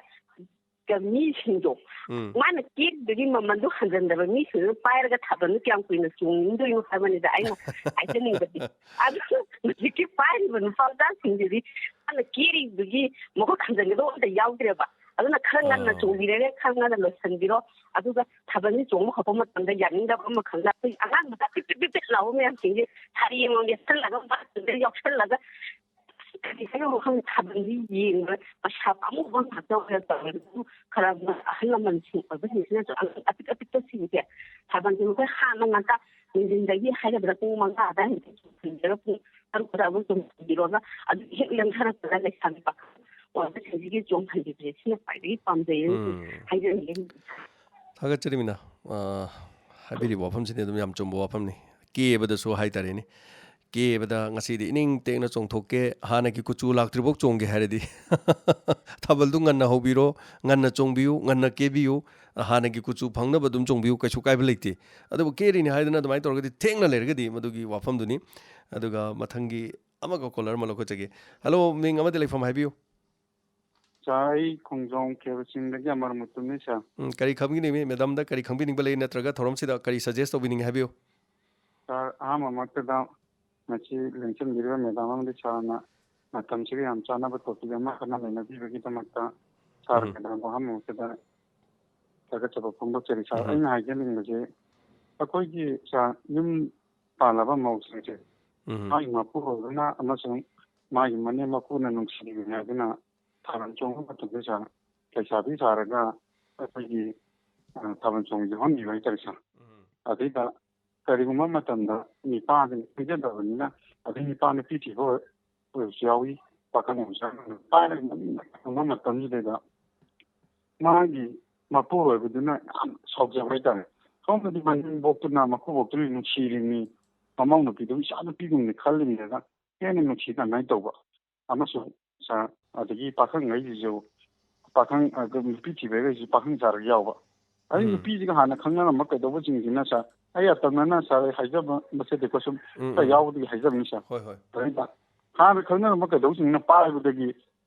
ꯃꯤꯁꯤꯡꯗꯣ, ꯎꯝ꯫ ꯃꯥꯅ ꯀꯦꯔꯤꯗꯨꯒꯤ ꯃꯃꯜꯗꯣ ꯍꯟꯖꯤꯟꯗꯕ ꯃꯤꯁꯤꯡꯗꯨꯅ ꯄꯥꯏꯔꯒ ꯊꯥꯕꯜꯗꯨ ꯀꯌꯥꯝ ꯀꯨꯏꯅ ꯆꯣꯡꯅꯤꯡꯗꯣꯏꯅꯣ ꯍꯥꯏꯕꯅꯤꯗ ꯑꯩꯅ ꯍꯥꯏꯖꯅꯤꯡꯕꯗꯤ꯫ ꯑꯗꯨ ꯍꯧꯖꯤꯛꯀꯤ ꯄꯥꯏꯔꯤꯕ ꯅꯨꯄꯥ ꯃꯆꯥꯁꯤꯡꯁꯤꯗꯤ ꯃꯥꯅ ꯀꯦꯔꯤꯗꯨꯒꯤ ꯃꯍꯨꯠ ꯍꯟꯖꯤꯟꯒꯗꯧꯕ ꯑꯝꯇ ꯌꯥꯎꯗ꯭ꯔꯦꯕ꯫ ꯑꯗꯨꯅ ꯈꯔ ꯉꯟꯅ ꯑꯥ꯫ ꯆꯣꯡꯕꯤꯔꯦ, ꯈꯔ ꯉꯟꯅ ꯂꯣꯏꯁꯤꯟꯕꯤꯔꯣ꯫ ꯑꯗꯨꯒ ꯊꯥꯕꯜꯁꯤ ꯆꯣꯡꯕ ꯍꯧꯔꯛꯄ ꯃꯇꯝꯗ ꯌꯥꯅꯤꯡꯗꯕ ꯑꯃ ꯈꯪꯗ ꯑꯩꯈꯣꯏ ꯑꯉꯥꯡ ꯃꯆꯥ ꯄꯤꯠ ꯄꯤꯠ ꯄꯤꯠ ꯄꯤꯠ ꯂꯥꯎꯕ ꯃꯌꯥꯝꯁꯤꯡꯁꯦ ꯁꯥꯔꯤ ꯑꯃꯃꯝ ꯌꯦꯠꯁꯜꯂꯒ ꯃꯥ ꯌꯥꯎꯁꯜꯂꯒ ꯀꯔꯤ ꯍꯥꯏꯅꯣ ꯈꯪꯗꯦ, ꯊꯥꯕꯜꯁꯤ ꯌꯦꯡꯕ ꯄꯩꯁꯥ ꯄꯥꯝꯃꯨꯕ ꯉꯥꯛꯇ ꯑꯣꯏꯔ ꯇꯧꯔꯦ꯫ ꯑꯗꯨ ꯈꯔ ꯑꯍꯜ ꯂꯃꯟꯁꯤꯡ ꯑꯣꯏꯕꯁꯤꯡꯁꯤꯅꯁꯨ ꯑꯉꯥꯡ ꯑꯄꯤꯛ ꯑꯄꯤꯛꯄꯁꯤꯡꯁꯦ ꯊꯥꯕꯜꯁꯦ ꯃꯈꯣꯏ ꯍꯥꯟꯅ ꯉꯟꯇ ꯅꯨꯡꯊꯤꯟꯗꯒꯤ ꯍꯥꯏꯒꯗ꯭ꯔꯥ ꯄꯨꯡ ꯃꯉꯥ ꯑꯗꯥꯏꯗꯒꯤ ꯆꯣꯡꯍꯟꯕꯤꯔꯒ ꯄꯨꯡ ꯇꯔꯨꯛ ꯑꯗꯥꯏꯐꯥꯎ ꯆꯣꯡꯍꯟꯕꯤꯔꯣꯒ ꯑꯗꯨ ꯍꯦꯛ ꯂꯦꯡꯊꯔꯛꯄꯗ ꯂꯩꯁꯥꯕꯤ ꯄꯥꯈꯪ ꯑꯣꯏꯕꯁꯤꯡꯁꯤꯒꯤ ꯆꯣꯡꯍꯟꯕꯤꯕꯁꯦ ꯁꯤꯅ ꯈ꯭ꯋꯥꯏꯗꯒꯤ ꯄꯥꯝꯖꯩ ꯎꯝ꯫ ꯍꯥꯏꯖꯅꯤꯡꯉꯤ꯫ ꯊꯥꯒꯠꯆꯔꯤ ꯃꯤꯅꯥ꯫ ꯑ, ꯍꯥꯏꯕꯤꯔꯤꯕ ꯋꯥꯐꯝꯁꯤꯗꯤ ꯑꯗꯨꯝ ꯌꯥꯝ ꯆꯨꯝꯕ ꯋꯥꯐꯝꯅꯤ꯫ ꯀꯦꯕꯗꯁꯨ ꯍꯥꯏꯇꯥꯔꯦꯅꯦ꯫ ꯀꯦꯕꯗ ꯉꯁꯤꯗꯤ ꯏꯅꯤꯡ ꯇꯦꯛꯅ ꯆꯣꯡꯊꯣꯛꯀꯦ, ꯍꯥꯟꯅꯒꯤ ꯀꯨꯆꯨ ꯂꯥꯛꯇ꯭ꯔꯤꯐꯥꯎ ꯆꯣꯡꯒꯦ ꯍꯥꯏꯔꯗꯤ ꯊꯥꯕꯜꯗꯨ ꯉꯟꯅ ꯍꯧꯕꯤꯔꯣ, ꯉꯟꯅ ꯆꯣꯡꯕꯤꯌꯨ, ꯉꯟꯅ ꯀꯦꯕꯤꯌꯨ, ꯍꯥꯟꯅꯒꯤ ꯀꯨꯆꯨ ꯐꯪꯅꯕ ꯑꯗꯨꯝ ꯆꯣꯡꯕꯤꯌꯨ, ꯀꯩꯁꯨ ꯀꯥꯏꯕ ꯂꯩꯇꯦ꯫ ꯑꯗꯨꯕꯨ ꯀꯦꯔꯤꯅꯤ ꯍꯥꯏꯗꯅ ꯑꯗꯨꯃꯥꯏꯅ ꯇꯧꯔꯒꯗꯤ ꯊꯦꯡꯅ ꯂꯩꯔꯒꯗꯤ ꯃꯗꯨꯒꯤ ꯋꯥꯐꯝꯗꯨꯅꯤ꯫ ꯑꯗꯨꯒ ꯃꯊꯪꯒꯤ ꯑꯃꯒ ꯀꯣꯂꯔ ꯑꯃ ꯂꯧꯈꯠꯆꯒꯦ꯫ ꯍꯜꯂꯣ, ꯃꯤꯡ ꯑꯃꯗꯤ ꯂꯩꯐꯝ ꯍꯥꯏꯕꯤꯌꯨ꯫ ꯁꯥꯔ, ꯑꯩ ꯈꯣꯡꯖꯣꯝ ꯈꯦꯕ ꯆꯤꯡꯗꯒꯤ ꯑꯃꯔ ꯃꯨꯇꯨꯝꯅꯤ, ꯁꯥꯔ꯫ ꯎꯝ, ꯀꯔꯤ ꯈꯪꯕꯤꯅꯤꯡꯉꯤ? ꯃꯦꯗꯥꯝꯗ ꯀꯔꯤ ꯈꯪꯕꯤꯅꯤꯡꯕ ꯂꯩ, ꯅꯠꯇ꯭ꯔꯒ ꯊꯧꯔꯝꯁꯤꯗ ꯀꯔꯤ ꯁꯖꯦꯁ ꯇꯧꯕꯤꯅꯤꯡꯉꯤ ꯍꯥꯏꯕꯤꯌꯨ꯫ ꯁꯥꯔ, ꯑꯍꯥꯟꯕꯃꯛꯇꯗ ꯉꯁꯤ ꯂꯦꯡꯁꯤꯟꯕꯤꯔꯤꯕ ꯃꯦꯗꯥꯝ ꯑꯃꯗꯤ ꯁꯥꯔꯅ ꯃꯇꯝꯁꯤꯒ ꯌꯥꯝ ꯆꯥꯟꯅꯕ ꯇꯣꯄꯤꯛ ꯑꯃ ꯀꯟꯅ ꯅꯩꯅꯕꯤꯕꯒꯤꯗꯃꯛꯇ ꯁꯥꯔ ꯎꯝ꯫ ꯃꯦꯗꯥꯝꯕꯨ ꯑꯍꯥꯟꯕꯃꯛꯇꯗ ꯊꯥꯒꯠꯆꯕ ꯐꯣꯡꯗꯣꯛꯆꯔꯤ꯫ ꯁꯥꯔ, ꯎꯝ꯫ ꯑꯩꯅ ꯍꯥꯏꯖꯅꯤꯡꯕꯁꯦ, ꯑꯩꯈꯣꯏꯒꯤ, ꯁꯥꯔ, ꯌꯨꯝ ꯄꯥꯜꯂꯕ ꯃꯧꯁꯤꯡꯁꯦ ꯎꯝ꯫ ꯃꯥꯒꯤ ꯃꯄꯨꯔꯣꯏꯕꯅ ꯑꯃꯁꯨꯡ ꯃꯥꯒꯤ ꯃꯅꯦꯝ ꯃꯀꯨꯅ ꯅꯨꯡꯁꯤꯕꯤꯕꯅꯤ ꯍꯥꯏꯗꯨꯅ ꯊꯥꯕꯜ ꯆꯣꯡꯕ ꯃꯇꯝꯗ, ꯁꯥꯔ, ꯂꯩꯁꯥꯕꯤ ꯁꯥꯔꯒ ꯑꯩꯈꯣꯏꯒꯤ ꯊꯥꯕꯜ ꯆꯣꯡꯕꯁꯦ ꯌꯥꯎꯍꯟꯕꯤꯕ ꯍꯥꯏꯇꯥꯔꯦ ꯁꯥꯔ꯫ ꯑꯗꯩꯗ ꯀꯔꯤꯒꯨꯝꯕ ꯃꯇꯝꯗ ꯅꯤꯄꯥꯁꯤꯅ ꯄꯤꯖꯗꯕꯅꯤꯅ, ꯑꯗꯩ ꯅꯤꯄꯥ ꯅꯨꯄꯤ ꯊꯤꯕ ꯑꯣꯏꯔꯁꯨ ꯌꯥꯎꯏ, ꯄꯥꯈꯪ ꯑꯣꯏꯔꯁꯨ ꯌꯥꯎꯏ, ꯄꯥꯏꯔꯒ ꯃꯃꯤꯡ ꯊꯝꯕ ꯃꯇꯝꯁꯤꯗꯩꯗ ꯃꯥꯒꯤ ꯃꯄꯨꯔꯣꯏꯕꯗꯨꯅ ꯌꯥꯝ ꯁꯥꯎꯖꯕ ꯍꯥꯏꯇꯥꯔꯦ꯫ ꯁꯣꯝꯗꯗꯤ ꯃꯅꯦꯝꯕꯣꯛꯇꯨꯅ ꯃꯀꯨꯕꯣꯛꯇꯨꯅ ꯅꯨꯡꯁꯤꯔꯤꯕꯅꯤ, ꯃꯃꯧ ꯅꯨꯄꯤꯗꯨ ꯏꯆꯥ ꯅꯨꯄꯤꯒꯨꯝꯅꯤ ꯈꯜꯂꯤꯕꯅꯤꯅ ꯍꯦꯟꯅ ꯅꯨꯡꯁꯤꯅ ꯑꯗꯨꯃꯥꯏꯅ ꯇꯧꯕ ꯑꯃꯁꯨ ꯁꯥꯔ, ꯑꯗꯒꯤ ꯄꯥꯈꯪꯉꯩꯁꯤꯁꯨ, ꯄꯥꯈꯪ, ꯑ, ꯅꯨꯄꯤ ꯊꯤꯕꯈꯩꯁꯤ ꯄꯥꯈꯪ ꯁꯥꯔꯒ ꯌꯥꯎꯕ꯫ ꯑꯩ ꯎꯝ꯫ ꯅꯨꯄꯤꯁꯤꯒ ꯍꯥꯟꯅ ꯈꯪꯅꯔꯝꯕ ꯀꯩꯗꯧꯕꯁꯤꯡꯁꯤꯅ ꯁꯥꯔ, ꯑꯩ ꯑꯇꯝꯅꯅ ꯁꯥꯔ, ꯑꯩ ꯍꯥꯏꯖꯕ ꯃꯁꯦ ꯀꯣ ꯁꯨꯝ ꯎꯝ, ꯈꯔ ꯎꯝ꯫ ꯌꯥꯎꯕꯗꯒꯤ ꯍꯥꯏꯖꯕꯅꯤ ꯁꯥꯔ꯫ ꯍꯣꯏ, ꯍꯣꯏ꯫ ꯑꯗꯩꯗ ꯍꯥꯟꯅ ꯈꯪꯅꯔꯝꯕ ꯀꯩꯗꯧꯕꯁꯤꯡꯁꯤꯅ ꯄꯥꯏꯕꯗꯒꯤ,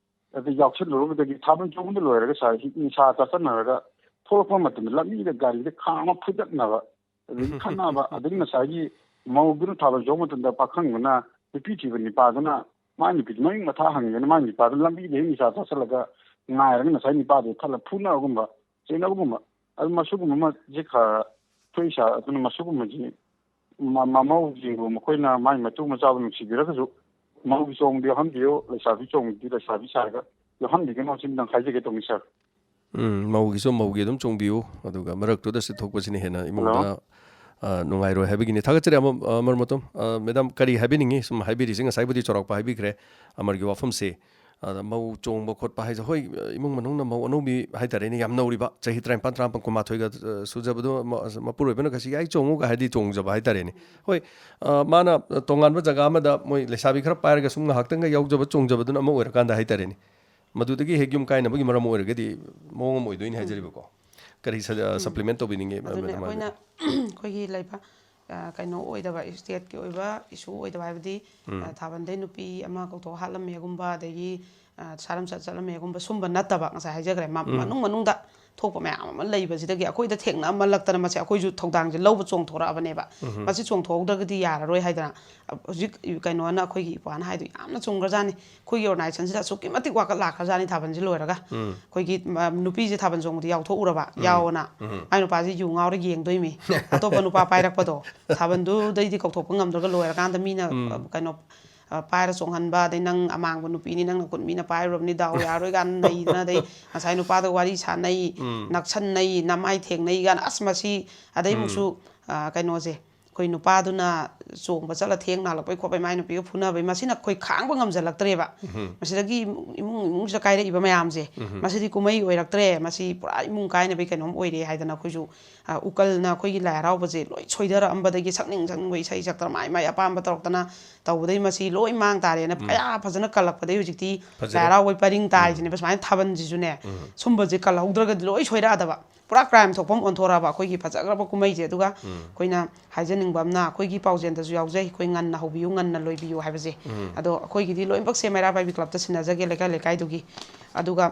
ꯑꯗꯩ ꯌꯥꯎꯁꯜꯂꯨꯔꯕꯗꯒꯤ ꯊꯥꯕꯜ ꯆꯣꯡꯕꯗ ꯂꯣꯏꯔꯒ ꯁꯥꯔ, ꯍꯤ-, ꯅꯤꯁꯥ ꯆꯥꯁꯟꯅꯔꯒ ꯊꯣꯛꯂꯛꯄ ꯃꯇꯝꯗ ꯂꯝꯕꯤꯗ ꯒꯥꯔꯤꯗ ꯈꯥꯝꯃ ꯐꯨꯗꯠꯅꯕ, ꯑꯗꯒꯤ ꯈꯠꯅꯕ, ꯑꯗꯒꯤ ꯉꯁꯥꯏꯒꯤ ꯃꯧꯗꯨꯅ ꯊꯥꯕꯜ ꯆꯣꯡꯕ ꯃꯇꯝꯗ ꯄꯥꯈꯪꯗꯨꯅ ꯅꯨꯄꯤ ꯊꯤꯕ ꯅꯤꯄꯥꯗꯨꯅ ꯃꯥꯏ ꯅꯨꯄꯤꯗꯨ ꯃꯃꯤꯡ ꯃꯊꯥ ꯍꯪꯉꯤꯗꯅ ꯃꯥꯏ ꯅꯤꯄꯥꯗꯨ ꯂꯝꯕꯤꯗ ꯍꯦꯛ ꯅꯤꯁꯥ ꯆꯥꯁꯜꯂꯒ ꯉꯥꯏꯔꯒ ꯉꯁꯥꯏ ꯅꯤꯄꯥꯗꯨ ꯊꯠꯂ ꯐꯨꯅꯕꯒꯨꯝꯕ, ꯆꯩꯅꯕꯒꯨꯝꯕ, ꯑꯗꯨ ꯃꯁꯤꯒꯨꯝꯕ ꯑꯃꯁꯤ ꯈꯔ ꯊꯣꯛꯏ ꯁꯥꯔ꯫ ꯑꯗꯨꯅ ꯃꯁꯤꯒꯨꯝꯕꯁꯤ ꯃ-, ꯃꯃꯧꯁꯤꯡꯕꯨ ꯃꯈꯣꯏꯅ ꯃꯥꯏ ꯃꯇꯨ ꯃꯆꯥꯕꯨ ꯅꯨꯡꯁꯤꯕꯤꯔꯒꯁꯨ ꯃꯧꯒꯤ ꯆꯣꯡꯕꯗꯤ ꯌꯥꯎꯍꯟꯕꯤꯌꯨ, ꯂꯩꯁꯥꯕꯤ ꯆꯣꯡꯕꯗꯤ ꯂꯩꯁꯥꯕꯤ ꯁꯥꯔꯒ ꯌꯥꯎꯍꯟꯕꯤꯒꯅꯨ, ꯁꯤꯝꯇꯪ ꯍꯥꯏꯖꯒꯦ ꯇꯧꯅꯤ ꯁꯥꯔ꯫ ꯎꯝ, ꯃꯧꯒꯤꯁꯨ ꯃꯧꯒꯤ ꯑꯗꯨꯝ ꯆꯣꯡꯕꯤꯌꯨ, ꯑꯗꯨꯒ ꯃꯔꯛꯇꯨꯗ ꯁꯤ ꯊꯣꯛꯄꯁꯤꯅ ꯍꯦꯟꯅ ꯏꯃꯨꯡꯗ, ꯍꯜꯂꯣ꯫ ꯑ, ꯅꯨꯡꯉꯥꯏꯔꯣꯏ ꯍꯥꯏꯕꯒꯤꯅꯤ꯫ ꯊꯥꯒꯠꯆꯔꯤ ꯑꯃ-, ꯑ, ꯃꯔꯨꯞ ꯑꯇꯣꯝ꯫ ꯑ, ꯃꯦꯗꯥꯝ, ꯀꯔꯤ ꯍꯥꯏꯕꯤꯅꯤꯡꯉꯤ? ꯁꯨꯝ ꯍꯥꯏꯕꯤꯔꯤꯁꯤ ꯉꯁꯥꯏꯕꯨꯗꯤ ꯆꯥꯎꯔꯥꯛꯄ ꯍꯥꯏꯕꯤꯈ꯭ꯔꯦ ꯑꯃꯔꯒꯤ ꯋꯥꯐꯝꯁꯦ꯫ ꯑꯗ ꯃꯧ ꯆꯣꯡꯕ ꯈꯣꯠꯄ ꯍꯥꯏꯁꯦ, ꯍꯣꯏ, ꯏꯃꯨꯡ ꯃꯅꯨꯡꯅ ꯃꯧ ꯑꯅꯧꯕꯤ ꯍꯥꯏꯇꯥꯔꯦꯅꯦ, ꯌꯥꯝ ꯅꯧꯔꯤꯕ, ꯆꯍꯤ ꯇꯔꯥꯅꯤꯄꯥꯟ, ꯇꯔꯥꯃꯥꯄꯟ, ꯀꯨꯟꯃꯥꯊꯣꯏꯒ, ꯑ, ꯁꯨꯖꯕꯗꯣ ꯃ-, ꯃꯄꯨꯔꯣꯏꯕꯅ ꯀꯩꯁꯨ ꯌꯥꯏ ꯆꯣꯡꯉꯨꯒ ꯍꯥꯏꯗꯤ ꯆꯣꯡꯖꯕ ꯍꯥꯏꯇꯥꯔꯦꯅꯦ꯫ ꯍꯣꯏ, ꯑ, ꯃꯥꯅ ꯇꯣꯉꯥꯟꯕ ꯖꯒꯥ ꯑꯃꯗ ꯃꯣꯏ ꯂꯩꯁꯥꯕꯤ ꯈꯔ ꯄꯥꯏꯔꯒ ꯁꯨꯝ ꯉꯥꯏꯍꯥꯛꯇꯪꯒ ꯌꯥꯎꯖꯕ, ꯆꯣꯡꯖꯕꯗꯨꯅ ꯑꯃ ꯑꯣꯏꯔꯀꯥꯟꯗ ꯍꯥꯏꯇꯥꯔꯦꯅꯦ, ꯃꯗꯨꯗꯒꯤ ꯍꯦꯛ ꯌꯨꯝ ꯀꯥꯏꯅꯕꯒꯤ ꯃꯔꯝ ꯑꯣꯏꯔꯒꯗꯤ ꯃꯑꯣꯡ ꯑꯃ ꯑꯣꯏꯗꯣꯏꯅꯤ ꯎꯝ꯫ ꯍꯥꯏꯖꯔꯤꯕꯀꯣ꯫ ꯀꯔꯤ ꯁ-, ꯑ, ꯎꯝ꯫ Supplement ꯇꯧꯕꯤꯅꯤꯡꯉꯤ, ꯑ, ꯑꯗꯨꯅꯦ ꯃꯦꯗꯥꯝ ꯑꯩꯈꯣꯏꯅ ꯍꯥꯏꯕꯤꯌꯨ꯫ ꯑꯩꯈꯣꯏꯒꯤ ꯂꯩꯕ, ꯑ, ꯀꯩꯅꯣ ꯑꯣꯏꯗꯕ, stateꯀꯤ ꯑꯣꯏꯕ issue ꯑꯣꯏꯗꯕ ꯍꯥꯏꯕꯗꯤ, ꯎꯝ꯫ ꯑ, ꯊꯥꯕꯜꯗꯩ ꯅꯨꯄꯤ ꯑꯃ ꯀꯧꯊꯣꯛ ꯍꯥꯠꯂꯝꯃꯦꯒꯨꯝꯕ, ꯑꯗꯒꯤ, ꯑ, ꯁꯥꯔꯝꯆꯠ ꯆꯠꯂꯝꯃꯦꯒꯨꯝꯕ, ꯁꯨꯝꯕ ꯅꯠꯇꯕ, ꯉꯁꯥꯏ ꯍꯥꯏꯖꯈ꯭ꯔꯦ, ꯃ-, ꯎꯝ꯫ ꯃꯅꯨꯡ ꯃꯅꯨꯡꯗ ꯊꯣꯛꯄ ꯃꯌꯥꯝ ꯑꯃ ꯂꯩꯕꯁꯤꯗꯒꯤ ꯑꯩꯈꯣꯏꯗ ꯊꯦꯡꯅꯃꯜꯂꯛꯇꯅ ꯃꯁꯦ ꯑꯩꯈꯣꯏꯁꯨ ꯊꯧꯗꯥꯡꯁꯦ ꯂꯧꯕ ꯆꯣꯡꯊꯣꯔꯛꯑꯕꯅꯦꯕ꯫ ꯎꯝ꯫ ꯃꯁꯤ ꯆꯣꯡꯊꯣꯛꯍꯧꯗ꯭ꯔꯒꯗꯤ ꯌꯥꯔꯔꯣꯏ ꯍꯥꯏꯗꯅ, ꯑ, ꯍꯧꯖꯤꯛ ꯀꯩꯅꯣꯅ, ꯑꯩꯈꯣꯏꯒꯤ ꯏꯄ꯭ꯋꯥꯅ ꯍꯥꯏꯗꯣ ꯌꯥꯝꯅ ꯆꯨꯝꯈ꯭ꯔꯖꯥꯠꯅꯤ꯫ ꯑꯩꯈꯣꯏꯒꯤ organizationꯁꯤꯗ ꯑꯁꯨꯛꯀꯤ ꯃꯇꯤꯛ ꯋꯥꯀꯠ ꯂꯥꯛꯈ꯭ꯔꯖꯥꯠꯅꯤ ꯊꯥꯕꯜꯁꯤ ꯂꯣꯏꯔꯒ꯫ ꯎꯝ꯫ ꯑꯩꯈꯣꯏꯒꯤ, ꯃ-, ꯅꯨꯄꯤꯁꯦ ꯊꯥꯕꯜ ꯆꯣꯡꯕꯗ ꯌꯥꯎꯊꯣꯛꯎꯔꯕ, ꯎꯝ꯫ ꯌꯥꯎꯑꯣꯅ꯫ ꯎꯝ꯫ ꯃꯥꯏ ꯅꯨꯄꯥꯁꯦ ꯌꯨ ꯉꯥꯎꯔ ꯌꯦꯡꯗꯣꯏꯃꯤ꯫ ꯑꯇꯣꯞꯄ ꯅꯨꯄꯥ ꯄꯥꯏꯔꯛꯄꯗꯣ꯫ ꯊꯥꯕꯜꯗꯨꯗꯩꯗꯤ ꯀꯧꯊꯣꯛꯄ ꯉꯝꯗ꯭ꯔꯒ ꯂꯣꯏꯔꯀꯥꯟꯗ ꯃꯤꯅ, ꯎꯝ꯫ ꯑ, ꯀꯩꯅꯣ, ꯑ, ꯄꯥꯏꯔ ꯆꯣꯡꯍꯟꯕ, ꯑꯗꯩ ꯅꯪ ꯑꯃꯥꯡꯕ ꯅꯨꯄꯤꯅꯤ, ꯅꯪ ꯅꯈꯨꯠ ꯃꯤꯅ ꯄꯥꯏꯔꯨꯔꯕꯅꯤ, ꯗꯥꯎ ꯌꯥꯔꯣꯏ ꯀꯥꯏꯅ ꯅꯩꯗꯅ, ꯑꯗꯩ ꯉꯁꯥꯏ ꯅꯨꯄꯥꯗ ꯋꯥꯔꯤ ꯁꯥꯟꯅꯩ, ꯎꯝ ꯅꯛꯁꯟꯅꯩ, ꯅꯃꯥꯏ ꯊꯦꯡꯅꯩ ꯀꯥꯏꯅ, ꯑꯁ, ꯃꯁꯤ, ꯑꯗꯩ ꯎꯝ ꯑꯃꯨꯛꯁꯨ, ꯑ, ꯀꯩꯅꯣꯁꯦ, ꯑꯩꯈꯣꯏ ꯅꯨꯄꯥꯗꯨꯅ ꯆꯣꯡꯕ ꯆꯠꯂ ꯊꯦꯡ ꯅꯥꯜꯂꯛꯄꯩ ꯈꯣꯠꯄꯩ, ꯃꯥꯏ ꯅꯨꯄꯤꯒ ꯐꯨꯅꯕꯩ, ꯃꯁꯤꯅ ꯑꯩꯈꯣꯏ ꯈꯥꯡꯕ ꯉꯝꯖꯜꯂꯛꯇ꯭ꯔꯦꯕ꯫ ꯎꯝ ꯃꯁꯤꯗꯒꯤ ꯏꯃꯨꯡ, ꯏꯃꯨꯡ, ꯏꯃꯨꯡꯁꯤꯗ ꯀꯥꯏꯔꯛꯏꯕ ꯃꯌꯥꯝꯁꯦ, ꯎꯝ ꯃꯁꯤꯗꯤ ꯀꯨꯝꯍꯩ ꯑꯣꯏꯔꯛꯇ꯭ꯔꯦ, ꯃꯁꯤ ꯄꯨꯔꯥ ꯏꯃꯨꯡ ꯀꯥꯏꯅꯕꯒꯤ ꯀꯩꯅꯣꯝ ꯑꯣꯏꯔꯦ ꯍꯥꯏꯗꯅ ꯑꯩꯈꯣꯏꯁꯨ, ꯑ, ꯎꯀꯜꯅ ꯑꯩꯈꯣꯏꯒꯤ ꯂꯥꯏ ꯍꯔꯥꯎꯕꯁꯦ ꯂꯣꯏ ꯁꯣꯏꯊꯔꯛꯑꯝꯕꯗꯒꯤ, ꯁꯛꯅꯤꯡ ꯁꯛꯅꯤꯡꯕ ꯏꯁꯩ ꯁꯛꯇꯅ, ꯃꯥꯏ ꯃꯥꯏ ꯑꯄꯥꯝꯕ ꯇꯧꯔꯛꯇꯅ ꯇꯧꯕꯗꯩ ꯃꯁꯤ ꯂꯣꯏ ꯃꯥꯡ ꯇꯥꯔꯦꯅ ꯎꯝ ꯀꯌꯥ ꯐꯖꯅ ꯀꯜꯂꯛꯄꯗꯩ ꯍꯧꯖꯤꯛꯇꯤ ꯐꯖꯔꯦ꯫ ꯂꯥꯏ ꯍꯔꯥꯎꯕꯩ ꯄꯔꯤꯡ ꯎꯝ ꯇꯥꯏꯁꯤꯅꯦꯕ꯫ ꯁꯨꯃꯥꯏꯅ ꯊꯥꯕꯜꯁꯤꯁꯨꯅꯦ, ꯎꯝ ꯁꯨꯝꯕꯁꯦ ꯀꯜꯍꯧꯗ꯭ꯔꯒꯗꯤ ꯂꯣꯏ ꯁꯣꯏꯔꯛꯑꯗꯕ꯫ ꯄꯨꯔꯥ ꯀ꯭ꯔꯥꯏꯝ ꯊꯣꯛꯐꯝ ꯑꯣꯟꯊꯣꯔꯛꯑꯕ ꯑꯩꯈꯣꯏꯒꯤ ꯐꯖꯈ꯭ꯔꯕ ꯀꯨꯝꯍꯩꯁꯦ꯫ ꯑꯗꯨꯒ ꯎꯝ ꯑꯩꯈꯣꯏꯅ ꯍꯥꯏꯖꯅꯤꯡꯕ ꯑꯃꯅ, ꯑꯩꯈꯣꯏꯒꯤ ꯄꯥꯎꯖꯦꯜꯗꯁꯨ ꯌꯥꯎꯖꯩ, ꯑꯩꯈꯣꯏ ꯉꯟꯅ ꯍꯧꯕꯤꯌꯨ, ꯉꯟꯅ ꯂꯣꯏꯕꯤꯌꯨ ꯍꯥꯏꯕꯁꯦ꯫ ꯎꯝ ꯑꯗꯣ ꯑꯩꯈꯣꯏꯒꯤꯗꯤ ꯂꯣꯏꯅꯃꯛꯁꯦ ꯃꯩꯔꯥ ꯄꯥꯏꯕꯤ ꯀ꯭ꯂꯕꯇ ꯁꯤꯟꯅꯖꯒꯦ, ꯂꯩꯀꯥꯏ ꯂꯩꯀꯥꯏꯗꯨꯒꯤ꯫ ꯑꯗꯨꯒ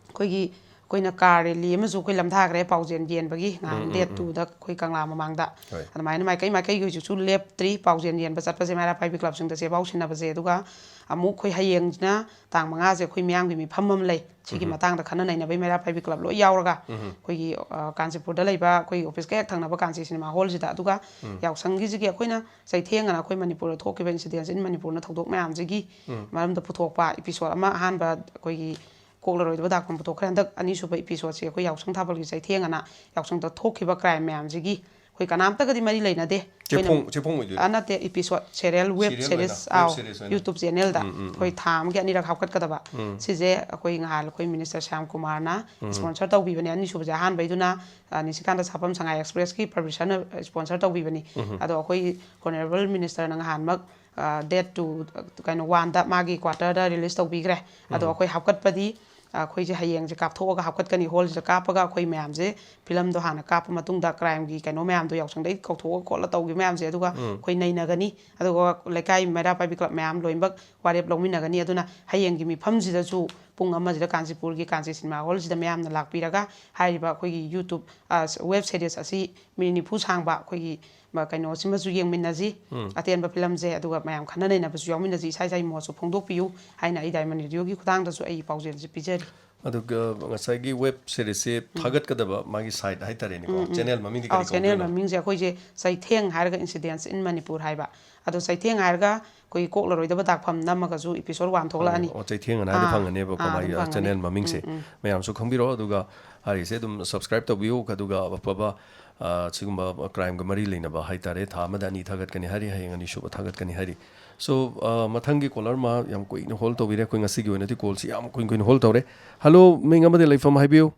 ꯑꯩꯈꯣꯏꯒꯤ, ꯑꯩꯈꯣꯏꯅ ꯀꯥꯔ ꯔꯦꯂꯤ ꯑꯃꯁꯨ ꯑꯩꯈꯣꯏ ꯂꯝꯊꯥꯈ꯭ꯔꯦ, ꯄꯥꯎꯖꯦꯜ ꯌꯦꯟꯕꯒꯤ, ꯉꯍꯥꯟ ꯎꯝ ꯎꯝ ꯗꯦꯠ ꯎꯝ ꯇꯨꯗ ꯑꯩꯈꯣꯏ ꯀꯪꯂꯥ ꯃꯃꯥꯡꯗ꯫ ꯍꯣꯏ꯫ ꯑꯗꯨꯃꯥꯏꯅ ꯃꯥꯏꯀꯩ ꯃꯥꯏꯀꯩꯒꯤ ꯍꯧꯖꯤꯛꯁꯨ ꯂꯦꯞꯇ꯭ꯔꯤ, ꯄꯥꯎꯖꯦꯜ ꯌꯦꯟꯕ ꯆꯠꯄꯁꯦ ꯃꯩꯔꯥ ꯄꯥꯏꯕꯤ ꯀ꯭ꯂꯕꯁꯤꯡꯗ ꯆꯦ ꯄꯥꯎ ꯁꯤꯟꯅꯕꯁꯦ꯫ ꯑꯗꯨꯒ ꯑꯃꯨꯛ ꯑꯩꯈꯣꯏ ꯍꯌꯦꯡꯁꯤꯅ ꯇꯥꯡ ꯃꯉꯥꯁꯦ ꯑꯩꯈꯣꯏ ꯃꯤꯌꯥꯝꯒꯤ ꯃꯤꯐꯝ ꯑꯃ ꯂꯩ꯫ ꯁꯤꯒꯤ ꯎꯝ ꯃꯇꯥꯡꯗ ꯈꯟꯅ ꯅꯩꯅꯕꯒꯤ ꯃꯩꯔꯥ ꯄꯥꯏꯕꯤ ꯀ꯭ꯂꯕ ꯂꯣꯏ ꯌꯥꯎꯔꯒ ꯎꯝ ꯑꯩꯈꯣꯏꯒꯤ, ꯑ, ꯀꯥꯟꯆꯤꯄꯨꯔꯗ ꯂꯩꯕ ꯑꯩꯈꯣꯏꯒꯤ ꯑꯣꯐꯤꯁꯀ ꯍꯦꯛ ꯊꯪꯅꯕ ꯀꯥꯟꯆꯤ ꯁꯤꯅꯦꯃꯥ ꯍꯣꯜꯁꯤꯗ꯫ ꯑꯗꯨꯒ ꯎꯝ ꯌꯥꯎꯁꯪꯒꯤꯁꯤꯒꯤ ꯑꯩꯈꯣꯏꯅ ꯆꯩꯊꯦꯡ ꯑꯅ ꯑꯩꯈꯣꯏ ꯃꯅꯤꯄꯨꯔꯗ ꯊꯣꯛꯈꯤꯕ incidents in ꯃꯅꯤꯄꯨꯔꯅ ꯊꯧꯗꯣꯛ ꯃꯌꯥꯝꯁꯤꯒꯤ ꯎꯝ ꯃꯔꯝꯗ ꯄꯨꯊꯣꯛꯄ episode ꯑꯃ, ꯑꯍꯥꯟꯕ ꯑꯩꯈꯣꯏꯒꯤ ꯀꯣꯛꯂꯔꯣꯏꯗꯕ ꯗꯥꯛꯐꯝ ꯄꯨꯊꯣꯛꯈ꯭ꯔꯦ꯫ ꯍꯟꯗꯛ ꯑꯅꯤꯁꯨꯕ episodeꯁꯦ ꯑꯩꯈꯣꯏ ꯌꯥꯎꯁꯪ ꯊꯥꯕꯜꯒꯤ ꯆꯩꯊꯦꯡ ꯑꯅ ꯌꯥꯎꯁꯪꯗ ꯊꯣꯛꯈꯤꯕ crime ꯃꯌꯥꯝꯁꯤꯒꯤ ꯑꯩꯈꯣꯏ ꯀꯅꯥꯝꯇꯒꯗꯤ ꯃꯔꯤ ꯂꯩꯅꯗꯦ꯫ ꯑꯩꯈꯣꯏꯅ ꯆꯦꯐꯣꯡ, ꯆꯦꯐꯣꯡ ꯑꯣꯏꯗꯣꯏꯔꯣ? ꯑ, ꯅꯠꯇꯦ, episode, serial, web serial ꯑꯣꯏꯅ, series, web ꯑꯥꯎ, series ꯑꯣꯏꯅ꯫ YouTube channelꯗ ꯎꯝ, ꯎꯝ, ꯑꯩꯈꯣꯏ ꯎꯝ꯫ ꯊꯥ ꯑꯃꯒꯤ ꯑꯅꯤꯔꯛ ꯍꯥꯞꯀꯠꯀꯗꯕ꯫ ꯎꯝ꯫ ꯁꯤꯁꯦ ꯑꯩꯈꯣꯏ ꯉꯍꯥꯟ ꯑꯩꯈꯣꯏ Minister ꯁ꯭ꯌꯥꯝ ꯀꯨꯃꯥꯔꯅ ꯎꯝ꯫ Sponsor ꯇꯧꯕꯤꯕꯅꯦ꯫ ꯑꯅꯤꯁꯨꯕꯁꯦ, ꯑꯍꯥꯟꯕꯩꯗꯨꯅ, ꯑ, ꯅꯤꯁꯤꯀꯥꯟꯇ ꯁꯥꯄꯝ ꯁꯉꯥꯏ Expressꯀꯤ publisherꯅ sponsor ꯇꯧꯕꯤꯕꯅꯤ꯫ ꯎꯝ꯫ ꯑꯗꯣ ꯑꯩꯈꯣꯏ Honourable Ministerꯅ ꯉꯍꯥꯟꯃꯛ, ꯑ, date two, ꯀꯩꯅꯣ, oneꯗ ꯃꯥꯒꯤ quarterꯗ release ꯇꯧꯕꯤꯈ꯭ꯔꯦ꯫ ꯑꯗꯣ ꯎꯝ꯫ ꯑꯩꯈꯣꯏ ꯍꯥꯞꯀꯠꯄꯗꯤ, ꯑ, ꯑꯩꯈꯣꯏꯁꯦ ꯍꯌꯦꯡꯁꯦ ꯀꯥꯞꯊꯣꯛꯑꯒ ꯍꯥꯞꯀꯠꯀꯅꯤ, hallꯁꯤꯗ ꯀꯥꯞꯄꯒ ꯑꯩꯈꯣꯏ ꯃꯌꯥꯝꯁꯦ filmꯗꯣ ꯍꯥꯟꯅ ꯀꯥꯞꯄ ꯃꯇꯨꯡꯗ crimeꯒꯤ ꯀꯩꯅꯣ ꯃꯌꯥꯝꯗꯣ ꯌꯥꯎꯁꯪꯗꯩ ꯀꯧꯊꯣꯛꯑ ꯈꯣꯠꯂ ꯇꯧꯈꯤꯕ ꯃꯌꯥꯝꯁꯦ, ꯑꯗꯨꯒ ꯎꯝ꯫ ꯑꯩꯈꯣꯏ ꯅꯩꯅꯒꯅꯤ꯫ ꯑꯗꯨꯒ ꯂꯩꯀꯥꯏ ꯃꯩꯔꯥ ꯄꯥꯏꯕꯤ ꯀ꯭ꯂꯕ ꯃꯌꯥꯝ ꯂꯣꯏꯅꯃꯛ ꯋꯥꯔꯦꯞ ꯂꯧꯃꯤꯟꯅꯒꯅꯤ꯫ ꯑꯗꯨꯅ ꯍꯌꯦꯡꯒꯤ ꯃꯤꯐꯝꯁꯤꯗꯁꯨ ꯄꯨꯡ ꯑꯃꯁꯤꯗ ꯀꯥꯟꯆꯤꯄꯨꯔꯒꯤ ꯀꯥꯟꯆꯤ ꯁꯤꯅꯦꯃꯥ ꯍꯣꯜꯁꯤꯗ ꯃꯌꯥꯝꯅ ꯂꯥꯛꯄꯤꯔꯒ ꯍꯥꯏꯔꯤꯕ ꯑꯩꯈꯣꯏꯒꯤ YouTube, ꯑ, web series ꯑꯁꯤ ꯃꯤꯅꯤꯠ ꯅꯤꯐꯨ ꯁꯥꯡꯕ ꯑꯩꯈꯣꯏꯒꯤ ꯃ-, ꯀꯩꯅꯣꯁꯤꯃꯁꯨ ꯌꯦꯡꯃꯤꯟꯅꯁꯤ, ꯎꯝ꯫ ꯑꯇꯦꯟꯕ filmꯁꯦ, ꯑꯗꯨꯒ ꯃꯌꯥꯝ ꯈꯟꯅ ꯅꯩꯅꯕꯁꯨ ꯌꯥꯎꯃꯤꯟꯅꯁꯤ, ꯏꯁꯥ ꯏꯁꯥꯒꯤ ꯃꯣꯠꯁꯨ ꯐꯣꯡꯗꯣꯛꯄꯤꯌꯨ ꯍꯥꯏꯅ ꯑꯩ Diamond Radioꯒꯤ ꯈꯨꯊꯥꯡꯗꯁꯨ ꯑꯩ ꯄꯥꯎꯖꯦꯜꯁꯦ ꯄꯤꯖꯔꯤ꯫ ꯑꯗꯨꯒ ꯉꯁꯥꯏꯒꯤ web seriesꯁꯦ ꯎꯝ꯫ ꯊꯥꯒꯠꯀꯗꯕ ꯃꯥꯒꯤ site ꯍꯥꯏꯇꯥꯔꯦꯅꯦꯀꯣ, ꯎꯝ, ꯎꯝ꯫ channel ꯃꯃꯤꯡꯗꯤ ꯑꯥꯎ, ꯀꯔꯤ channel ꯀꯧꯗꯣꯏꯅꯣ? ꯃꯃꯤꯡꯁꯦ ꯑꯩꯈꯣꯏꯁꯦ ꯆꯩꯊꯦꯡ ꯍꯥꯏꯔꯒ Incidents in ꯃꯅꯤꯄꯨꯔ ꯍꯥꯏꯕ꯫ ꯑꯗꯣ ꯆꯩꯊꯦꯡ ꯍꯥꯏꯔꯒ ꯑꯩꯈꯣꯏꯒꯤ ꯀꯣꯛꯂꯔꯣꯏꯗꯕ ꯗꯥꯛꯐꯝ ꯅꯝꯃꯒꯁꯨ episode one ꯊꯣꯛꯂꯛꯑꯅꯤ꯫ ꯑꯣ, ꯆꯩꯊꯦꯡ ꯑꯅ ꯍꯥꯏꯗꯤ ꯑꯥ, ꯐꯪꯒꯅꯦꯕꯀꯣ, ꯑꯥ, ꯃꯥꯒꯤ ꯑꯗꯨꯝ ꯐꯪꯒꯅꯤ꯫ ꯆꯦꯅꯦꯜ ꯃꯃꯤꯡꯁꯦ꯫ ꯎꯝ, ꯎꯝ꯫ ꯃꯌꯥꯝꯁꯨ ꯈꯪꯕꯤꯔꯣ, ꯑꯗꯨꯒ ꯍꯥꯏꯔꯤꯁꯦ ꯑꯗꯨꯝ subscribe ꯇꯧꯕꯤꯌꯨ, ꯑꯗꯨꯒ ꯑꯐꯕ ꯑ, ꯁꯤꯒꯨꯝꯕ crimeꯒ ꯃꯔꯤ ꯂꯩꯅꯕ ꯍꯥꯏꯇꯥꯔꯦ, ꯊꯥ ꯑꯃꯗ ꯑꯅꯤ ꯊꯥꯒꯠꯀꯅꯤ ꯍꯥꯏꯔꯤ, ꯍꯌꯦꯡ ꯑꯅꯤꯁꯨꯕ ꯊꯥꯒꯠꯀꯅꯤ ꯍꯥꯏꯔꯤ꯫ So, ꯑ, ꯃꯊꯪꯒꯤ caller ꯑꯃ ꯌꯥꯝ ꯀꯨꯏꯅ hold ꯇꯧꯕꯤꯔꯦ꯫ ꯑꯩꯈꯣꯏ ꯉꯁꯤꯒꯤ ꯑꯣꯏꯅꯗꯤ callꯁꯤ ꯌꯥꯝ ꯀꯨꯏꯅ ꯀꯨꯏꯅ hold ꯇꯧꯔꯦ꯫ Hello, ꯃꯤꯡ ꯑꯃꯗꯤ ꯂꯩꯐꯝ ꯍꯥꯏꯕꯤꯌꯨ꯫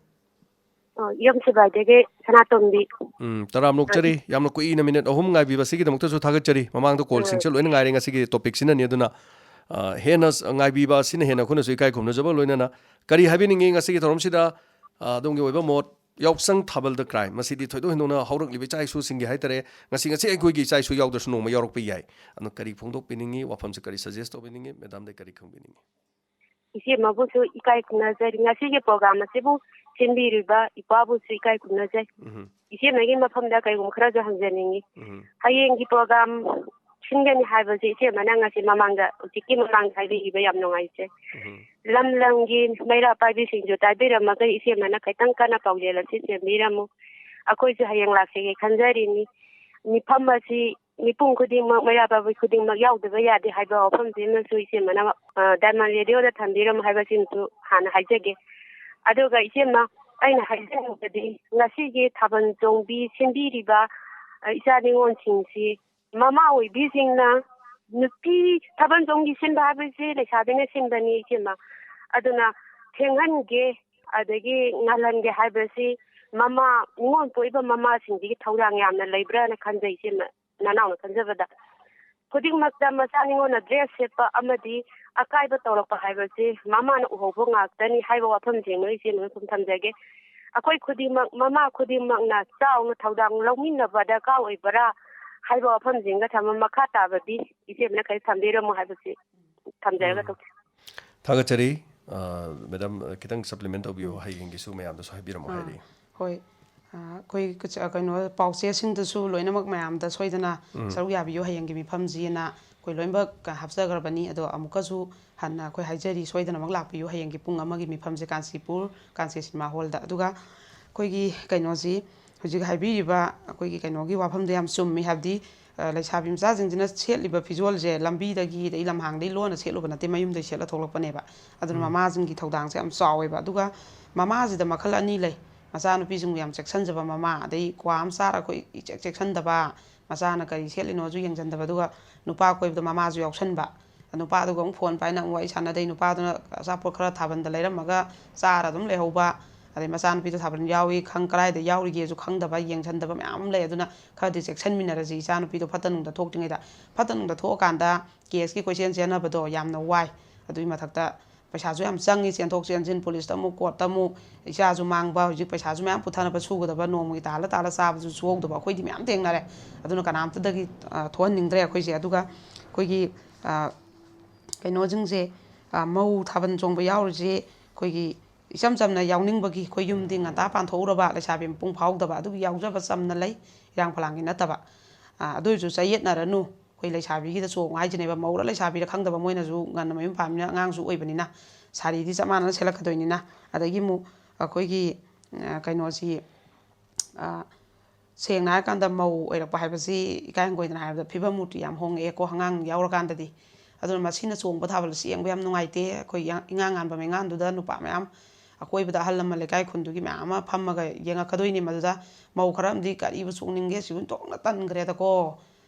ꯑ, ꯌꯨꯝ ꯁꯤꯕꯥꯏꯗꯒꯤ ꯁꯅꯥꯇꯣꯝꯕꯤ꯫ ꯎꯝ, ꯇꯔꯥꯝꯅ ꯑꯣꯛꯆꯔꯤ꯫ ꯌꯥꯝꯅ ꯀꯨꯏꯅ minute ꯑꯍꯨꯝ ꯉꯥꯏꯕꯤꯕꯁꯤꯒꯤꯗꯃꯛꯇꯁꯨ ꯊꯥꯒꯠꯆꯔꯤ꯫ ꯃꯃꯥꯡꯗ callꯁꯤꯡꯁꯦ ꯂꯣꯏꯅ ꯉꯥꯏꯔꯦ ꯉꯁꯤꯒꯤ topicꯁꯤꯅꯅꯤ꯫ ꯑꯗꯨꯅ, ꯑ, ꯍꯦꯟꯅ ꯁ-, ꯉꯥꯏꯕꯤꯕ ꯑꯁꯤꯅ ꯍꯦꯟꯅ ꯑꯩꯈꯣꯏꯅꯁꯨ ꯏꯀꯥꯏ ꯈꯨꯝꯅꯖꯕ ꯂꯣꯏꯅꯅ ꯀꯔꯤ ꯍꯥꯏꯕꯤꯅꯤꯡꯉꯤ ꯉꯁꯤꯒꯤ ꯊꯧꯔꯝꯁꯤꯗ, ꯑ, ꯑꯗꯣꯝꯒꯤ ꯑꯣꯏꯕ ꯃꯣꯠ? ꯌꯥꯎꯁꯪ ꯊꯥꯕꯜꯗ crime, ꯃꯁꯤꯗꯤ ꯊꯣꯏꯗꯣꯛ ꯍꯦꯟꯗꯣꯛꯅ ꯍꯧꯔꯛꯂꯤꯕ ꯏꯆꯥ ꯏꯁꯨꯁꯤꯡꯒꯤ ꯍꯥꯏꯇꯥꯔꯦ, ꯉꯁꯤ, ꯉꯁꯤ ꯑꯩꯈꯣꯏꯒꯤ ꯏꯆꯥ ꯏꯁꯨ ꯌꯥꯎꯗ꯭ꯔꯁꯨ ꯅꯣꯡꯃ ꯌꯥꯎꯔꯛꯄ ꯌꯥꯏ꯫ ꯑꯗꯨꯅ ꯀꯔꯤ ꯐꯣꯡꯗꯣꯛꯄꯤꯅꯤꯡꯉꯤ? ꯋꯥꯐꯝꯁꯦ ꯀꯔꯤ suggest ꯇꯧꯕꯤꯅꯤꯡꯉꯤ? Madamꯗ ꯀꯔꯤ ꯈꯪꯕꯤꯅꯤꯡꯉꯤ? ꯏꯆꯦꯃꯕꯨꯁꯨ ꯏꯀꯥꯏ ꯈꯨꯝꯅꯖꯔꯤ꯫ ꯉꯁꯤꯒꯤ program ꯑꯁꯤꯕꯨ ꯁꯤꯟꯕꯤꯔꯤꯕ ꯏꯄꯥꯕꯨꯁꯨ ꯏꯀꯥꯏ ꯈꯨꯝꯅꯖꯩ꯫ ꯎꯝ, ꯏꯆꯦꯃꯒꯤ ꯃꯐꯝꯗ ꯀꯩꯒꯨꯝꯕ ꯈꯔꯁꯨ ꯍꯪꯖꯅꯤꯡꯉꯤ꯫ ꯎꯝ, ꯍꯌꯦꯡꯒꯤ program ꯁꯤꯟꯒꯅꯤ ꯍꯥꯏꯕꯁꯦ ꯏꯆꯦꯃꯅ ꯉꯁꯤ ꯃꯃꯥꯡꯗ, ꯍꯧꯖꯤꯛꯀꯤ ꯃꯃꯥꯡꯗ ꯍꯥꯏꯕꯤꯈꯤꯕ ꯌꯥꯝ ꯅꯨꯡꯉꯥꯏꯖꯩ꯫ ꯎꯝ, ꯂꯝ ꯂꯝꯒꯤ ꯃꯩꯔꯥ ꯄꯥꯏꯕꯤꯁꯤꯡꯁꯨ ꯇꯥꯕꯤꯔꯝꯃꯒ ꯏꯆꯦꯃꯅ ꯈꯤꯇꯪ ꯀꯟꯅ ꯄꯥꯎꯖꯦꯜ ꯑꯁꯤ ꯆꯦꯟꯕꯤꯔꯝꯃꯨ꯫ ꯑꯩꯈꯣꯏꯁꯨ ꯍꯌꯦꯡ ꯂꯥꯛꯆꯒꯦ ꯈꯟꯖꯔꯤꯅꯤ꯫ ꯃꯤꯐꯝ ꯑꯁꯤ ꯃꯤꯄꯨꯝ ꯈꯨꯗꯤꯡꯃꯛ, ꯃꯩꯔꯥ ꯄꯥꯏꯕꯤ ꯈꯨꯗꯤꯡꯃꯛ ꯌꯥꯎꯗꯕ ꯌꯥꯗꯦ ꯍꯥꯏꯕ ꯋꯥꯐꯝꯁꯤꯃꯁꯨ ꯏꯆꯦꯃꯅ, ꯑ, Diamond Radioꯗ ꯊꯝꯕꯤꯔꯝꯃꯨ ꯍꯥꯏꯕꯁꯤꯃꯁꯨ ꯍꯥꯟꯅ ꯍꯥꯏꯖꯒꯦ꯫ ꯑꯗꯨꯒ ꯏꯆꯦꯃ, ꯑꯩꯅ ꯍꯥꯏꯖꯅꯤꯡꯕꯗꯤ ꯉꯁꯤꯒꯤ ꯊꯥꯕꯜ ꯆꯣꯡꯕꯤ ꯁꯤꯟꯕꯤꯔꯤꯕ, ꯑ, ꯏꯆꯥ ꯅꯤꯉꯣꯜꯁꯤꯡꯁꯤ ꯃꯃꯥ ꯑꯣꯏꯕꯤꯁꯤꯡꯅ ꯅꯨꯄꯤ ꯊꯥꯕꯜ ꯆꯣꯡꯕꯤ ꯁꯤꯟꯕ ꯍꯥꯏꯕꯁꯤ ꯂꯩꯁꯥꯕꯤꯅ ꯁꯤꯟꯕꯅꯤ ꯏꯆꯦꯃ꯫ ꯑꯗꯨꯅ ꯊꯦꯡꯍꯟꯒꯦ ꯑꯗꯒꯤ ꯉꯜꯍꯟꯒꯦ ꯍꯥꯏꯕꯁꯤ ꯃꯃꯥ, ꯅꯤꯉꯣꯜ ꯄꯣꯛꯏꯕ ꯃꯃꯥꯁꯤꯡꯁꯤꯒꯤ ꯊꯧꯗꯥꯡ ꯌꯥꯝꯅ ꯂꯩꯕ꯭ꯔꯥꯅ ꯈꯟꯖꯩ ꯏꯆꯦꯃ, ꯅꯅꯥꯎꯅ ꯈꯟꯖꯕꯗ꯫ ꯈꯨꯗꯤꯡꯃꯛꯇ ꯃꯆꯥ ꯅꯤꯉꯣꯜꯅ dress ꯁꯦꯠꯄ ꯑꯃꯗꯤ ꯑꯀꯥꯏꯕ ꯇꯧꯔꯛꯄ ꯍꯥꯏꯕꯁꯤ ꯃꯃꯥꯅ ꯎꯍꯧꯕ ꯉꯥꯛꯇꯅꯤ ꯍꯥꯏꯕ ꯋꯥꯐꯝꯁꯤꯃ ꯏꯆꯦꯃ ꯁꯨꯝ ꯊꯝꯖꯒꯦ꯫ ꯑꯩꯈꯣꯏ ꯈꯨꯗꯤꯡꯃꯛ, ꯃꯃꯥ ꯈꯨꯗꯤꯡꯃꯛꯅ ꯆꯥꯎꯅ ꯊꯧꯗꯥꯡ ꯂꯧꯃꯤꯟꯅꯕ ꯗꯔꯀꯥꯔ ꯑꯣꯏꯕ꯭ꯔꯥ ꯍꯥꯏꯕ ꯋꯥꯐꯝꯁꯤꯡꯒ ꯊꯝꯃ ꯃꯈꯥ ꯇꯥꯕꯗꯤ ꯏꯆꯦꯃꯅ ꯈꯔ ꯊꯝꯕꯤꯔꯝꯃꯣ ꯍꯥꯏꯕꯁꯤ ꯊꯝꯖꯔꯒ ꯇꯣꯛꯆꯒꯦ꯫ ꯊꯥꯒꯠꯆꯔꯤ꯫ ꯑ, Madam, ꯑ, ꯈꯤꯇꯪ supplement ꯇꯧꯕꯤꯌꯨ, ꯍꯌꯦꯡꯒꯤꯁꯨ ꯃꯌꯥꯝꯗꯁꯨ ꯍꯥꯏꯕꯤꯔꯝꯃꯣ ꯑꯥ, ꯍꯥꯏꯔꯤ꯫ ꯍꯣꯏ꯫ ꯑ, ꯑꯩꯈꯣꯏ ꯀꯆ-, ꯀꯩꯅꯣ, ꯄꯥꯎꯆꯦꯁꯤꯡꯗꯁꯨ ꯂꯣꯏꯅꯃꯛ ꯃꯌꯥꯝꯗ ꯁꯣꯏꯗꯅ ꯁꯔꯨꯛ ꯌꯥꯕꯤꯌꯨ ꯍꯌꯦꯡꯒꯤ ꯃꯤꯐꯝꯁꯤꯅ꯫ ꯑꯩꯈꯣꯏ ꯂꯣꯏꯅꯃꯛ ꯍꯥꯞꯆꯈ꯭ꯔꯕꯅꯤ꯫ ꯑꯗꯣ ꯑꯃꯨꯛꯀꯁꯨ ꯍꯟꯅ ꯑꯩꯈꯣꯏ ꯍꯥꯏꯖꯔꯤ, ꯁꯣꯏꯗꯅꯃꯛ ꯂꯥꯛꯄꯤꯌꯨ ꯍꯌꯦꯡꯒꯤ ꯄꯨꯡ ꯑꯃꯒꯤ ꯃꯤꯐꯝꯁꯦ ꯀꯥꯟꯆꯤꯄꯨꯔ ꯀꯥꯟꯆꯤ ꯁꯤꯅꯦꯃꯥ ꯍꯣꯜꯗ꯫ ꯑꯗꯨꯒ ꯑꯩꯈꯣꯏꯒꯤ ꯀꯩꯅꯣꯁꯤ, ꯍꯧꯖꯤꯛ ꯍꯥꯏꯕꯤꯔꯤꯕ ꯑꯩꯈꯣꯏꯒꯤ ꯀꯩꯅꯣꯒꯤ ꯋꯥꯐꯝꯗꯣ ꯌꯥꯝ ꯆꯨꯝꯃꯤ꯫ ꯍꯥꯏꯕꯗꯤ ꯑ, ꯂꯩꯁꯥꯕꯤ ꯃꯆꯥꯁꯤꯡꯁꯤꯅ ꯁꯦꯠꯂꯤꯕ ꯐꯤꯖꯣꯜꯁꯦ ꯂꯝꯕꯤꯗꯒꯤ ꯑꯗꯩ ꯂꯝꯍꯥꯡꯗꯒꯤ ꯂꯣꯟꯅ ꯁꯦꯠꯂꯨꯕ ꯅꯠꯇꯦ, ꯃꯌꯨꯝꯗꯒꯤ ꯁꯦꯠꯂ ꯊꯣꯛꯂꯛꯄꯅꯦꯕ꯫ ꯑꯗꯨꯅ ꯎꯝ꯫ ꯃꯃꯥꯁꯤꯡꯒꯤ ꯊꯧꯗꯥꯡꯁꯦ ꯌꯥꯝ ꯆꯥꯎꯋꯦꯕ꯫ ꯑꯗꯨꯒ ꯃꯃꯥꯁꯤꯗ ꯃꯈꯜ ꯑꯅꯤ ꯂꯩ꯫ ꯃꯆꯥꯅꯨꯄꯤꯁꯤꯡꯕꯨ ꯌꯥꯝ ꯆꯦꯛꯁꯤꯟꯖꯕ ꯃꯃꯥ, ꯑꯗꯩ ꯀ꯭ꯋꯥ ꯑꯃ ꯆꯥꯔ ꯑꯩꯈꯣꯏ ꯏꯆꯦꯛ ꯆꯦꯛꯁꯤꯟꯗꯕ, ꯃꯆꯥꯅ ꯀꯔꯤ ꯁꯦꯠꯂꯤꯅꯣꯁꯨ ꯌꯦꯡꯁꯤꯟꯗꯕ, ꯑꯗꯨꯒ ꯅꯨꯄꯥ ꯀꯣꯏꯕꯗ ꯃꯃꯥꯁꯨ ꯌꯥꯎꯁꯟꯕ꯫ ꯅꯨꯄꯥꯗꯨꯒ ꯑꯃꯨꯛ ꯐꯣꯟ ꯄꯥꯏꯅ ꯑꯃꯨꯛ ꯋꯥꯔꯤ ꯁꯥꯟꯅꯗꯩ, ꯅꯨꯄꯥꯗꯨꯅ ꯑꯆꯥꯄꯣꯠ ꯈꯔ ꯊꯥꯕꯜꯗ ꯂꯩꯔꯝꯃꯒ ꯆꯥꯔ ꯑꯗꯨꯝ ꯂꯩꯍꯧꯕ, ꯑꯗꯩ ꯃꯆꯥꯅꯨꯄꯤꯗꯣ ꯊꯥꯕꯜ ꯌꯥꯎꯏ ꯈꯪ, ꯀꯗꯥꯏꯗ ꯌꯥꯎꯔꯤꯒꯦꯁꯨ ꯈꯪꯗꯕ, ꯌꯦꯡꯁꯤꯟꯗꯕ ꯃꯌꯥꯝ ꯑꯃ ꯂꯩ꯫ ꯑꯗꯨꯅ ꯈꯔꯗꯤ ꯆꯦꯛꯁꯤꯟꯃꯤꯟꯅꯔꯁꯤ, ꯏꯆꯥꯅꯨꯄꯤꯗꯣ ꯐꯠꯇ ꯅꯨꯡꯗ ꯊꯣꯛꯇ꯭ꯔꯤꯉꯩꯗ꯫ ꯐꯠꯇ ꯅꯨꯡꯗ ꯊꯣꯛꯑꯀꯥꯟꯗ ꯀꯦꯁꯀꯤ ꯀꯣꯏꯆꯦꯟ ꯆꯦꯟꯅꯕꯗꯣ ꯌꯥꯝꯅ ꯋꯥꯏ꯫ ꯑꯗꯨꯒꯤ ꯃꯊꯛꯇ ꯄꯩꯁꯥꯁꯨ ꯌꯥꯝ ꯆꯪꯉꯤ, ꯆꯦꯟꯊꯣꯛ ꯆꯦꯟꯁꯤꯟ, ꯄꯨꯂꯤꯁꯇ ꯑꯃꯨꯛ, ꯀꯣꯔꯠꯇ ꯑꯃꯨꯛ, ꯏꯆꯥꯁꯨ ꯃꯥꯡꯕ, ꯍꯧꯖꯤꯛ ꯄꯩꯁꯥꯁꯨ ꯃꯌꯥꯝ ꯄꯨꯊꯅꯕ ꯁꯨꯒꯗꯕ, ꯅꯣꯡꯃꯒꯤ ꯇꯥꯜꯂ ꯇꯥꯜꯂ ꯆꯥꯕꯁꯨ ꯁꯨꯍꯧꯗꯕ, ꯑꯩꯈꯣꯏꯗꯤ ꯃꯌꯥꯝ ꯊꯦꯡꯅꯔꯦ꯫ ꯑꯗꯨꯅ ꯀꯅꯥꯝꯇꯗꯒꯤ, ꯑ, ꯊꯣꯛꯍꯟꯅꯤꯡꯗ꯭ꯔꯦ ꯑꯩꯈꯣꯏꯁꯦ꯫ ꯑꯗꯨꯒ ꯑꯩꯈꯣꯏꯒꯤ, ꯑ, ꯀꯩꯅꯣꯁꯤꯡꯁꯦ, ꯑ, ꯃꯧ ꯊꯥꯕꯜ ꯆꯣꯡꯕ ꯌꯥꯎꯔꯤꯁꯦ ꯑꯩꯈꯣꯏꯒꯤ ꯏꯆꯝ ꯆꯝꯅ ꯌꯥꯎꯅꯤꯡꯕꯒꯤ, ꯑꯩꯈꯣꯏ ꯌꯨꯝꯗꯤ ꯉꯟꯇꯥ ꯄꯥꯟꯊꯣꯛꯎꯔꯕ, ꯂꯩꯁꯥꯕꯤ ꯃꯄꯨꯡ ꯐꯥꯍꯧꯗꯕ, ꯑꯗꯨꯒꯤ ꯌꯥꯎꯖꯕ ꯆꯝꯅ ꯂꯩ, ꯏꯔꯥꯡ ꯐꯂꯥꯡꯒꯤ ꯅꯠꯇꯕ꯫ ꯑ, ꯑꯗꯨ ꯑꯣꯏꯔꯁꯨ ꯆꯌꯦꯠꯅꯔꯅꯨ꯫ ꯑꯩꯈꯣꯏ ꯂꯩꯁꯥꯕꯤꯒꯤꯗ ꯆꯣꯡꯉꯨ ꯍꯥꯏꯁꯤꯅꯦꯕ꯫ ꯃꯧꯔ ꯂꯩꯁꯥꯕꯤꯔ ꯈꯪꯗꯕ, ꯃꯣꯏꯅꯁꯨ ꯉꯟꯅ ꯃꯌꯨꯝ ꯄꯥꯟꯕꯅꯤꯅ, ꯑꯉꯥꯡꯁꯨ ꯑꯣꯏꯕꯅꯤꯅ, ꯁꯥꯔꯤꯗꯤ ꯆꯞ ꯃꯥꯟꯅꯅ ꯁꯦꯠꯂꯛꯀꯗꯣꯏꯅꯤꯅ꯫ ꯑꯗꯒꯤ ꯑꯃꯨꯛ ꯑꯩꯈꯣꯏꯒꯤ, ꯑ, ꯀꯩꯅꯣꯁꯤ, ꯑ, ꯁꯦꯡꯅ ꯍꯥꯏꯔꯀꯥꯟꯗ ꯃꯧ ꯑꯣꯏꯔꯛꯄ ꯍꯥꯏꯕꯁꯤ, ꯏꯀꯥꯏ ꯍꯪꯒꯣꯏꯗꯅ ꯍꯥꯏꯔꯕꯗ, ꯐꯤꯕꯝ ꯃꯨꯔꯇꯤ ꯌꯥꯝ ꯍꯣꯡꯉꯛꯑꯦꯀꯣ ꯑꯉꯥꯡ ꯌꯥꯎꯔꯀꯥꯟꯗꯗꯤ꯫ ꯑꯗꯨꯅ ꯃꯁꯤꯅ ꯆꯣꯡꯕ ꯊꯥꯕꯜꯁꯤ ꯌꯦꯡꯕ ꯌꯥꯝ ꯅꯨꯡꯉꯥꯏꯇꯦ꯫ ꯑꯩꯈꯣꯏ ꯏꯉꯥ-, ꯏꯉꯥꯡ ꯉꯥꯟꯕ ꯃꯩꯉꯥꯟꯗꯨꯗ ꯅꯨꯄꯥ ꯃꯌꯥꯝ, ꯑꯀꯣꯏꯕꯗ ꯑꯍꯜ ꯂꯃꯟ, ꯂꯩꯀꯥꯏ ꯈꯨꯟꯗꯨꯒꯤ ꯃꯌꯥꯝ ꯑꯃ ꯐꯝꯃꯒ ꯌꯦꯡꯉꯛꯀꯗꯣꯏꯅꯤ꯫ ꯃꯗꯨꯗ ꯃꯧ ꯈꯔ ꯑꯃꯗꯤ "ꯀꯔꯤꯕꯨ ꯆꯣꯡꯅꯤꯡꯒꯦ, ꯁꯤꯕꯨ ꯑꯣꯟꯊꯣꯛꯅ ꯇꯟꯈ꯭ꯔꯦꯗꯀꯣ"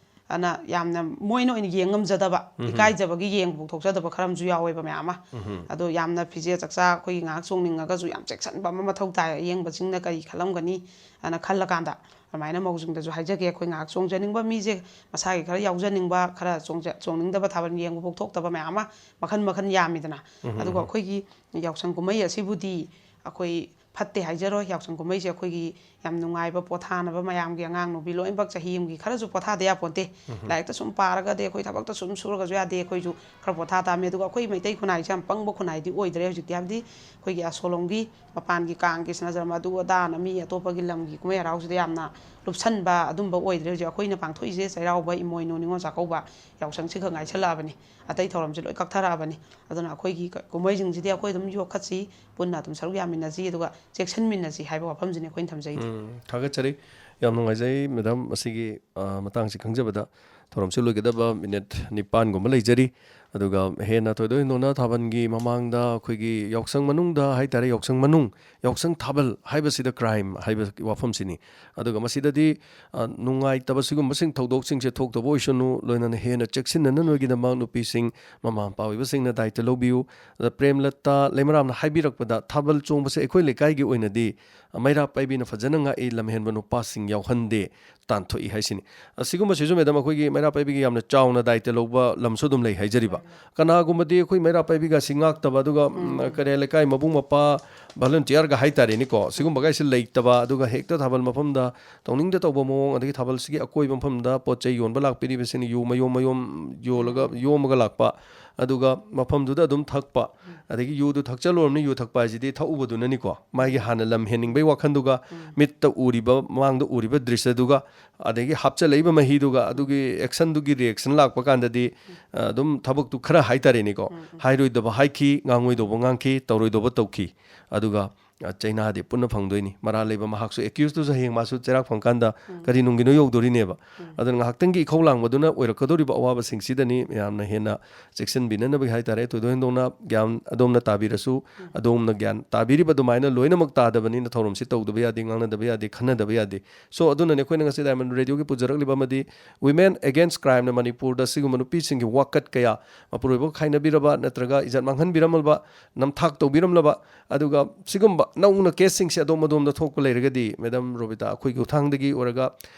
ꯑꯅ ꯌꯥꯝꯅ ꯃꯣꯏꯅ ꯑꯣꯏꯅ ꯌꯦꯡ ꯉꯝꯖꯗꯕ, ꯎꯝꯍꯨꯝ꯫ ꯏꯀꯥꯏꯖꯕꯒꯤ ꯌꯦꯡꯕ ꯊꯣꯛꯆꯗꯕ ꯈꯔ ꯑꯃꯁꯨ ꯌꯥꯎꯋꯦꯕ ꯃꯌꯥꯝ ꯑꯃ꯫ ꯎꯝꯍꯨꯝ꯫ ꯑꯗꯣ ꯌꯥꯝꯅ ꯐꯤꯖꯦꯠ ꯆꯛꯆꯥ ꯑꯩꯈꯣꯏꯒꯤ ꯉꯥꯏꯍꯥꯛ ꯆꯣꯡꯅꯤꯡꯉꯒꯁꯨ ꯌꯥꯝ ꯆꯦꯛꯁꯤꯟꯕ ꯑꯃ ꯃꯊꯧ ꯇꯥꯏ꯫ ꯑꯌꯦꯡꯕꯁꯤꯡꯅ ꯀꯔꯤ ꯈꯜꯂꯝꯒꯅꯤ ꯑꯅ ꯈꯜꯂꯀꯥꯟꯗ, ꯑꯗꯨꯃꯥꯏꯅ ꯃꯧꯁꯤꯡꯗꯁꯨ ꯍꯥꯏꯖꯒꯦ, ꯑꯩꯈꯣꯏ ꯉꯥꯏꯍꯥꯛ ꯆꯣꯡꯖꯅꯤꯡꯕ ꯃꯤꯁꯦ, ꯃꯁꯥꯒꯤ ꯈꯔ ꯌꯥꯎꯖꯅꯤꯡꯕ, ꯈꯔ ꯆꯣꯡꯖ-, ꯆꯣꯡꯅꯤꯡꯗꯕ, ꯊꯥꯕꯜ ꯌꯦꯡꯕ ꯄꯣꯛꯊꯣꯛꯇꯕ ꯃꯌꯥꯝ ꯑꯃ ꯃꯈꯟ ꯃꯈꯟ ꯌꯥꯝꯃꯤꯗꯅ꯫ ꯎꯝꯍꯨꯝ, ꯑꯗꯨꯒ ꯎꯝꯍꯨꯝ꯫ ꯑꯩꯈꯣꯏꯒꯤ ꯌꯥꯎꯁꯪ ꯀꯨꯝꯍꯩ ꯑꯁꯤꯕꯨꯗꯤ ꯑꯩꯈꯣꯏ ꯐꯠꯇꯦ ꯍꯥꯏꯖꯔꯣꯏ꯫ ꯌꯥꯎꯁꯪ ꯀꯨꯝꯍꯩꯁꯦ ꯑꯩꯈꯣꯏꯒꯤ ꯌꯥꯝ ꯅꯨꯡꯉꯥꯏꯕ, ꯄꯣꯊꯥꯅꯕ, ꯃꯌꯥꯝꯒꯤ ꯑꯉꯥꯡ ꯅꯨꯄꯤ ꯂꯣꯏꯅꯃꯛ ꯆꯍꯤ ꯑꯃꯒꯤ ꯈꯔꯁꯨ ꯄꯣꯊꯥꯗ ꯌꯥꯄꯣꯟꯇꯦ꯫ ꯎꯝꯍꯨꯝ꯫ ꯂꯥꯏꯔꯤꯛꯇ ꯁꯨꯝ ꯄꯥꯔꯒꯗꯤ, ꯑꯩꯈꯣꯏ ꯊꯕꯛꯇ ꯁꯨꯝ ꯁꯨꯔꯒꯁꯨ ꯌꯥꯗꯦ꯫ ꯑꯩꯈꯣꯏꯁꯨ ꯈꯔ ꯄꯣꯊꯥ ꯇꯥꯕꯅꯤ꯫ ꯑꯗꯨꯒ ꯑꯩꯈꯣꯏ ꯃꯩꯇꯩ ꯈꯨꯟꯅꯥꯏꯁꯦ ꯌꯥꯝ ꯄꯪꯕ ꯈꯨꯟꯅꯥꯏꯗꯤ ꯑꯣꯏꯗ꯭ꯔꯦ ꯍꯧꯖꯤꯛꯇꯤ꯫ ꯍꯥꯏꯕꯗꯤ ꯑꯩꯈꯣꯏꯒꯤ ꯑꯁꯣꯂꯣꯝꯒꯤ ꯃꯄꯥꯟꯒꯤ ꯀꯥꯡꯒꯤ ꯁꯅꯥꯖꯔꯝ ꯑꯗꯨ ꯑꯗꯥꯅ ꯃꯤ ꯑꯇꯣꯞꯄꯒꯤ ꯂꯝꯒꯤ ꯀꯨꯝꯍꯩ ꯍꯔꯥꯎꯁꯤꯗ ꯌꯥꯝꯅ ꯂꯨꯞꯁꯟꯕ ꯑꯗꯨꯝꯕ ꯑꯣꯏꯗ꯭ꯔꯦ꯫ ꯍꯧꯖꯤꯛ ꯑꯩꯈꯣꯏꯅ ꯄꯥꯡꯊꯣꯛꯏꯁꯦ ꯆꯩꯔꯥꯎꯕ, ꯏꯃꯣꯏꯅꯨ, ꯅꯤꯉꯣꯜ ꯆꯥꯛꯀꯧꯕ, ꯌꯥꯎꯁꯪꯁꯤ ꯈꯛ ꯉꯥꯏꯁꯜꯂꯛꯑꯕꯅꯤ꯫ ꯑꯇꯩ ꯊꯧꯔꯝꯁꯦ ꯂꯣꯏ ꯀꯛꯊꯔꯛꯑꯕꯅꯤ꯫ ꯑꯗꯨꯅ ꯑꯩꯈꯣꯏꯒꯤ ꯀ-, ꯀꯨꯝꯍꯩꯁꯤꯡꯁꯤꯗꯤ ꯑꯩꯈꯣꯏ ꯑꯗꯨꯝ ꯌꯣꯛꯈꯠꯁꯤ, ꯄꯨꯟꯅ ꯑꯗꯨꯝ ꯁꯔꯨꯛ ꯌꯥꯃꯤꯟꯅꯁꯤ, ꯑꯗꯨꯒ ꯆꯦꯛꯁꯤꯟꯃꯤꯟꯅꯁꯤ ꯍꯥꯏꯕ ꯋꯥꯐꯝꯁꯤꯅꯤ ꯑꯩꯈꯣꯏꯅ ꯊꯝꯖꯩꯗꯤ꯫ ꯎꯝ, ꯊꯥꯒꯠꯆꯔꯤ꯫ ꯌꯥꯝ ꯅꯨꯡꯉꯥꯏꯖꯩ ꯃꯦꯗꯥꯝ꯫ ꯑꯁꯤꯒꯤ, ꯑ, ꯃꯇꯥꯡꯁꯤ ꯈꯪꯖꯕꯗ ꯊꯧꯔꯝꯁꯤ ꯂꯣꯏꯒꯗꯕ ꯃꯤꯅꯤꯠ ꯅꯤꯄꯥꯟꯒꯨꯝꯕ ꯂꯩꯖꯔꯤ꯫ ꯑꯗꯨꯒ ꯍꯦꯟꯅ ꯊꯣꯏꯗꯣꯛ ꯍꯦꯟꯗꯣꯛꯅ ꯊꯥꯕꯜꯒꯤ ꯃꯃꯥꯡꯗ ꯑꯩꯈꯣꯏꯒꯤ ꯌꯥꯎꯁꯪ ꯃꯅꯨꯡꯗ ꯍꯥꯏꯇꯥꯔꯦ, ꯌꯥꯎꯁꯪ ꯃꯅꯨꯡ, ꯌꯥꯎꯁꯪ ꯊꯥꯕꯜ ꯍꯥꯏꯕꯁꯤꯗ ꯀ꯭ꯔꯥꯏꯝ ꯍꯥꯏꯕ ꯋꯥꯐꯝꯁꯤꯅꯤ꯫ ꯑꯗꯨꯒ ꯃꯁꯤꯗꯗꯤ, ꯑ, ꯅꯨꯡꯉꯥꯏꯇꯕ ꯁꯤꯒꯨꯝꯕꯁꯤꯡ, ꯊꯧꯗꯣꯛꯁꯤꯡꯁꯦ ꯊꯣꯛꯇꯕ ꯑꯣꯏꯁꯅꯨ, ꯂꯣꯏꯅꯅ ꯍꯦꯟꯅ ꯆꯦꯛꯁꯤꯟꯅꯅꯕꯒꯤꯗꯃꯛ ꯅꯨꯄꯤꯁꯤꯡ, ꯃꯃꯥ ꯃꯄꯥ ꯑꯣꯏꯕꯁꯤꯡꯅ ꯗꯥꯏꯇ ꯂꯧꯕꯤꯌꯨ꯫ ꯑꯗ ꯄ꯭ꯔꯦꯝꯂꯇꯥ ꯂꯩꯃꯔꯥꯝꯅ ꯍꯥꯏꯕꯤꯔꯛꯄꯗ, ꯊꯥꯕꯜ ꯆꯣꯡꯕꯁꯦ ꯑꯩꯈꯣꯏ ꯂꯩꯀꯥꯏꯒꯤ ꯑꯣꯏꯅꯗꯤ ꯃꯩꯔꯥ ꯄꯥꯏꯕꯤꯅ ꯐꯖꯅ ꯉꯥꯛꯏ, ꯂꯝꯍꯦꯟꯕ ꯅꯨꯄꯥꯁꯤꯡ ꯌꯥꯎꯍꯟꯗꯦ, ꯇꯥꯟꯊꯣꯛꯏ ꯍꯥꯏꯁꯤꯅꯤ꯫ ꯑꯁꯤꯒꯨꯝꯕꯁꯤꯁꯨ ꯃꯦꯗꯥꯝ, ꯑꯩꯈꯣꯏꯒꯤ ꯃꯩꯔꯥ ꯄꯥꯏꯕꯤꯒꯤ ꯌꯥꯝꯅ ꯆꯥꯎꯅ ꯗꯥꯏꯇ ꯂꯧꯕ ꯂꯝꯁꯨ ꯑꯗꯨꯝ ꯂꯩ ꯍꯥꯏꯖꯔꯤꯕ꯫ ꯀꯅꯥꯒꯨꯝꯕꯗꯤ ꯑꯩꯈꯣꯏ ꯃꯩꯔꯥ ꯄꯥꯏꯕꯤꯒꯁꯤ ꯉꯥꯛꯇꯕ, ꯑꯗꯨꯒ, ꯎꯝ, ꯀꯔꯤ, ꯂꯩꯀꯥꯏ ꯃꯕꯨꯡ ꯃꯧꯄ꯭ꯋꯥ, ꯚꯣꯂꯨꯟꯇꯤꯌꯔꯒ ꯍꯥꯏꯇꯥꯔꯦꯅꯦꯀꯣ, ꯁꯤꯒꯨꯝꯕꯒꯥꯏꯁꯤ ꯂꯩꯇꯕ, ꯑꯗꯨꯒ ꯍꯦꯛꯇ ꯊꯥꯕꯜ ꯃꯐꯝꯗ ꯇꯧꯅꯤꯡꯗ ꯇꯧꯕ ꯃꯑꯣꯡ, ꯑꯗꯒꯤ ꯊꯥꯕꯜꯁꯤꯒꯤ ꯑꯀꯣꯏꯕ ꯃꯐꯝꯗ ꯄꯣꯠ ꯆꯩ ꯌꯣꯟꯕ ꯂꯥꯛꯄꯤꯔꯤꯕꯁꯤꯡꯅ ꯌꯨ ꯃꯌꯣꯝ ꯃꯌꯣꯝ ꯌꯣꯜꯂꯒ, ꯌꯣꯝꯃꯒ ꯂꯥꯛꯄ, ꯑꯗꯨꯒ ꯃꯐꯝꯗꯨꯗ ꯑꯗꯨꯝ ꯊꯛꯄ, ꯑꯗꯒꯤ ꯌꯨꯗꯨ ꯊꯛꯆꯜꯂꯨꯔꯕꯅꯤ, ꯌꯨ ꯊꯛꯄ ꯍꯥꯏꯁꯤꯗꯤ ꯊꯛꯎꯕꯗꯨꯅꯅꯤꯀꯣ, ꯃꯥꯒꯤ ꯍꯥꯟꯅ ꯂꯝ ꯍꯦꯟꯅꯤꯡꯕꯩ ꯋꯥꯈꯜꯗꯨꯒ, ꯃꯤꯠꯇ ꯎꯔꯤꯕ, ꯃꯥꯡꯗ ꯎꯔꯤꯕ ꯗ꯭ꯔꯤꯁ꯭ꯌꯗꯨꯒ, ꯑꯗꯒꯤ ꯍꯥꯞꯆꯜꯂꯛꯏꯕ ꯃꯍꯤꯗꯨꯒ, ꯑꯗꯨꯒꯤ ꯑꯦꯛꯁꯟꯗꯨꯒꯤ ꯔꯤꯌꯦꯛꯁꯟ ꯂꯥꯛꯄ ꯀꯥꯟꯗꯗꯤ, ꯑ, ꯑꯗꯨꯝ ꯊꯕꯛꯇꯨ ꯈꯔ ꯍꯥꯏꯇꯥꯔꯦꯅꯦꯀꯣ, ꯍꯥꯏꯔꯣꯏꯗꯧꯕ ꯍꯥꯏꯈꯤ, ꯉꯥꯡꯉꯣꯏꯗꯧꯕ ꯉꯥꯡꯈꯤ, ꯇꯧꯔꯣꯏꯗꯧꯕ ꯇꯧꯈꯤ꯫ ꯑꯗꯨꯒ, ꯑ, ꯆꯩꯅꯥꯗꯤ ꯄꯨꯟꯅ ꯐꯪꯗꯣꯏꯅꯤ꯫ ꯃꯔꯥꯜ ꯂꯩꯕ ꯃꯍꯥꯛꯁꯨ, ꯑꯦꯀ꯭ꯌꯨꯁꯇꯨꯁꯨ ꯍꯌꯦꯡ ꯃꯥꯁꯨ ꯆꯩꯔꯥꯛ ꯐꯪꯀꯥꯟꯗ ꯀꯔꯤ ꯅꯨꯡꯒꯤꯅꯣ ꯌꯧꯗꯣꯔꯤꯅꯦꯕ꯫ ꯑꯗꯨꯅ ꯉꯥꯏꯍꯥꯛꯇꯪꯒꯤ ꯏꯈꯧ ꯂꯥꯡꯕꯗꯨꯅ ꯑꯣꯏꯔꯛꯀꯗꯧꯔꯤꯕ ꯑꯋꯥꯕꯁꯤꯡꯁꯤꯗꯅꯤ ꯃꯌꯥꯝꯅ ꯍꯦꯟꯅ ꯆꯦꯛꯁꯤꯟꯕꯤꯅꯅꯕꯒꯤ ꯍꯥꯏꯇꯥꯔꯦ꯫ ꯊꯣꯏꯗꯣꯛ ꯍꯦꯟꯗꯣꯛꯅ ꯒ꯭ꯌꯥꯟ ꯑꯗꯣꯝꯅ ꯇꯥꯕꯤꯔꯁꯨ, ꯑꯗꯣꯝꯅ ꯒ꯭ꯌꯥꯟ ꯇꯥꯕꯤꯔꯤꯕ ꯑꯗꯨꯃꯥꯏꯅ ꯂꯣꯏꯅꯃꯛ ꯇꯥꯗꯕꯅꯤꯅ ꯊꯧꯔꯝꯁꯤ ꯇꯧꯗꯕ ꯌꯥꯗꯦ, ꯉꯥꯡꯅꯗꯕ ꯌꯥꯗꯦ, ꯈꯟꯅꯗꯕ ꯌꯥꯗꯦ꯫ So, ꯑꯗꯨꯅꯅꯦ ꯑꯩꯈꯣꯏꯅ ꯉꯁꯤ ꯗꯥꯏꯃꯟ ꯔꯦꯗꯤꯑꯣꯒꯤ ꯄꯨꯖꯔꯛꯂꯤꯕ ꯑꯃꯗꯤ Women Against Crimeꯅ ꯃꯅꯤꯄꯨꯔꯗ ꯁꯤꯒꯨꯝꯕ ꯅꯨꯄꯤꯁꯤꯡꯒꯤ ꯋꯥꯀꯠ ꯀꯌꯥ, ꯃꯄꯨꯔꯣꯏꯕ ꯈꯥꯏꯅꯕꯤꯔꯕ ꯅꯠꯇ꯭ꯔꯒ ꯏꯖꯠ ꯃꯥꯡꯍꯟꯕꯤꯔꯝꯂꯕ, ꯅꯝꯊꯥꯛ ꯇꯧꯕꯤꯔꯝꯂꯕ, ꯑꯗꯨꯒ ꯁꯤꯒꯨꯝꯕ ꯅꯧꯅ ꯀꯦꯁꯁꯤꯡꯁꯦ ꯑꯗꯣꯝ ꯑꯗꯣꯝꯗ ꯊꯣꯛꯄ ꯂꯩꯔꯒꯗꯤ, ꯃꯦꯗꯥꯝ ꯔꯣꯕꯤꯇꯥ, ꯑꯩꯈꯣꯏꯒꯤ ꯈꯨꯠꯊꯥꯡꯗꯒꯤ ꯑꯣꯏꯔꯒ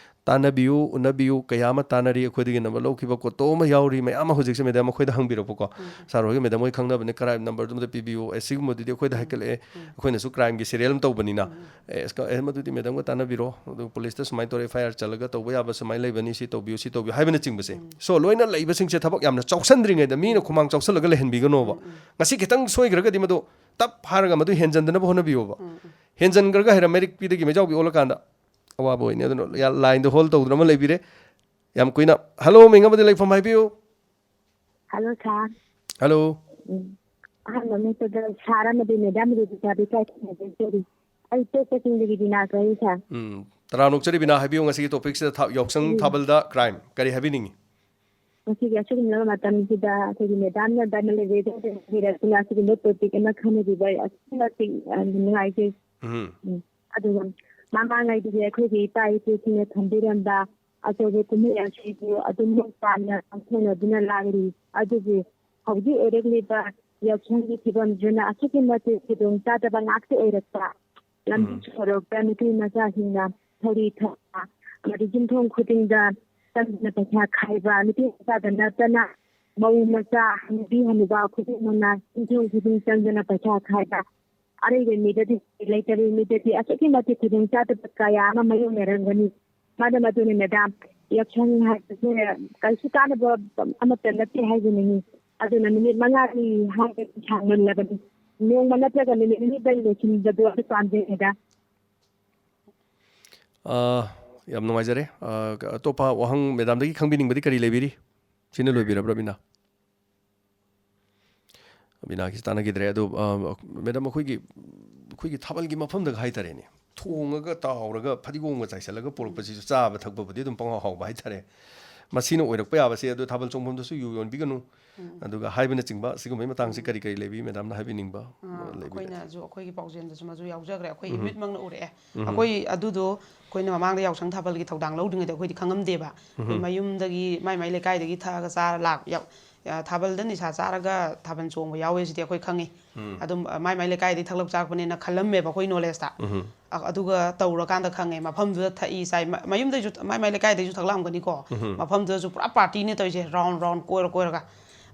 ꯇꯥꯟꯅꯕꯤꯌꯨ, ꯎꯅꯕꯤꯌꯨ꯫ ꯀꯌꯥ ꯑꯃ ꯇꯥꯟꯅꯔꯤ, ꯑꯩꯈꯣꯏꯗꯒꯤ ꯅꯝꯕꯔ ꯂꯧꯈꯤꯕ ꯀꯣꯇꯣ ꯑꯃ ꯌꯥꯎꯔꯤ, ꯃꯌꯥꯝ ꯑꯃ ꯍꯧꯖꯤꯛꯁꯦ ꯃꯦꯗꯥꯝ ꯑꯩꯈꯣꯏꯗ ꯍꯪꯕꯤꯔꯛꯄꯀꯣ꯫ ꯁꯥꯔ ꯍꯣꯏꯒ ꯃꯦꯗꯥꯝ ꯍꯣꯏ ꯈꯪꯅꯕꯅꯦ, ꯀꯔꯥꯏ ꯅꯝꯕꯔꯗꯨ ꯑꯝꯇ ꯄꯤꯕꯤꯌꯨ, ꯑꯦ, ꯁꯤꯒꯨꯝꯕꯗꯨꯗꯤ ꯑꯩꯈꯣꯏꯗ ꯍꯥꯏꯀꯠꯂꯛꯑꯦ, ꯑꯩꯈꯣꯏꯅꯁꯨ ꯀ꯭ꯔꯥꯏꯝꯒꯤ ꯁꯦꯔꯤꯌꯦꯜ ꯑꯃ ꯇꯧꯕꯅꯤꯅ꯫ ꯑꯦ, ꯑꯦꯁ, ꯑꯦ, ꯃꯗꯨꯗꯤ ꯃꯦꯗꯥꯝꯒ ꯇꯥꯟꯅꯕꯤꯔꯣ, ꯑꯗꯨ ꯄꯨꯂꯤꯁꯇ ꯁꯨꯃꯥꯏꯅ ꯇꯧꯔꯦ, ꯑꯦꯐ ꯑꯥꯏ ꯑꯥꯔ ꯆꯠꯂꯒ ꯇꯧꯕ ꯌꯥꯕ ꯁꯨꯃꯥꯏꯅ ꯂꯩꯕꯅꯤ, ꯁꯤ ꯇꯧꯕꯤꯌꯨ, ꯁꯤ ꯇꯧꯕꯤꯌꯨ ꯍꯥꯏꯕꯅꯆꯤꯡꯕꯁꯦ꯫ ꯁꯣ, ꯂꯣꯏꯅ ꯂꯩꯕꯁꯤꯡꯁꯦ ꯊꯕꯛ ꯌꯥꯝꯅ ꯆꯥꯎꯁꯟꯗ꯭ꯔꯤꯉꯩꯗ ꯃꯤꯅ ꯈꯨꯃꯥꯡ ꯆꯥꯎꯁꯜꯂꯒ ꯂꯩꯍꯟꯕꯤꯒꯅꯣꯕ꯫ ꯉꯁꯤ ꯈꯤꯇꯪ ꯁꯣꯏꯈ꯭ꯔꯒꯗꯤ ꯃꯗꯨ ꯇꯞ ꯍꯥꯏꯔꯒ ꯃꯗꯨ ꯍꯦꯟꯖꯟꯗꯅꯕ ꯍꯣꯠꯅꯕꯤꯌꯣꯕ꯫ ꯍꯦꯟꯖꯟꯈ꯭ꯔꯒ ꯍꯥꯏꯔ ꯃꯩꯔꯤꯛ ꯄꯤꯗꯒꯤ ꯃꯩꯖꯥꯎꯕꯤ ꯑꯣꯜꯂꯀꯥꯟꯗ ꯑꯋꯥꯕ ꯑꯣꯏꯅꯤ꯫ ꯑꯗꯨꯅ ꯂꯥꯏꯟꯗꯣ ꯍꯣꯜ ꯇꯧꯗꯨꯅ ꯑꯃ ꯂꯩꯕꯤꯔꯦ꯫ ꯌꯥꯝ ꯀꯨꯏꯅ꯫ ꯍꯜꯂꯣ, ꯃꯤꯡ ꯑꯃꯗꯤ ꯂꯩꯐꯝ ꯍꯥꯏꯕꯤꯌꯨ꯫ ꯍꯜꯂꯣ ꯁꯥꯔ꯫ ꯍꯜꯂꯣ꯫ ꯎꯝ, ꯑꯍꯥꯟꯕ ꯃꯛꯇꯗ ꯁꯥꯔ ꯑꯃꯗꯤ ꯃꯦꯗꯥꯝ ꯔꯦꯕꯤꯀꯥꯗ ꯏꯀꯥꯏ ꯈꯨꯝꯅꯖꯔꯤ꯫ ꯑꯩ ꯇꯣꯞ ꯀꯛꯆꯤꯡꯗꯒꯤ ꯕꯤꯅꯥ ꯀꯧꯏ ꯁꯥꯔ꯫ ꯎꯝ, ꯇꯔꯥꯝꯅ ꯑꯣꯛꯆꯔꯤ ꯕꯤꯅꯥ, ꯍꯥꯏꯕꯤꯌꯨ, ꯉꯁꯤꯒꯤ ꯇꯣꯄꯤꯛꯁꯤꯗ ꯊꯥ- ꯌꯥꯎꯁꯪ ꯎꯝ꯫ ꯊꯥꯕꯜꯗ ꯀ꯭ꯔꯥꯏꯝ ꯀꯔꯤ ꯍꯥꯏꯕꯤꯅꯤꯡꯉꯤ? ꯉꯁꯤꯒꯤ ꯑꯁꯤꯒꯨꯝꯂꯕ ꯃꯇꯝꯁꯤꯗ ꯑꯩꯈꯣꯏꯒꯤ ꯃꯦꯗꯥꯝꯅ ꯗꯥꯏꯃꯟ ꯂꯦꯕꯦꯗ ꯍꯤꯔꯛꯇꯨꯅ ꯑꯁꯤꯒꯨꯝꯕ ꯇꯣꯄꯤꯛ ꯑꯃ ꯈꯟꯅꯕꯤꯕ ꯑꯁꯨꯛꯀꯤ ꯃꯇꯤꯛ, ꯑ, ꯅꯨꯡꯉꯥꯏꯖꯩ꯫ ꯎꯝ꯫ ꯎꯝ꯫ ꯑꯗꯨꯒ ꯃꯃꯥꯡꯉꯩꯗꯒꯤ ꯑꯩꯈꯣꯏꯒꯤ ꯏꯄꯥ ꯏꯄꯨꯁꯤꯡꯅ ꯊꯝꯕꯤꯔꯝꯕ ꯑꯆꯧꯕ ꯀꯨꯝꯍꯩ ꯑꯁꯤꯕꯨ ꯑꯗꯨꯝ ꯃꯄꯨꯡ ꯐꯥꯅ ꯄꯥꯡꯊꯣꯛꯅꯗꯨꯅ ꯂꯥꯛꯂꯤ꯫ ꯑꯗꯨꯕꯨ ꯍꯧꯖꯤꯛ ꯑꯣꯏꯔꯛꯂꯤꯕ ꯌꯥꯎꯁꯪꯒꯤ ꯐꯤꯕꯝꯁꯤꯅ ꯑꯁꯨꯛꯀꯤ ꯃꯇꯤꯛ ꯈꯨꯗꯣꯡ ꯆꯥꯗꯕ ꯉꯥꯛꯇ ꯑꯣꯏꯔꯛꯄ꯫ ꯂꯝꯕꯤ ꯎꯝ꯫ ꯁꯣꯔꯣꯛꯇ ꯅꯨꯄꯤ ꯃꯆꯥꯁꯤꯡꯅ ꯊꯧꯔꯤ ꯊꯠꯄ, ꯑꯃꯗꯤ ꯌꯨꯝꯊꯣꯡ ꯈꯨꯗꯤꯡꯗ ꯆꯪꯗꯨꯅ ꯄꯩꯁꯥ ꯈꯥꯏꯕ, ꯅꯨꯄꯤ ꯃꯆꯥꯗ ꯅꯠꯇꯅ ꯃꯧ ꯃꯆꯥ, ꯍꯅꯨꯕꯤ ꯍꯅꯨꯕ ꯈꯨꯗꯤꯡꯃꯛꯅ ꯌꯨꯝꯊꯣꯡ ꯈꯨꯗꯤꯡ ꯆꯪꯗꯨꯅ ꯄꯩꯁꯥ ꯈꯥꯏꯕ, ꯑꯔꯩꯕ ꯃꯤꯗꯗꯤ, ꯂꯩꯇꯕ ꯃꯤꯗꯗꯤ ꯑꯁꯨꯛꯀꯤ ꯃꯇꯤꯛ ꯈꯨꯗꯣꯡꯆꯥꯗꯕ ꯀꯌꯥ ꯑꯃ ꯃꯥꯌꯣꯛꯅꯔꯝꯒꯅꯤ꯫ ꯃꯔꯝ ꯑꯗꯨꯅ ꯃꯦꯗꯥꯝ, ꯌꯥꯎꯁꯪ ꯍꯥꯏꯕꯁꯦ ꯀꯔꯤꯁꯨ ꯀꯥꯟꯅꯕ ꯑꯃꯠꯇ ꯅꯠꯇꯦ ꯍꯥꯏꯖꯅꯤꯡꯉꯤ꯫ ꯑꯗꯨꯅ ꯅꯨꯃꯤꯠ ꯃꯉꯥꯅꯤ ꯍꯥꯏꯕꯁꯤ ꯁꯥꯡꯃꯜꯂꯕꯅꯤ꯫ ꯅꯣꯡꯃ ꯅꯠꯇ꯭ꯔꯒ ꯅꯨꯃꯤꯠ ꯅꯤꯅꯤꯗꯪ ꯂꯣꯏꯁꯤꯟꯕꯗꯣ ꯑꯗꯨ ꯄꯥꯝꯖꯩ ꯃꯦꯗꯥꯝ꯫ ꯑ, ꯌꯥꯝ ꯅꯨꯡꯉꯥꯏꯖꯔꯦ꯫ ꯑ, ꯑꯇꯣꯞꯄ ꯋꯥꯍꯪ ꯃꯦꯗꯥꯝꯗꯒꯤ ꯈꯪꯕꯤꯅꯤꯡꯕꯗꯤ ꯀꯔꯤ ꯂꯩꯕꯤꯔꯤ? ꯁꯤꯅ ꯂꯣꯏꯕꯤꯔꯕ꯭ꯔꯥ, ꯕꯤꯅꯥ? ꯕꯤꯅꯥꯒꯤꯁꯤ ꯇꯥꯟꯅꯈꯤꯗ꯭ꯔꯦ꯫ ꯑꯗꯣ, ꯑ, ꯃꯦꯗꯥꯝ, ꯑꯩꯈꯣꯏꯒꯤ, ꯑꯩꯈꯣꯏꯒꯤ ꯊꯥꯕꯜꯒꯤ ꯃꯐꯝꯗꯒ ꯍꯥꯏꯇꯥꯔꯦꯅꯦ, ꯊꯣꯡꯉꯒ ꯇꯥꯎꯔꯒ ꯐꯗꯤꯒꯣꯝꯒ ꯆꯥꯏꯁꯤꯜꯂꯒ ꯄꯨꯔꯛꯄꯁꯤꯁꯨ ꯆꯥꯕ ꯊꯛꯄꯕꯨꯗꯤ ꯑꯗꯨꯝ ꯄꯪꯍꯥꯎ ꯍꯥꯎꯕ ꯍꯥꯏꯇꯥꯔꯦ꯫ ꯃꯁꯤꯅ ꯑꯣꯏꯔꯛꯄ ꯌꯥꯕꯁꯦ꯫ ꯑꯗꯣ ꯊꯥꯕꯜ ꯆꯣꯡꯐꯝꯗꯁꯨ ꯌꯨ ꯌꯣꯟꯕꯤꯒꯅꯨ, ꯑꯗꯨꯒ ꯍꯥꯏꯕꯅꯆꯤꯡꯕ ꯁꯤꯒꯨꯝꯕꯒꯤ ꯃꯇꯥꯡꯁꯦ ꯀꯔꯤ ꯀꯔꯤ ꯂꯩꯕꯤ, ꯃꯦꯗꯥꯝꯅ ꯍꯥꯏꯕꯤꯅꯤꯡꯕ, ꯑꯥ, ꯂꯩꯕꯤꯔꯗꯤ? ꯑꯩꯈꯣꯏꯅꯁꯨ ꯑꯩꯈꯣꯏꯒꯤ ꯄꯥꯎꯖꯦꯜꯗꯁꯨ ꯃꯗꯨ ꯌꯥꯎꯖꯈ꯭ꯔꯦ꯫ ꯑꯩꯈꯣꯏ ꯏꯃꯤꯠꯃꯛꯅ ꯎꯔꯛꯑꯦ꯫ ꯑꯩꯈꯣꯏ ꯑꯗꯨꯗꯣ ꯑꯩꯈꯣꯏꯅ ꯃꯃꯥꯡꯗ ꯌꯥꯎꯁꯪ ꯊꯥꯕꯜꯒꯤ ꯊꯧꯗꯥꯡ ꯂꯧꯗ꯭ꯔꯤꯉꯩꯗ ꯑꯩꯈꯣꯏꯗꯤ ꯈꯪꯉꯝꯗꯦꯕ꯫ ꯑꯩꯈꯣꯏ ꯃꯌꯨꯝꯗꯒꯤ ꯃꯥꯏ ꯃꯥꯏ ꯂꯩꯀꯥꯏꯗꯒꯤ ꯊꯛꯑꯒ ꯆꯥꯔ ꯂꯥꯛ-, ꯌꯥꯎ-, ꯑ, ꯊꯥꯕꯜꯗ ꯅꯤꯁꯥ ꯆꯥꯔꯒ ꯊꯥꯕꯜ ꯆꯣꯡꯕ ꯌꯥꯎꯋꯦ ꯁꯤꯗꯤ ꯑꯩꯈꯣꯏ ꯈꯪꯉꯤ꯫ ꯑꯗꯨꯝ, ꯑ, ꯃꯥꯏ ꯃꯥꯏ ꯂꯩꯀꯥꯏꯗꯒꯤ ꯊꯛꯂꯛ ꯆꯥꯔꯛꯄꯅꯦꯅ ꯈꯜꯂꯝꯃꯦꯕ ꯑꯩꯈꯣꯏ ꯅꯣꯂꯦꯖꯇ꯫ ꯑ-, ꯑꯗꯨꯒ ꯇꯧꯔꯀꯥꯟꯗ ꯈꯪꯉꯦ, ꯃꯐꯝꯗꯨꯗ ꯊꯛꯏ ꯆꯥꯏ꯫ ꯃ-, ꯃꯌꯨꯝꯗꯩꯁꯨ, ꯃꯥꯏ ꯃꯥꯏ ꯂꯩꯀꯥꯏꯗꯩꯁꯨ ꯊꯛꯂꯛꯑꯝꯒꯅꯤꯀꯣ꯫ ꯃꯐꯝꯗꯨꯗꯁꯨ ꯄꯨꯔꯥ ꯄꯥꯔꯇꯤꯅꯦ ꯇꯧꯔꯤꯁꯦ, ꯔꯥꯎꯟ ꯔꯥꯎꯟ ꯀꯣꯏꯔ ꯀꯣꯏꯔꯒ꯫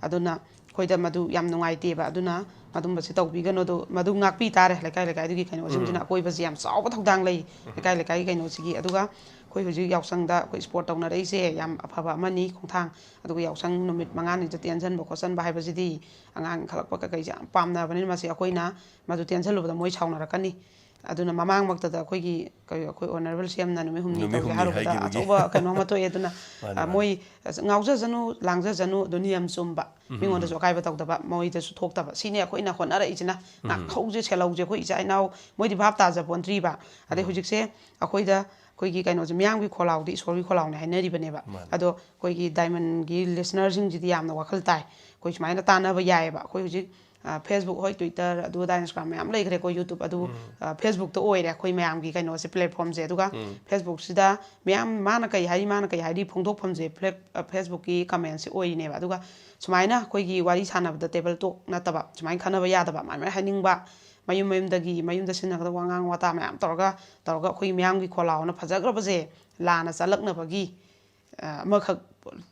ꯑꯗꯨꯅ ꯑꯩꯈꯣꯏꯗ ꯃꯗꯨ ꯌꯥꯝ ꯅꯨꯡꯉꯥꯏꯇꯦꯕ꯫ ꯑꯗꯨꯅ ꯃꯗꯨꯝꯕꯁꯦ ꯇꯧꯕꯤꯒꯅꯨ꯫ ꯑꯗꯨ ꯃꯗꯨ ꯉꯥꯛꯄꯤ ꯇꯥꯔꯦ꯫ ꯂꯩꯀꯥꯏ ꯂꯩꯀꯥꯏꯗꯨꯒꯤ ꯀꯩꯅꯣꯁꯤꯡꯁꯤꯅ ꯑꯀꯣꯏꯕꯁꯤ ꯌꯥꯝ ꯆꯥꯎꯕ ꯊꯧꯗꯥꯡ ꯂꯩ, ꯂꯩꯀꯥꯏ ꯂꯩꯀꯥꯏꯒꯤ ꯀꯩꯅꯣꯁꯤꯒꯤ꯫ ꯑꯗꯨꯒ ꯑꯩꯈꯣꯏ ꯍꯧꯖꯤꯛ ꯌꯥꯎꯁꯪꯗ ꯑꯩꯈꯣꯏ ꯁ꯭ꯄꯣꯔꯠ ꯇꯧꯅꯔꯛꯏꯁꯦ ꯌꯥꯝ ꯑꯐꯕ ꯑꯃꯅꯤ, ꯈꯣꯡꯊꯥꯡ꯫ ꯑꯗꯨꯒ ꯌꯥꯎꯁꯪ ꯅꯨꯃꯤꯠ ꯃꯉꯥꯅꯤꯗ ꯇꯦꯟꯁꯤꯟꯕ ꯈꯣꯠꯆꯟꯕ ꯍꯥꯏꯕꯁꯤꯗꯤ ꯑꯉꯥꯡ ꯏꯟꯈꯠꯂꯛꯄ ꯀꯩꯀꯩꯁꯦ ꯌꯥꯝ ꯄꯥꯝꯅꯕꯅꯤꯅ, ꯃꯁꯤ ꯑꯩꯈꯣꯏꯅ ꯃꯗꯨ ꯇꯦꯟꯁꯤꯜꯂꯨꯕꯗ ꯃꯣꯏ ꯁꯥꯎꯅꯔꯛꯀꯅꯤ꯫ ꯑꯗꯨꯅ ꯃꯃꯥꯡꯃꯛꯇꯗ ꯑꯩꯈꯣꯏꯒꯤ ꯀꯔꯤ, ꯑꯩꯈꯣꯏ ꯑꯣꯅꯔꯦꯕꯜ ꯁꯤ ꯑꯦꯝꯅ ꯅꯨꯃꯤꯠ ꯍꯨꯝꯅꯤ ꯅꯨꯃꯤꯠ ꯇꯧꯁꯦ ꯍꯨꯝꯅꯤ ꯍꯥꯏꯔꯨꯕꯗ ꯍꯥꯏꯈꯤꯕꯒꯤ꯫ ꯑꯆꯧꯕ ꯀꯩꯅꯣ ꯑꯃ ꯊꯣꯛꯑꯦ꯫ ꯑꯗꯨꯅ ꯃꯥꯅꯦ, ꯑ, ꯃꯥꯅꯦ꯫ ꯃꯣꯏ ꯑꯁ, ꯉꯥꯎꯖꯁꯅꯨ, ꯂꯥꯡꯖꯁꯅꯨ, ꯑꯗꯨ ꯅꯤꯌꯝ ꯆꯨꯝꯕ, ꯎꯝ, ꯃꯤꯉꯣꯟꯗꯁꯨ ꯑꯀꯥꯏꯕ ꯇꯧꯗꯕ, ꯃꯣꯏꯗꯁꯨ ꯊꯣꯛꯇꯕ, ꯁꯤꯅꯤ ꯑꯩꯈꯣꯏꯅ ꯍꯣꯠꯅꯔꯛꯏꯁꯤꯅ꯫ ꯉꯥꯛꯍꯧꯁꯦ, ꯁꯦꯜꯍꯧꯁꯦ ꯑꯩꯈꯣꯏ ꯏꯆꯥ ꯏꯅꯥꯎ꯫ ꯃꯣꯏꯗꯤ ꯚꯥꯞ ꯇꯥꯖꯄꯣꯟꯗ꯭ꯔꯤꯕ꯫ ꯑꯗꯩ ꯍꯧꯖꯤꯛꯁꯦ ꯑꯩꯈꯣꯏꯗ ꯑꯩꯈꯣꯏꯒꯤ ꯀꯩꯅꯣꯁꯦ, ꯃꯤꯌꯥꯝꯒꯤ ꯈꯣꯜꯂꯥꯎꯗꯤ ꯏꯁꯣꯔꯒꯤ ꯈꯣꯜꯂꯥꯎꯅꯦ ꯍꯥꯏꯅꯔꯤꯕꯅꯦꯕ꯫ ꯃꯥꯅꯦ꯫ ꯑꯗꯣ ꯑꯩꯈꯣꯏꯒꯤ ꯗꯥꯏꯃꯟꯒꯤ ꯂꯤꯁꯅꯔꯁꯤꯡꯁꯤꯗꯤ ꯌꯥꯝꯅ ꯋꯥꯈꯜ ꯇꯥꯏ꯫ ꯑꯩꯈꯣꯏ ꯁꯨꯃꯥꯏꯅ ꯇꯥꯟꯅꯕ ꯌꯥꯏꯑꯕ꯫ ꯑꯩꯈꯣꯏ ꯍꯧꯖꯤꯛ, ꯑ, Facebook, ꯍꯣꯏ, Twitter, ꯑꯗꯨ ꯑꯗꯥ, Instagram ꯃꯌꯥꯝ ꯂꯩꯈ꯭ꯔꯦꯀꯣ, YouTube, ꯑꯗꯨ, ꯑ, Facebookꯇ ꯑꯣꯏꯔꯦ ꯑꯩꯈꯣꯏ ꯃꯌꯥꯝꯒꯤ ꯀꯩꯅꯣꯁꯦ, platformꯁꯦ꯫ ꯑꯗꯨꯒ Facebookꯁꯤꯗ ꯃꯌꯥꯝ ꯃꯥꯅ ꯀꯩ ꯍꯥꯏꯔꯤ, ꯃꯥꯅ ꯀꯩ ꯍꯥꯏꯔꯤ ꯐꯣꯡꯗꯣꯛꯐꯝꯁꯦ ꯐ꯭ꯂꯦꯛ-, ꯑ, Facebookꯀꯤ commentꯁꯦ ꯑꯣꯏꯔꯤꯅꯦꯕ꯫ ꯑꯗꯨꯒ ꯁꯨꯃꯥꯏꯅ ꯑꯩꯈꯣꯏꯒꯤ ꯋꯥꯔꯤ ꯁꯥꯟꯅꯕꯗ table talk ꯅꯠꯇꯕ, ꯁꯨꯃꯥꯏꯅ ꯈꯟꯅꯕ ꯌꯥꯗꯕ, ꯃꯥꯏ ꯃꯥꯏ ꯍꯥꯏꯅꯤꯡꯕ, ꯃꯌꯨꯝ ꯃꯌꯨꯝꯗꯒꯤ, ꯃꯌꯨꯝꯗ ꯁꯤꯖꯤꯟꯅꯒꯗꯕ ꯋꯥꯉꯥꯡ ꯋꯥꯇꯥ ꯃꯌꯥꯝ ꯇꯧꯔꯒ, ꯇꯧꯔꯒ ꯑꯩꯈꯣꯏꯒꯤ ꯃꯤꯌꯥꯝꯒꯤ ꯈꯣꯜꯂꯥꯎꯅ ꯐꯖꯈ꯭ꯔꯕꯁꯦ ꯂꯥꯟꯅ ꯆꯠꯂꯛꯅꯕꯒꯤ, ꯑ, ꯑꯃꯈꯛ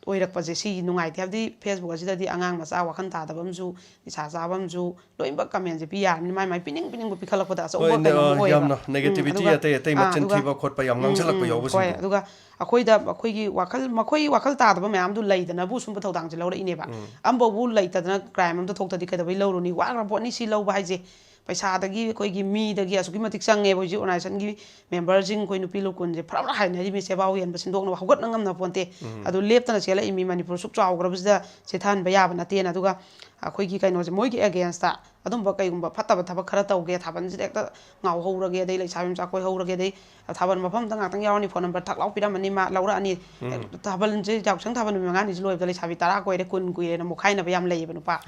ꯑꯣꯏꯔꯛꯄꯁꯦ ꯁꯤ ꯅꯨꯡꯉꯥꯏꯇꯦ꯫ ꯍꯥꯏꯕꯗꯤ Facebook ꯑꯁꯤꯗꯗꯤ ꯑꯉꯥꯡ ꯃꯆꯥ ꯋꯥꯈꯜ ꯇꯥꯗꯕ ꯑꯃꯁꯨ, ꯅꯤꯁꯥ ꯆꯥꯕ ꯑꯃꯁꯨ, ꯂꯣꯏꯅꯃꯛ commentꯁꯦ ꯄꯤ ꯌꯥꯔꯕꯅꯤꯅ ꯃꯥꯏ ꯃꯥꯏ ꯄꯤꯅꯤꯡ ꯄꯤꯅꯤꯡꯕ ꯄꯤꯈꯠꯂꯛꯄꯗ ꯑꯆꯧꯕ ꯍꯣꯏ, ꯀꯩꯅꯣ ꯑꯃ ꯑ, ꯑꯣꯏꯕ꯫ ꯌꯥꯝꯅ ꯎꯝ, negativity ꯑꯗꯨꯒ, ꯑꯇꯩ ꯑꯇꯩ ꯑꯥ, ꯃꯆꯤꯟ ꯑꯗꯨꯒ, ꯊꯤꯕ ꯈꯣꯠꯄ ꯌꯥꯝ ꯎꯝ, ꯉꯥꯡꯁꯜꯂꯛꯄ ꯎꯝ, ꯍꯣꯏ, ꯌꯥꯎꯕꯁꯤꯡꯗꯣ꯫ ꯑꯗꯨꯒ ꯑꯩꯈꯣꯏꯗ, ꯑꯩꯈꯣꯏꯒꯤ ꯋꯥꯈꯜ, ꯃꯈꯣꯏ ꯋꯥꯈꯜ ꯇꯥꯗꯕ ꯃꯌꯥꯝꯗꯨ ꯂꯩꯗꯅꯕꯨ ꯁꯨꯝꯕ ꯊꯧꯗꯥꯡꯁꯦ ꯂꯧꯔꯛꯏꯅꯦꯕ꯫ ꯑꯝꯐꯥꯎꯕ ꯂꯩꯇꯗꯅ crime ꯑꯝꯇ ꯊꯣꯛꯇꯗꯤ ꯀꯩꯗꯧꯕꯩ ꯂꯧꯔꯨꯅꯤ? ꯋꯥꯈ꯭ꯔ ꯄꯣꯠꯅꯤ ꯁꯤ ꯂꯧꯕ ꯍꯥꯏꯁꯦ꯫ ꯄꯩꯁꯥꯗꯒꯤ ꯑꯩꯈꯣꯏꯒꯤ ꯃꯤꯗꯒꯤ ꯑꯁꯨꯛꯀꯤ ꯃꯇꯤꯛ ꯆꯪꯉꯦꯕ ꯍꯧꯖꯤꯛ organizationꯒꯤ memberꯁꯤꯡ, ꯑꯩꯈꯣꯏ ꯅꯨꯄꯤ ꯂꯨꯀꯨꯟꯁꯦ ꯐꯔ ꯐꯔ ꯍꯥꯏꯅꯔꯤꯃꯤ, ꯁꯦꯕꯥꯎ ꯌꯦꯟꯕ ꯁꯤꯟꯗꯣꯛꯅꯕ ꯍꯧꯒꯠꯅ ꯉꯝꯅ ꯄꯣꯟꯇꯦ꯫ ꯑꯗꯨ ꯂꯦꯞꯇꯅ ꯆꯦꯜꯂꯛꯏꯃꯤ, ꯃꯅꯤꯄꯨꯔ ꯁꯨꯛ ꯆꯥꯎꯈ꯭ꯔꯕꯁꯤꯗ ꯆꯦꯊꯍꯟꯕ ꯌꯥꯕ ꯅꯠꯇꯦꯅ꯫ ꯑꯗꯨꯒ ꯑꯩꯈꯣꯏꯒꯤ ꯀꯩꯅꯣꯁꯦ, ꯃꯣꯏꯒꯤ againstꯇ ꯑꯗꯨꯝꯕ ꯀꯩꯒꯨꯝꯕ ꯐꯠꯇꯕ ꯊꯕꯛ ꯈꯔ ꯇꯧꯒꯦ, ꯊꯥꯕꯜꯁꯤꯗ ꯍꯦꯛꯇ ꯉꯥꯎꯍꯧꯔꯒꯦ, ꯑꯗꯩ ꯂꯩꯁꯥꯕꯤ ꯃꯆꯥ ꯀꯣꯏꯍꯧꯔꯒꯦ, ꯑꯗꯩ ꯊꯥꯕꯜ ꯃꯐꯝꯗ ꯉꯥꯛꯇꯪ ꯌꯥꯎꯔꯅꯤ, phone number ꯊꯛ ꯂꯥꯎ ꯄꯤꯔꯝꯃꯅꯤ, ꯃꯥ ꯂꯧꯔꯛꯑꯅꯤ꯫ ꯊꯥꯕꯜꯁꯦ, ꯌꯥꯎꯁꯪ ꯊꯥꯕꯜ ꯅꯨꯃꯤꯠ ꯃꯉꯥꯅꯤꯁꯤ ꯂꯣꯏꯕꯗ ꯂꯩꯁꯥꯕꯤ ꯇꯔꯥ ꯀꯣꯏꯔꯦ, ꯀꯨꯟ ꯀꯨꯏꯔꯦꯅ ꯃꯨꯛꯈꯥꯏꯅꯕ ꯌꯥꯝ ꯂꯩꯌꯦꯕ ꯅꯨꯄꯥ꯫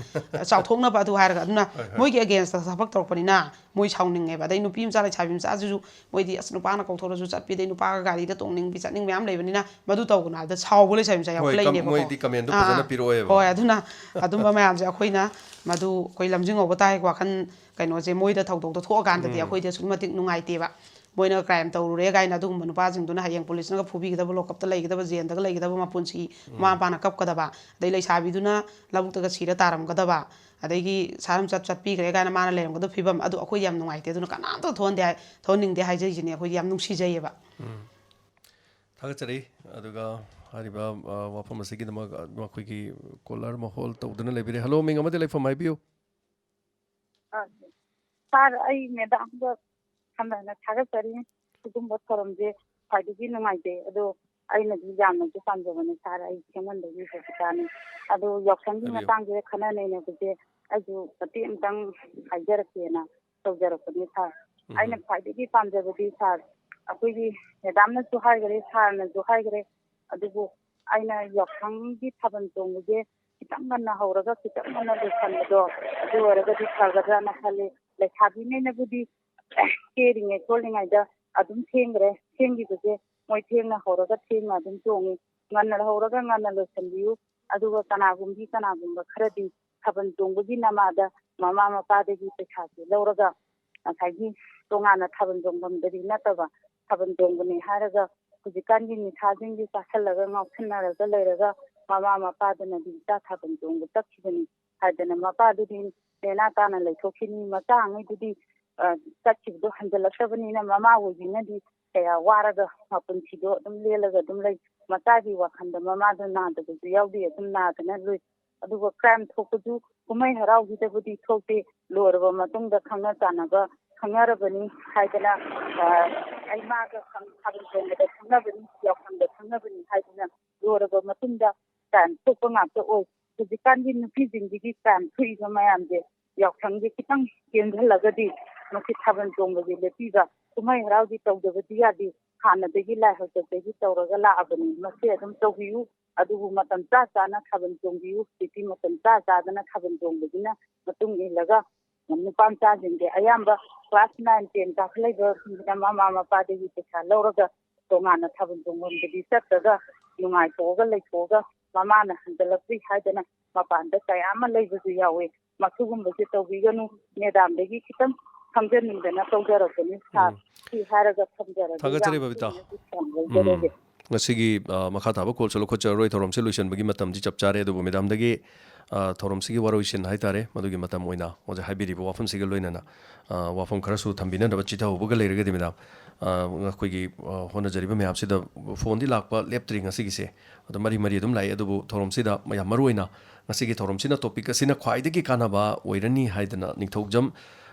ꯆꯥꯎꯊꯣꯛꯅꯕ ꯑꯗꯨ ꯍꯥꯏꯔꯒ꯫ ꯑꯗꯨꯅ ꯃꯣꯏꯒꯤ againstꯇ ꯊꯕꯛ ꯇꯧꯔꯛꯄꯅꯤꯅ ꯃꯣꯏ ꯁꯥꯎꯅꯤꯡꯉꯦꯕ꯫ ꯑꯗꯩ ꯅꯨꯄꯤ ꯃꯆꯥ, ꯂꯩꯁꯥꯕꯤ ꯃꯆꯥꯁꯤꯁꯨ ꯃꯣꯏꯗꯤ ꯑꯁ ꯅꯨꯄꯥꯅ ꯀꯧꯊꯣꯔꯁꯨ ꯆꯠꯄꯤ, ꯑꯗꯩ ꯅꯨꯄꯥꯒ ꯒꯥꯔꯤꯗ ꯇꯣꯡꯅꯤꯡꯕꯤ ꯆꯠꯅꯤꯡꯕ ꯌꯥꯝ ꯂꯩꯕꯅꯤꯅ ꯃꯗꯨ ꯇꯧꯒꯅꯨ ꯍꯥꯏꯕꯗ ꯁꯥꯎꯕ ꯂꯩꯁꯥꯕꯤ ꯃꯆꯥ ꯍꯣꯏ, ꯀꯝ-, ꯌꯥꯎꯈꯠꯂꯛꯏꯅꯦꯕꯀꯣ꯫ ꯃꯣꯏꯗꯤ commentꯗꯣ ꯑꯥ, ꯐꯖꯅ ꯑꯥ꯫ ꯄꯤꯔꯛꯑꯣꯏꯕ꯫ ꯍꯣꯏ, ꯑꯗꯨꯅ ꯑꯗꯨꯝꯕ ꯃꯌꯥꯝꯁꯦ ꯑꯩꯈꯣꯏꯅ ꯃꯗꯨ ꯑꯩꯈꯣꯏ ꯂꯝꯖꯤꯡꯍꯧꯕ ꯇꯥꯏ꯫ ꯋꯥꯈꯜ ꯀꯩꯅꯣꯁꯦ ꯃꯣꯏꯗ ꯊꯧꯗꯣꯛꯇꯣ ꯊꯣꯛꯑꯀꯥꯟꯗꯗꯤ ꯑꯩꯈꯣꯏꯗꯤ ꯑꯁꯨꯛꯀꯤ ꯃꯇꯤꯛ ꯅꯨꯡꯉꯥꯏꯇꯦꯕ꯫ ꯃꯣꯏꯅ crime ꯇꯧꯔꯨꯔꯦ ꯀꯥꯏꯅ ꯑꯗꯨꯒꯨꯝꯕ ꯅꯨꯄꯥꯁꯤꯡꯗꯨꯅ ꯍꯌꯦꯡ ꯄꯨꯂꯤꯁꯅꯒ ꯐꯨꯕꯤꯒꯗꯕ, ꯂꯣꯀꯞꯇ ꯂꯩꯒꯗꯕ, ꯖꯦꯜꯗꯒ ꯂꯩꯒꯗꯕ ꯃꯄꯨꯟꯁꯤ, ꯃꯃꯥ ꯃꯄꯥꯅ ꯀꯞꯀꯗꯕ, ꯑꯗꯩ ꯂꯩꯁꯥꯕꯤꯗꯨꯅ ꯂꯧꯕꯨꯛꯇꯒ ꯁꯤꯔ ꯇꯥꯔꯝꯒꯗꯕ, ꯑꯗꯒꯤ ꯁꯥꯔꯝꯆꯠ ꯆꯠꯄꯤꯈ꯭ꯔꯦ ꯀꯥꯏꯅ ꯃꯥꯅ ꯂꯩꯔꯝꯒꯗꯕ ꯐꯤꯕꯝ ꯑꯗꯨ ꯑꯩꯈꯣꯏꯗꯤ ꯌꯥꯝ ꯅꯨꯡꯉꯥꯏꯇꯦ꯫ ꯑꯗꯨꯅ ꯀꯅꯥꯝꯇ ꯊꯣꯛꯍꯟꯗꯦ ꯍꯥꯏ-, ꯊꯣꯛꯍꯟꯅꯤꯡꯗꯦ ꯍꯥꯏꯖꯔꯤꯁꯤꯅꯦ꯫ ꯑꯩꯈꯣꯏꯗꯤ ꯌꯥꯝ ꯅꯨꯡꯁꯤꯖꯩꯌꯦꯕ꯫ ꯊꯥꯒꯠꯆꯔꯤ꯫ ꯑꯗꯨꯒ ꯍꯥꯏꯔꯤꯕ, ꯑ, ꯋꯥꯐꯝ ꯑꯁꯤꯒꯤꯗꯃꯛ, ꯑ, ꯃꯈꯣꯏꯒꯤ caller ꯑꯃ hold ꯇꯧꯗꯨꯅ ꯂꯩꯕꯤꯔꯦ꯫ Hello, ꯃꯤꯡ ꯑꯃꯗꯤ ꯂꯩꯐꯝ ꯍꯥꯏꯕꯤꯌꯨ꯫ ꯑ, sir, ꯑꯩ madamꯗ ꯍꯟꯅ ꯍꯟꯅ ꯊꯥꯒꯠꯆꯔꯤ꯫ ꯁꯤꯒꯨꯝꯕ ꯊꯧꯔꯝꯁꯦ ꯈ꯭ꯋꯥꯏꯗꯒꯤ ꯅꯨꯡꯉꯥꯏꯖꯩ꯫ ꯑꯗꯣ ꯑꯩꯅꯗꯤ ꯌꯥꯝꯅꯁꯨ ꯄꯥꯝꯖꯕꯅꯦ ꯁꯥꯔ, ꯑꯩ ꯊꯦꯡꯃꯟꯕꯒꯤ ꯍꯧꯖꯤꯛꯀꯥꯟ꯫ ꯑꯗꯣ ꯌꯥꯎꯁꯪꯒꯤ ꯍꯥꯏꯕꯤꯌꯨ꯫ ꯃꯇꯥꯡꯁꯤꯗ ꯈꯟꯅ ꯅꯩꯅꯕꯁꯦ ꯑꯩꯁꯨ ꯃꯇꯦꯛ ꯑꯃꯇꯪ ꯍꯥꯏꯖꯔꯛꯀꯦꯅ ꯇꯧꯖꯔꯛꯄꯅꯦ ꯁꯥꯔ꯫ ꯎꯝ꯫ ꯑꯩꯅ ꯈ꯭ꯋꯥꯏꯗꯒꯤ ꯄꯥꯝꯖꯕꯗꯤ ꯁꯥꯔ, ꯑꯩꯈꯣꯏꯒꯤ ꯃꯦꯗꯥꯝꯅꯁꯨ ꯍꯥꯏꯈ꯭ꯔꯦ, ꯁꯥꯔꯅꯁꯨ ꯍꯥꯏꯈ꯭ꯔꯦ, ꯑꯗꯨꯕꯨ ꯑꯩꯅ ꯌꯥꯎꯁꯪꯒꯤ ꯊꯥꯕꯜ ꯆꯣꯡꯕꯁꯦ ꯈꯤꯇꯪ ꯉꯟꯅ ꯍꯧꯔꯒ ꯈꯤꯇꯪ ꯉꯟꯅ ꯂꯣꯏꯁꯟꯕꯗꯣ, ꯑꯗꯨ ꯑꯣꯏꯔꯒꯗꯤ ꯐꯒꯗ꯭ꯔꯥꯅ ꯈꯜꯂꯤ꯫ ꯂꯩꯁꯥꯕꯤꯉꯩꯅꯕꯨꯗꯤ ꯀꯦꯔꯤꯉꯩ ꯈꯣꯠꯂꯤꯉꯩꯗ ꯑꯗꯨꯝ ꯊꯦꯡꯈ꯭ꯔꯦ꯫ ꯊꯦꯡꯈꯤꯕꯁꯦ ꯃꯣꯏ ꯊꯦꯡꯅ ꯍꯧꯔꯒ ꯊꯦꯡꯅ ꯑꯗꯨꯝ ꯆꯣꯡꯉꯤ꯫ ꯉꯟꯅ ꯍꯧꯔꯒ ꯉꯟꯅ ꯂꯣꯏꯁꯟꯕꯤꯌꯨ꯫ ꯑꯗꯨꯒ ꯀꯅꯥꯒꯨꯝꯕꯤ ꯀꯅꯥꯒꯨꯝꯕ ꯈꯔꯗꯤ ꯊꯥꯕꯜ ꯆꯣꯡꯕꯒꯤ ꯅꯃꯥꯗ ꯃꯃꯥ ꯃꯄꯥꯗꯒꯤ ꯄꯩꯁꯥꯁꯦ ꯂꯧꯔꯒ ꯉꯁꯥꯏꯒꯤ ꯇꯣꯉꯥꯟꯅ ꯊꯥꯕꯜ ꯆꯣꯡꯐꯝꯗꯗꯤ ꯅꯠꯇꯕ, ꯊꯥꯕꯜ ꯆꯣꯡꯕꯅꯤ ꯍꯥꯏꯔꯒ ꯍꯧꯖꯤꯛꯀꯥꯟꯒꯤ ꯅꯤꯁꯥꯁꯤꯡꯁꯦ ꯆꯥꯁꯜꯂꯒ ꯉꯥꯎꯁꯟꯅꯔꯒ ꯂꯩꯔꯒ ꯃꯃꯥ ꯃꯄꯥꯗꯨꯅꯗꯤ ꯏꯆꯥ ꯊꯥꯕꯜ ꯆꯣꯡꯕ ꯆꯠꯈꯤꯕꯅꯤ ꯍꯥꯏꯗꯅ ꯃꯄꯥꯗꯨꯗꯤ ꯅꯦꯅꯥ ꯇꯥꯅ ꯂꯩꯊꯣꯛꯈꯤꯅꯤ꯫ ꯃꯆꯥꯉꯩꯗꯨꯗꯤ, ꯑ, ꯆꯠꯈꯤꯕꯗꯣ ꯍꯟꯖꯜꯂꯛꯇꯕꯅꯤꯅ ꯃꯃꯥ ꯑꯣꯏꯕꯤꯅꯗꯤ ꯀꯌꯥ ꯋꯥꯔꯒ ꯃꯄꯨꯟꯁꯤꯗꯣ ꯑꯗꯨꯝ ꯂꯦꯜꯂꯒ ꯑꯗꯨꯝ ꯂꯩ꯫ ꯃꯆꯥꯒꯤ ꯋꯥꯈꯜꯗ ꯃꯃꯥꯗꯣ ꯅꯥꯗꯕꯁꯨ ꯌꯥꯎꯗꯦ, ꯑꯗꯨꯝ ꯅꯥꯗꯅ ꯂꯩ꯫ ꯑꯗꯨꯒ ꯀ꯭ꯔꯥꯏꯝ ꯊꯣꯛꯄꯁꯨ ꯀꯨꯝꯍꯩ ꯍꯔꯥꯎꯁꯤꯗꯕꯨꯗꯤ ꯊꯣꯛꯇꯦ, ꯂꯣꯏꯔꯕ ꯃꯇꯨꯡꯗ ꯈꯪꯅ ꯆꯥꯟꯅꯕ ꯈꯪꯅꯔꯕꯅꯤ ꯍꯥꯏꯗꯅ, ꯑ, ꯑꯩ ꯃꯥꯒ ꯈꯪ-, ꯊꯥꯕꯜ ꯆꯣꯡꯕꯗ ꯈꯪꯅꯕꯅꯤ, ꯌꯥꯎꯁꯪꯗ ꯈꯪꯅꯕꯅꯤ ꯍꯥꯏꯗꯅ ꯂꯣꯏꯔꯕ ꯃꯇꯨꯡꯗ ꯀ꯭ꯔꯥꯏꯝ ꯊꯣꯛꯄ ꯉꯥꯛꯇ ꯑꯣꯏ꯫ ꯍꯧꯖꯤꯛꯀꯥꯟꯒꯤ ꯅꯨꯄꯤꯁꯤꯡꯁꯤꯒꯤ ꯀ꯭ꯔꯥꯏꯝ ꯊꯣꯛꯏꯕ ꯃꯌꯥꯝꯁꯦ ꯌꯥꯎꯁꯪꯁꯦ ꯈꯤꯇꯪ ꯇꯦꯟꯁꯤꯜꯂꯒꯗꯤ ꯃꯁꯤ ꯊꯥꯕꯜ ꯆꯣꯡꯕꯁꯦ ꯂꯦꯞꯄꯤꯕ, ꯀꯨꯝꯍꯩ ꯍꯔꯥꯎꯗꯤ ꯇꯧꯗꯕꯗꯤ ꯌꯥꯗꯦ꯫ ꯍꯥꯟꯅꯗꯒꯤ ꯂꯥꯏ ꯍꯥꯛꯇꯛꯇꯒꯤ ꯇꯧꯔꯒ ꯂꯥꯛꯑꯕꯅꯤ꯫ ꯃꯁꯤ ꯑꯗꯨꯝ ꯇꯧꯕꯤꯌꯨ꯫ ꯑꯗꯨꯕꯨ ꯃꯇꯝ ꯆꯥ ꯆꯥꯅ ꯊꯥꯕꯜ ꯆꯣꯡꯕꯤꯌꯨ꯫ ꯍꯧꯖꯤꯛꯇꯤ ꯃꯇꯝ ꯆꯥ ꯆꯥꯗꯅ ꯊꯥꯕꯜ ꯆꯣꯡꯕꯁꯤꯅ ꯃꯇꯨꯡ ꯏꯜꯂꯒ ꯅꯨꯄꯥ ꯃꯆꯥꯁꯤꯡꯁꯦ ꯑꯌꯥꯝꯕ class nine, ten ꯀꯥꯈꯠꯂꯛꯏꯕꯁꯤꯡꯁꯤꯅ ꯃꯃꯥ ꯃꯄꯥꯗꯒꯤ ꯄꯩꯁꯥ ꯂꯧꯔꯒ ꯇꯣꯉꯥꯟꯅ ꯊꯥꯕꯜ ꯆꯣꯡꯐꯝꯗꯗꯤ ꯆꯠꯇ꯭ꯔꯒ ꯅꯨꯡꯉꯥꯏꯊꯣꯛꯑꯒ ꯂꯩꯊꯣꯛꯑꯒ ꯃꯃꯥꯅ ꯍꯟꯖꯜꯂꯛꯇ꯭ꯔꯤ ꯍꯥꯏꯗꯅ ꯃꯄꯥꯟꯗ ꯀꯌꯥ ꯑꯃ ꯂꯩꯕꯁꯨ ꯌꯥꯎꯋꯦ꯫ ꯃꯁꯤꯒꯨꯝꯕꯁꯦ ꯇꯧꯕꯤꯒꯅꯨ꯫ ꯃꯦꯗꯥꯝꯗꯒꯤ ꯈꯤꯇꯪ ꯈꯪꯖꯅꯤꯡꯗꯅ ꯇꯧꯖꯔꯛꯄꯅꯤ ꯁꯥꯔ꯫ ꯎꯝ꯫ ꯁꯤ ꯍꯥꯏꯔꯒ ꯊꯝꯖꯔꯒꯦ꯫ ꯊꯥꯒꯠꯆꯔꯤ ꯌꯥꯝ ꯕꯕꯤꯇꯥ꯫ ꯊꯨꯅ ꯊꯝꯖꯔꯒꯦ꯫ ꯎꯝ꯫ ꯉꯁꯤꯒꯤ, ꯑ, ꯃꯈꯥ ꯇꯥꯕ callꯁꯨ ꯂꯧꯈꯠꯆꯔꯔꯣꯏ꯫ ꯊꯧꯔꯝꯁꯦ ꯂꯣꯏꯁꯤꯟꯕꯒꯤ ꯃꯇꯝꯗꯤ ꯆꯞ ꯆꯥꯔꯦ꯫ ꯑꯗꯨꯕꯨ ꯃꯦꯗꯥꯝꯗꯒꯤ, ꯑ, ꯊꯧꯔꯝꯁꯤꯒꯤ ꯋꯥꯔꯣꯏꯁꯤꯟ ꯍꯥꯏꯇꯥꯔꯦ, ꯃꯗꯨꯒꯤ ꯃꯇꯝ ꯑꯣꯏꯅ ꯍꯧꯖꯤꯛ ꯍꯥꯏꯕꯤꯔꯤꯕ ꯋꯥꯐꯝꯁꯤꯒ ꯂꯣꯏꯅꯅ, ꯑ, ꯋꯥꯐꯝ ꯈꯔꯁꯨ ꯊꯝꯕꯤꯅꯅꯕ ꯆꯤꯊꯍꯧꯕꯒ ꯂꯩꯔꯒꯗꯤ ꯃꯦꯗꯥꯝ, ꯑ, ꯑꯩꯈꯣꯏꯒꯤ, ꯑ, ꯍꯣꯠꯅꯖꯔꯤꯕ ꯃꯌꯥꯝꯁꯤꯗ ꯐꯣꯟꯗꯤ ꯂꯥꯛꯄ ꯂꯦꯞꯇ꯭ꯔꯤ ꯉꯁꯤꯒꯤꯁꯦ꯫ ꯑꯗꯣ ꯃꯔꯤ ꯃꯔꯤ ꯑꯗꯨꯝ ꯂꯥꯛꯏ꯫ ꯑꯗꯨꯕꯨ ꯊꯧꯔꯝꯁꯤꯗ ꯌꯥꯝ ꯃꯔꯨ ꯑꯣꯏꯅ ꯉꯁꯤꯒꯤ ꯊꯧꯔꯝꯁꯤꯅ topic ꯑꯁꯤꯅ ꯈ꯭ꯋꯥꯏꯗꯒꯤ ꯀꯥꯟꯅꯕ ꯑꯣꯏꯔꯅꯤ ꯍꯥꯏꯗꯅ ꯅꯤꯡꯊꯧꯖꯝ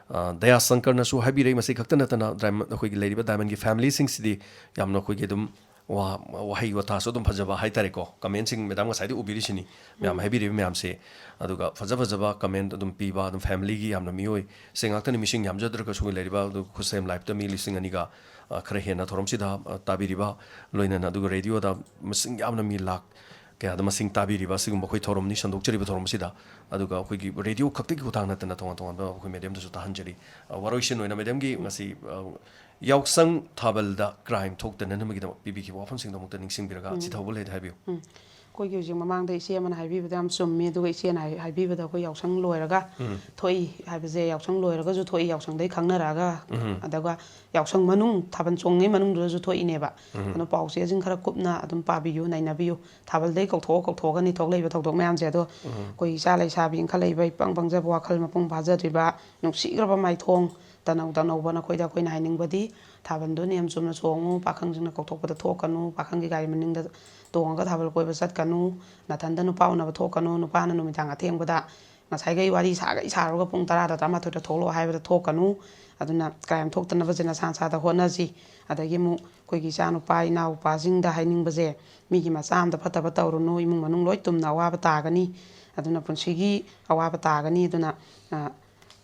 ꯑ, ꯗꯌꯥ ꯁꯪꯀꯔꯅꯁꯨ ꯍꯥꯏꯕꯤꯔꯛꯏ, ꯃꯁꯤ ꯈꯛꯇ ꯅꯠꯇꯅ ꯗꯥꯏꯃꯟ-, ꯑꯩꯈꯣꯏꯒꯤ ꯂꯩꯔꯤꯕ ꯗꯥꯏꯃꯟꯒꯤ ꯐꯦꯃꯤꯂꯤꯁꯤꯡꯁꯤꯗꯤ ꯌꯥꯝꯅ ꯑꯩꯈꯣꯏꯒꯤ ꯑꯗꯨꯝ ꯋꯥ-, ꯋꯥꯍꯩ ꯋꯥꯇꯥꯁꯨ ꯑꯗꯨꯝ ꯐꯖꯕ ꯍꯥꯏꯇꯥꯔꯦꯀꯣ꯫ ꯀꯃꯦꯟꯁꯤꯡ ꯃꯦꯗꯥꯝ ꯉꯁꯥꯏꯗꯤ ꯎꯕꯤꯔꯤꯁꯤꯅꯤ, ꯃꯌꯥꯝ ꯎꯝ꯫ ꯍꯥꯏꯕꯤꯔꯤꯕ ꯃꯌꯥꯝꯁꯦ꯫ ꯑꯗꯨꯒ ꯐꯖ ꯐꯖꯕ ꯀꯃꯦꯟ ꯑꯗꯨꯝ ꯄꯤꯕ, ꯑꯗꯨꯝ ꯐꯦꯃꯤꯂꯤꯒꯤ ꯌꯥꯝꯅ ꯃꯤꯑꯣꯏ, ꯁꯦ ꯉꯥꯛꯇꯅꯤ ꯃꯤꯁꯤꯡ ꯌꯥꯝꯖꯗ꯭ꯔꯒꯁꯨ ꯂꯩꯔꯤꯕ ꯑꯗꯨ ꯈꯨꯠꯁꯦꯝ ꯂꯥꯏꯐꯇ ꯃꯤ ꯂꯤꯁꯤꯡ ꯑꯅꯤꯒ, ꯑ, ꯈꯔ ꯍꯦꯟꯅ ꯊꯧꯔꯝꯁꯤꯗ, ꯑ, ꯇꯥꯕꯤꯔꯤꯕ, ꯂꯣꯏꯅꯅ ꯑꯗꯨꯒ ꯔꯦꯗꯤꯑꯣꯗ ꯃꯁꯤꯡ ꯌꯥꯝꯅ ꯃꯤ ꯂꯥꯛ ꯀꯌꯥꯗ ꯃꯁꯤꯡ ꯇꯥꯕꯤꯔꯤꯕ ꯑꯁꯤꯒꯨꯝꯕ ꯑꯩꯈꯣꯏ ꯊꯧꯔꯝꯅꯤ ꯁꯟꯗꯣꯛꯆꯔꯤꯕ ꯊꯧꯔꯝ ꯑꯁꯤꯗ꯫ ꯑꯗꯨꯒ ꯑꯩꯈꯣꯏꯒꯤ ꯔꯦꯗꯤꯑꯣ ꯈꯛꯇꯒꯤ ꯈꯨꯠꯊꯥꯡ ꯅꯠꯇꯅ ꯇꯣꯉꯥꯟ ꯇꯣꯉꯥꯟꯕ ꯑꯩꯈꯣꯏ ꯃꯦꯗꯤꯌꯝꯗꯁꯨ ꯇꯥꯍꯟꯖꯔꯤ꯫ ꯑ, ꯋꯥꯔꯣꯏꯁꯤꯟ ꯑꯣꯏꯅ ꯃꯦꯗꯤꯌꯝꯒꯤ ꯉꯁꯤ, ꯑ, ꯌꯥꯎꯁꯪ ꯊꯥꯕꯜꯗ ꯀ꯭ꯔꯥꯏꯝ ꯊꯣꯛꯇꯅꯅꯕꯒꯤꯗꯃꯛ ꯄꯤꯕꯤꯈꯤꯕ ꯋꯥꯐꯝꯁꯤꯡꯗꯣ ꯑꯃꯨꯛꯇ ꯅꯤꯡꯁꯤꯡꯕꯤꯔꯒ ꯎꯝ꯫ ꯆꯤꯊꯍꯧꯕ ꯂꯩꯔꯗꯤ ꯍꯥꯏꯕꯤꯌꯨ꯫ ꯎꯝ꯫ ꯑꯩꯈꯣꯏꯒꯤ ꯍꯧꯖꯤꯛ ꯃꯃꯥꯡꯗ ꯏꯆꯦ ꯑꯃꯅ ꯍꯥꯏꯕꯤꯕꯗ ꯌꯥꯝ ꯆꯨꯝꯃꯤ꯫ ꯑꯗꯨꯒ ꯏꯆꯦꯅ ꯍꯥꯏ-, ꯍꯥꯏꯕꯤꯕꯗ ꯑꯩꯈꯣꯏ ꯌꯥꯎꯁꯪ ꯂꯣꯏꯔꯒ ꯎꯝ꯫ ꯊꯣꯛꯏ ꯍꯥꯏꯕꯁꯦ, ꯌꯥꯎꯁꯪ ꯂꯣꯏꯔꯒꯁꯨ ꯊꯣꯛꯏ, ꯌꯥꯎꯁꯪꯗꯒꯤ ꯈꯪꯅꯔꯛꯑꯒ, ꯎꯝ꯫ ꯑꯗꯨꯒ ꯌꯥꯎꯁꯪ ꯃꯅꯨꯡ ꯊꯥꯕꯜ ꯆꯣꯡꯉꯤꯉꯩ ꯃꯅꯨꯡꯗꯨꯗꯁꯨ ꯊꯣꯛꯏꯅꯦꯕ꯫ ꯎꯝ꯫ ꯑꯗꯨꯅ ꯄꯥꯎꯆꯦꯁꯤꯡ ꯈꯔ ꯀꯨꯞꯅ ꯑꯗꯨꯝ ꯄꯥꯕꯤꯌꯨ, ꯅꯩꯅꯕꯤꯌꯨ꯫ ꯊꯥꯕꯜꯗꯩ ꯀꯧꯊꯣꯛꯑ ꯀꯧꯊꯣꯛꯑꯒꯅꯤ ꯊꯣꯛꯂꯛꯏꯕ ꯊꯧꯗꯣꯛ ꯃꯌꯥꯝꯁꯦ꯫ ꯑꯗꯣ ꯎꯝ꯫ ꯑꯩꯈꯣꯏ ꯏꯆꯥ ꯂꯩꯁꯥꯕꯤ ꯏꯟꯈꯠꯂꯛꯏꯕ ꯏꯄꯪ ꯄꯪꯖꯕ ꯋꯥꯈꯜ ꯃꯄꯨꯡ ꯐꯥꯖꯗ꯭ꯔꯤꯕ ꯅꯨꯡꯁꯤꯈ꯭ꯔꯕ ꯃꯥꯏꯊꯣꯡ ꯇꯅꯧ ꯇꯅꯧꯕ ꯅꯈꯣꯏꯗ ꯑꯩꯈꯣꯏꯅ ꯍꯥꯏꯅꯤꯡꯕꯗꯤ ꯊꯥꯕꯜꯗꯨ ꯅꯤꯌꯝ ꯆꯨꯝꯅ ꯆꯣꯡꯉꯨ, ꯄꯥꯈꯪꯁꯤꯡꯅ ꯀꯧꯊꯣꯛꯄꯗ ꯊꯣꯛꯀꯅꯨ, ꯄꯥꯈꯪꯒꯤ ꯒꯥꯔꯤ ꯃꯅꯤꯡꯗ ꯇꯣꯡꯉꯒ ꯊꯥꯕꯜ ꯀꯣꯏꯕ ꯆꯠꯀꯅꯨ, ꯅꯥꯊꯟꯗ ꯅꯨꯄꯥ ꯎꯅꯕ ꯊꯣꯛꯀꯅꯨ, ꯅꯨꯄꯥꯅ ꯅꯨꯃꯤꯗꯥꯡ ꯑꯊꯦꯡꯕꯗ ꯉꯁꯥꯏꯈꯩ ꯋꯥꯔꯤ ꯁꯥꯈꯩ ꯁꯥꯔꯨꯔꯒ ꯄꯨꯡ ꯇꯔꯥꯗ ꯇꯔꯥꯃꯥꯊꯣꯏꯗ ꯊꯣꯛꯂꯛꯑꯣ ꯍꯥꯏꯕꯗ ꯊꯣꯛꯀꯅꯨ꯫ ꯑꯗꯨꯅ ꯀ꯭ꯔꯥꯏꯝ ꯊꯣꯛꯇꯅꯕꯁꯦ ꯅꯁꯥ ꯅꯁꯥꯗ ꯍꯣꯠꯅꯁꯤ꯫ ꯑꯗꯒꯤ ꯑꯃꯨꯛ ꯑꯩꯈꯣꯏꯒꯤ ꯏꯆꯥꯅꯨꯄꯥ ꯏꯅꯥꯎꯄꯥꯁꯤꯡꯗ ꯍꯥꯏꯅꯤꯡꯕꯁꯦ, ꯃꯤꯒꯤ ꯃꯆꯥ ꯑꯃꯗ ꯐꯠꯇꯕ ꯇꯧꯔꯨꯅꯨ, ꯏꯃꯨꯡ ꯃꯅꯨꯡ ꯂꯣꯏ ꯇꯨꯝꯅ ꯑꯋꯥꯕ ꯇꯥꯒꯅꯤ꯫ ꯑꯗꯨꯅ ꯄꯨꯟꯁꯤꯒꯤ ꯑꯋꯥꯕ ꯇꯥꯒꯅꯤ꯫ ꯑꯗꯨꯅ, ꯑ,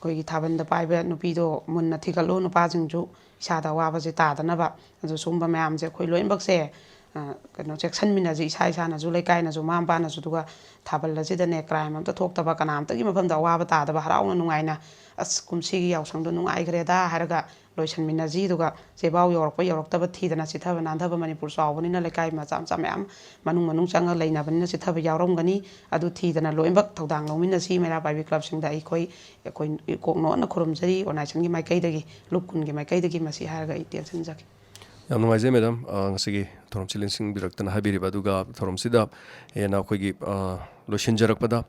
ꯑꯩꯈꯣꯏꯒꯤ ꯊꯥꯕꯜꯗ ꯄꯥꯏꯕ ꯅꯨꯄꯤꯗꯣ ꯃꯨꯟꯅ ꯊꯤꯒꯠꯂꯨ, ꯅꯨꯄꯥꯁꯤꯡꯁꯨ ꯏꯁꯥꯗ ꯑꯋꯥꯕꯁꯦ ꯇꯥꯗꯅꯕ꯫ ꯑꯗꯨ ꯁꯨꯝꯕ ꯃꯌꯥꯝꯁꯦ ꯑꯩꯈꯣꯏ ꯂꯣꯏꯅꯃꯛꯁꯦ, ꯑ, ꯀꯩꯅꯣ, ꯆꯦꯛꯁꯤꯟꯃꯤꯟꯅꯁꯤ, ꯏꯁꯥ ꯏꯁꯥꯅꯁꯨ, ꯂꯩꯀꯥꯏꯅꯁꯨ, ꯃꯃꯥ ꯃꯄꯥꯅꯁꯨ, ꯑꯗꯨꯒ ꯊꯥꯕꯜ ꯑꯁꯤꯗꯅꯦ ꯀ꯭ꯔꯥꯏꯝ ꯑꯝꯇ ꯊꯣꯛꯇꯕ, ꯀꯅꯥꯝꯇꯒꯤ ꯃꯐꯝꯗ ꯑꯋꯥꯕ ꯇꯥꯗꯕ, ꯍꯔꯥꯎꯅ ꯅꯨꯡꯉꯥꯏꯅ "ꯑꯁ, ꯀꯨꯝꯁꯤꯒꯤ ꯌꯥꯎꯁꯪꯗꯣ ꯅꯨꯡꯉꯥꯏꯈ꯭ꯔꯦꯗ" ꯍꯥꯏꯔꯒ ꯂꯣꯏꯁꯟꯃꯤꯟꯅꯁꯤ꯫ ꯑꯗꯨꯒ ꯆꯦꯕꯥꯎ ꯌꯧꯔꯛꯄ ꯌꯧꯔꯛꯇꯕ ꯊꯤꯗꯅ, ꯆꯤꯠꯊꯕ ꯅꯥꯟꯊꯕ ꯃꯅꯤꯄꯨꯔ ꯆꯥꯎꯕꯅꯤꯅ ꯂꯩꯀꯥꯏ ꯃꯆꯥ ꯃꯆꯥ ꯃꯌꯥꯝ ꯃꯅꯨꯡ ꯃꯅꯨꯡ ꯆꯪꯉ ꯂꯩꯅꯕꯅꯤꯅ ꯆꯤꯠꯊꯕ ꯌꯥꯎꯔꯝꯒꯅꯤ꯫ ꯑꯗꯨ ꯊꯤꯗꯅ ꯂꯣꯏꯅꯃꯛ ꯊꯧꯗꯥꯡ ꯂꯧꯃꯤꯟꯅꯁꯤ꯫ ꯃꯩꯔꯥ ꯄꯥꯏꯕꯤ ꯀ꯭ꯂꯕꯁꯤꯡꯗ ꯑꯩꯈꯣꯏ, ꯑꯩꯈꯣꯏ ꯀꯣꯛ ꯅꯣꯟꯅ ꯈꯨꯔꯨꯝꯖꯔꯤ ꯑꯣꯔꯒꯅꯥꯏꯖꯦꯁꯟꯒꯤ ꯃꯥꯏꯀꯩꯗꯒꯤ, ꯂꯨꯞ ꯀꯨꯟꯒꯤ ꯃꯥꯏꯀꯩꯗꯒꯤ꯫ ꯃꯁꯤ ꯍꯥꯏꯔꯒ ꯑꯩ ꯇꯦꯟꯁꯤꯟꯖꯒꯦ꯫ ꯌꯥꯝ ꯅꯨꯡꯉꯥꯏꯖꯩ ꯃꯦꯗꯥꯝ, ꯑ, ꯉꯁꯤꯒꯤ ꯊꯧꯔꯝꯁꯤ ꯂꯦꯡꯁꯤꯟꯕꯤꯔꯛꯇꯅ ꯍꯥꯏꯕꯤꯔꯤꯕ꯫ ꯑꯗꯨꯒ ꯊꯧꯔꯝꯁꯤꯗ ꯍꯦꯟꯅ ꯑꯩꯈꯣꯏꯒꯤ, ꯑ, ꯂꯣꯏꯁꯤꯟꯖꯔꯛꯄꯗ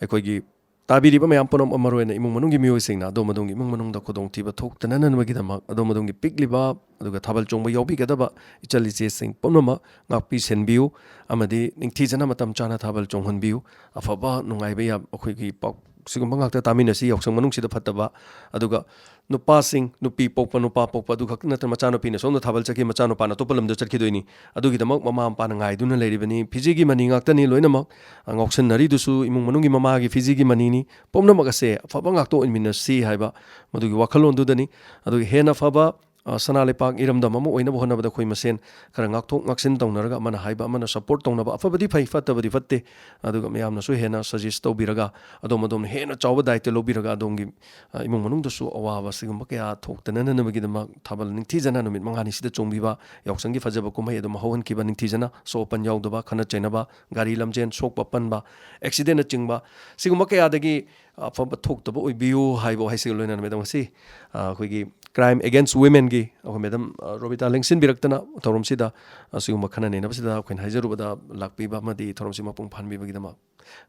ꯑꯩꯈꯣꯏꯒꯤ ꯇꯥꯕꯤꯔꯤꯕ ꯃꯌꯥꯝ ꯄꯨꯝꯅꯃꯛ, ꯃꯔꯨꯑꯣꯏꯅ ꯏꯃꯨꯡ ꯃꯅꯨꯡꯒꯤ ꯃꯤꯑꯣꯏꯁꯤꯡꯅ ꯑꯗꯣꯝ ꯑꯗꯣꯝꯒꯤ ꯏꯃꯨꯡ ꯃꯅꯨꯡꯗ ꯈꯨꯗꯣꯡꯊꯤꯕ ꯊꯣꯛꯇꯅꯅꯕꯒꯤꯗꯃꯛ ꯑꯗꯣꯝ ꯑꯗꯣꯝꯒꯤ ꯄꯤꯛꯂꯤꯕ ꯑꯗꯨꯒ ꯊꯥꯕꯜ ꯆꯣꯡꯕ ꯌꯥꯎꯕꯤꯒꯗꯕ ꯏꯆꯜ ꯏꯆꯦꯁꯤꯡ ꯄꯨꯝꯅꯃꯛ ꯉꯥꯛꯄꯤ ꯁꯦꯟꯕꯤꯌꯨ ꯑꯃꯗꯤ ꯅꯤꯡꯊꯤꯖꯅ ꯃꯇꯝ ꯆꯥꯅ ꯊꯥꯕꯜ ꯆꯣꯡꯍꯟꯕꯤꯌꯨ꯫ ꯑꯐꯕ ꯅꯨꯡꯉꯥꯏꯕ ꯌꯥꯝ ꯑꯩꯈꯣꯏꯒꯤ ꯄꯥꯎ ꯁꯤꯒꯨꯝꯕ ꯉꯥꯛꯇ ꯇꯥꯃꯤꯟꯅꯁꯤ꯫ ꯌꯥꯎꯁꯪ ꯃꯅꯨꯡꯁꯤꯗ ꯐꯠꯇꯕ, ꯑꯗꯨꯒ ꯅꯨꯄꯥꯁꯤꯡ, ꯅꯨꯄꯤ ꯄꯣꯛꯄ, ꯅꯨꯄꯥ ꯄꯣꯛꯄ, ꯑꯗꯨ ꯈꯛꯇ ꯅꯠꯇꯅ ꯃꯆꯥꯅꯨꯄꯤꯅ ꯁꯣꯝꯗ ꯊꯥꯕꯜ ꯆꯠꯈꯤ, ꯃꯆꯥꯅꯨꯄꯥꯅ ꯑꯇꯣꯞꯄ ꯂꯝꯗ ꯆꯠꯈꯤꯗꯣꯏꯅꯤ꯫ ꯑꯗꯨꯒꯤꯗꯃꯛ ꯃꯃꯥ ꯃꯄꯥꯅ ꯉꯥꯏꯗꯨꯅ ꯂꯩꯔꯤꯕꯅꯤ꯫ ꯐꯤꯖꯤꯒꯤ ꯃꯅꯤ ꯉꯥꯛꯇꯅꯤ ꯂꯣꯏꯅꯃꯛ꯫ ꯑ, ꯉꯥꯎꯁꯟꯅꯔꯤꯗꯨꯁꯨ ꯏꯃꯨꯡ ꯃꯅꯨꯡꯒꯤ ꯃꯃꯥꯒꯤ ꯐꯤꯖꯤꯒꯤ ꯃꯅꯤꯅꯤ꯫ ꯄꯨꯝꯅꯃꯛ ꯑꯁꯦ ꯑꯐꯕ ꯉꯥꯛꯇ ꯑꯣꯏꯃꯤꯟꯅꯁꯤ ꯍꯥꯏꯕ ꯃꯗꯨꯒꯤ ꯋꯥꯈꯜꯂꯣꯟꯗꯨꯗꯅꯤ꯫ ꯑꯗꯨꯒ ꯍꯦꯟꯅ ꯐꯕ, ꯑ, ꯁꯅꯥ ꯂꯩꯄꯥꯛ ꯏꯔꯝꯗꯝ ꯑꯃ ꯑꯣꯏꯅꯕ ꯍꯣꯠꯅꯕꯗ ꯑꯩꯈꯣꯏ ꯃꯁꯦꯟ ꯈꯔ ꯉꯥꯛꯊꯣꯛ ꯉꯥꯛꯁꯤꯟ ꯇꯧꯅꯔꯒ, ꯑꯃꯅ ꯍꯥꯏꯕ ꯑꯃꯅ ꯁꯄꯣꯔꯠ ꯇꯧꯅꯕ, ꯑꯐꯕꯗꯤ ꯐꯩ, ꯐꯠꯇꯕꯗꯤ ꯐꯠꯇꯦ꯫ ꯑꯗꯨꯒ ꯃꯌꯥꯝꯅꯁꯨ ꯍꯦꯟꯅ ꯁꯖꯦꯁ ꯇꯧꯕꯤꯔꯒ, ꯑꯗꯣꯝ ꯑꯗꯣꯝꯅ ꯍꯦꯟꯅ ꯆꯥꯎꯕ ꯗꯥꯏꯇ ꯂꯧꯕꯤꯔꯒ, ꯑꯗꯣꯝꯒꯤ, ꯑ, ꯏꯃꯨꯡ ꯃꯅꯨꯡꯗꯁꯨ ꯑꯋꯥꯕ ꯁꯤꯒꯨꯝꯕ ꯀꯌꯥ ꯊꯣꯛꯇꯅꯅꯕꯒꯤꯗꯃꯛ ꯊꯥꯕꯜ ꯅꯤꯡꯊꯤꯖꯅ ꯅꯨꯃꯤꯠ ꯃꯉꯥꯅꯤꯁꯤꯗ ꯆꯣꯡꯕꯤꯕ, ꯌꯥꯎꯁꯪꯒꯤ ꯐꯖꯕ ꯀꯨꯝꯍꯩ ꯑꯗꯨꯝ ꯍꯧꯍꯟꯈꯤꯕ ꯅꯤꯡꯊꯤꯖꯅ, ꯑꯁꯣꯛ ꯑꯄꯟ ꯌꯥꯎꯗꯕ, ꯈꯠꯅ ꯆꯩꯅꯕ, ꯒꯥꯔꯤ ꯂꯝꯖꯦꯟ ꯁꯣꯛꯄ ꯄꯟꯕ, ꯑꯦꯛꯁꯤꯗꯦꯟꯅꯆꯤꯡꯕ, ꯁꯤꯒꯨꯝꯕ ꯀꯌꯥꯗꯒꯤ ꯑꯐꯕ ꯊꯣꯛꯇꯕ ꯑꯣꯏꯕꯤꯌꯨ ꯍꯥꯏꯕ ꯋꯥꯍꯩꯁꯤꯒ ꯂꯣꯏꯅꯅ, ꯃꯦꯗꯥꯝ, ꯉꯁꯤ, ꯑ, ꯑꯩꯈꯣꯏꯒꯤ Crime Against Womenꯒꯤ ꯑꯩꯈꯣꯏ ꯃꯦꯗꯥꯝ, ꯑ, ꯔꯣꯕꯤꯇꯥ ꯂꯦꯡꯁꯤꯟꯕꯤꯔꯛꯇꯅ ꯊꯧꯔꯝꯁꯤꯗ, ꯑꯁꯤꯒꯨꯝꯕ ꯈꯟꯅ ꯅꯩꯅꯕꯁꯤꯗ ꯑꯩꯈꯣꯏꯅ ꯍꯥꯏꯖꯔꯨꯕꯗ ꯂꯥꯛꯄꯤꯕ ꯑꯃꯗꯤ ꯊꯧꯔꯝꯁꯤ ꯃꯄꯨꯡ ꯐꯥꯍꯟꯕꯤꯕꯒꯤꯗꯃꯛ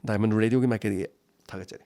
Diamond Radioꯒꯤ ꯃꯥꯏꯀꯩꯗꯒꯤ ꯊꯥꯒꯠꯆꯔꯤ꯫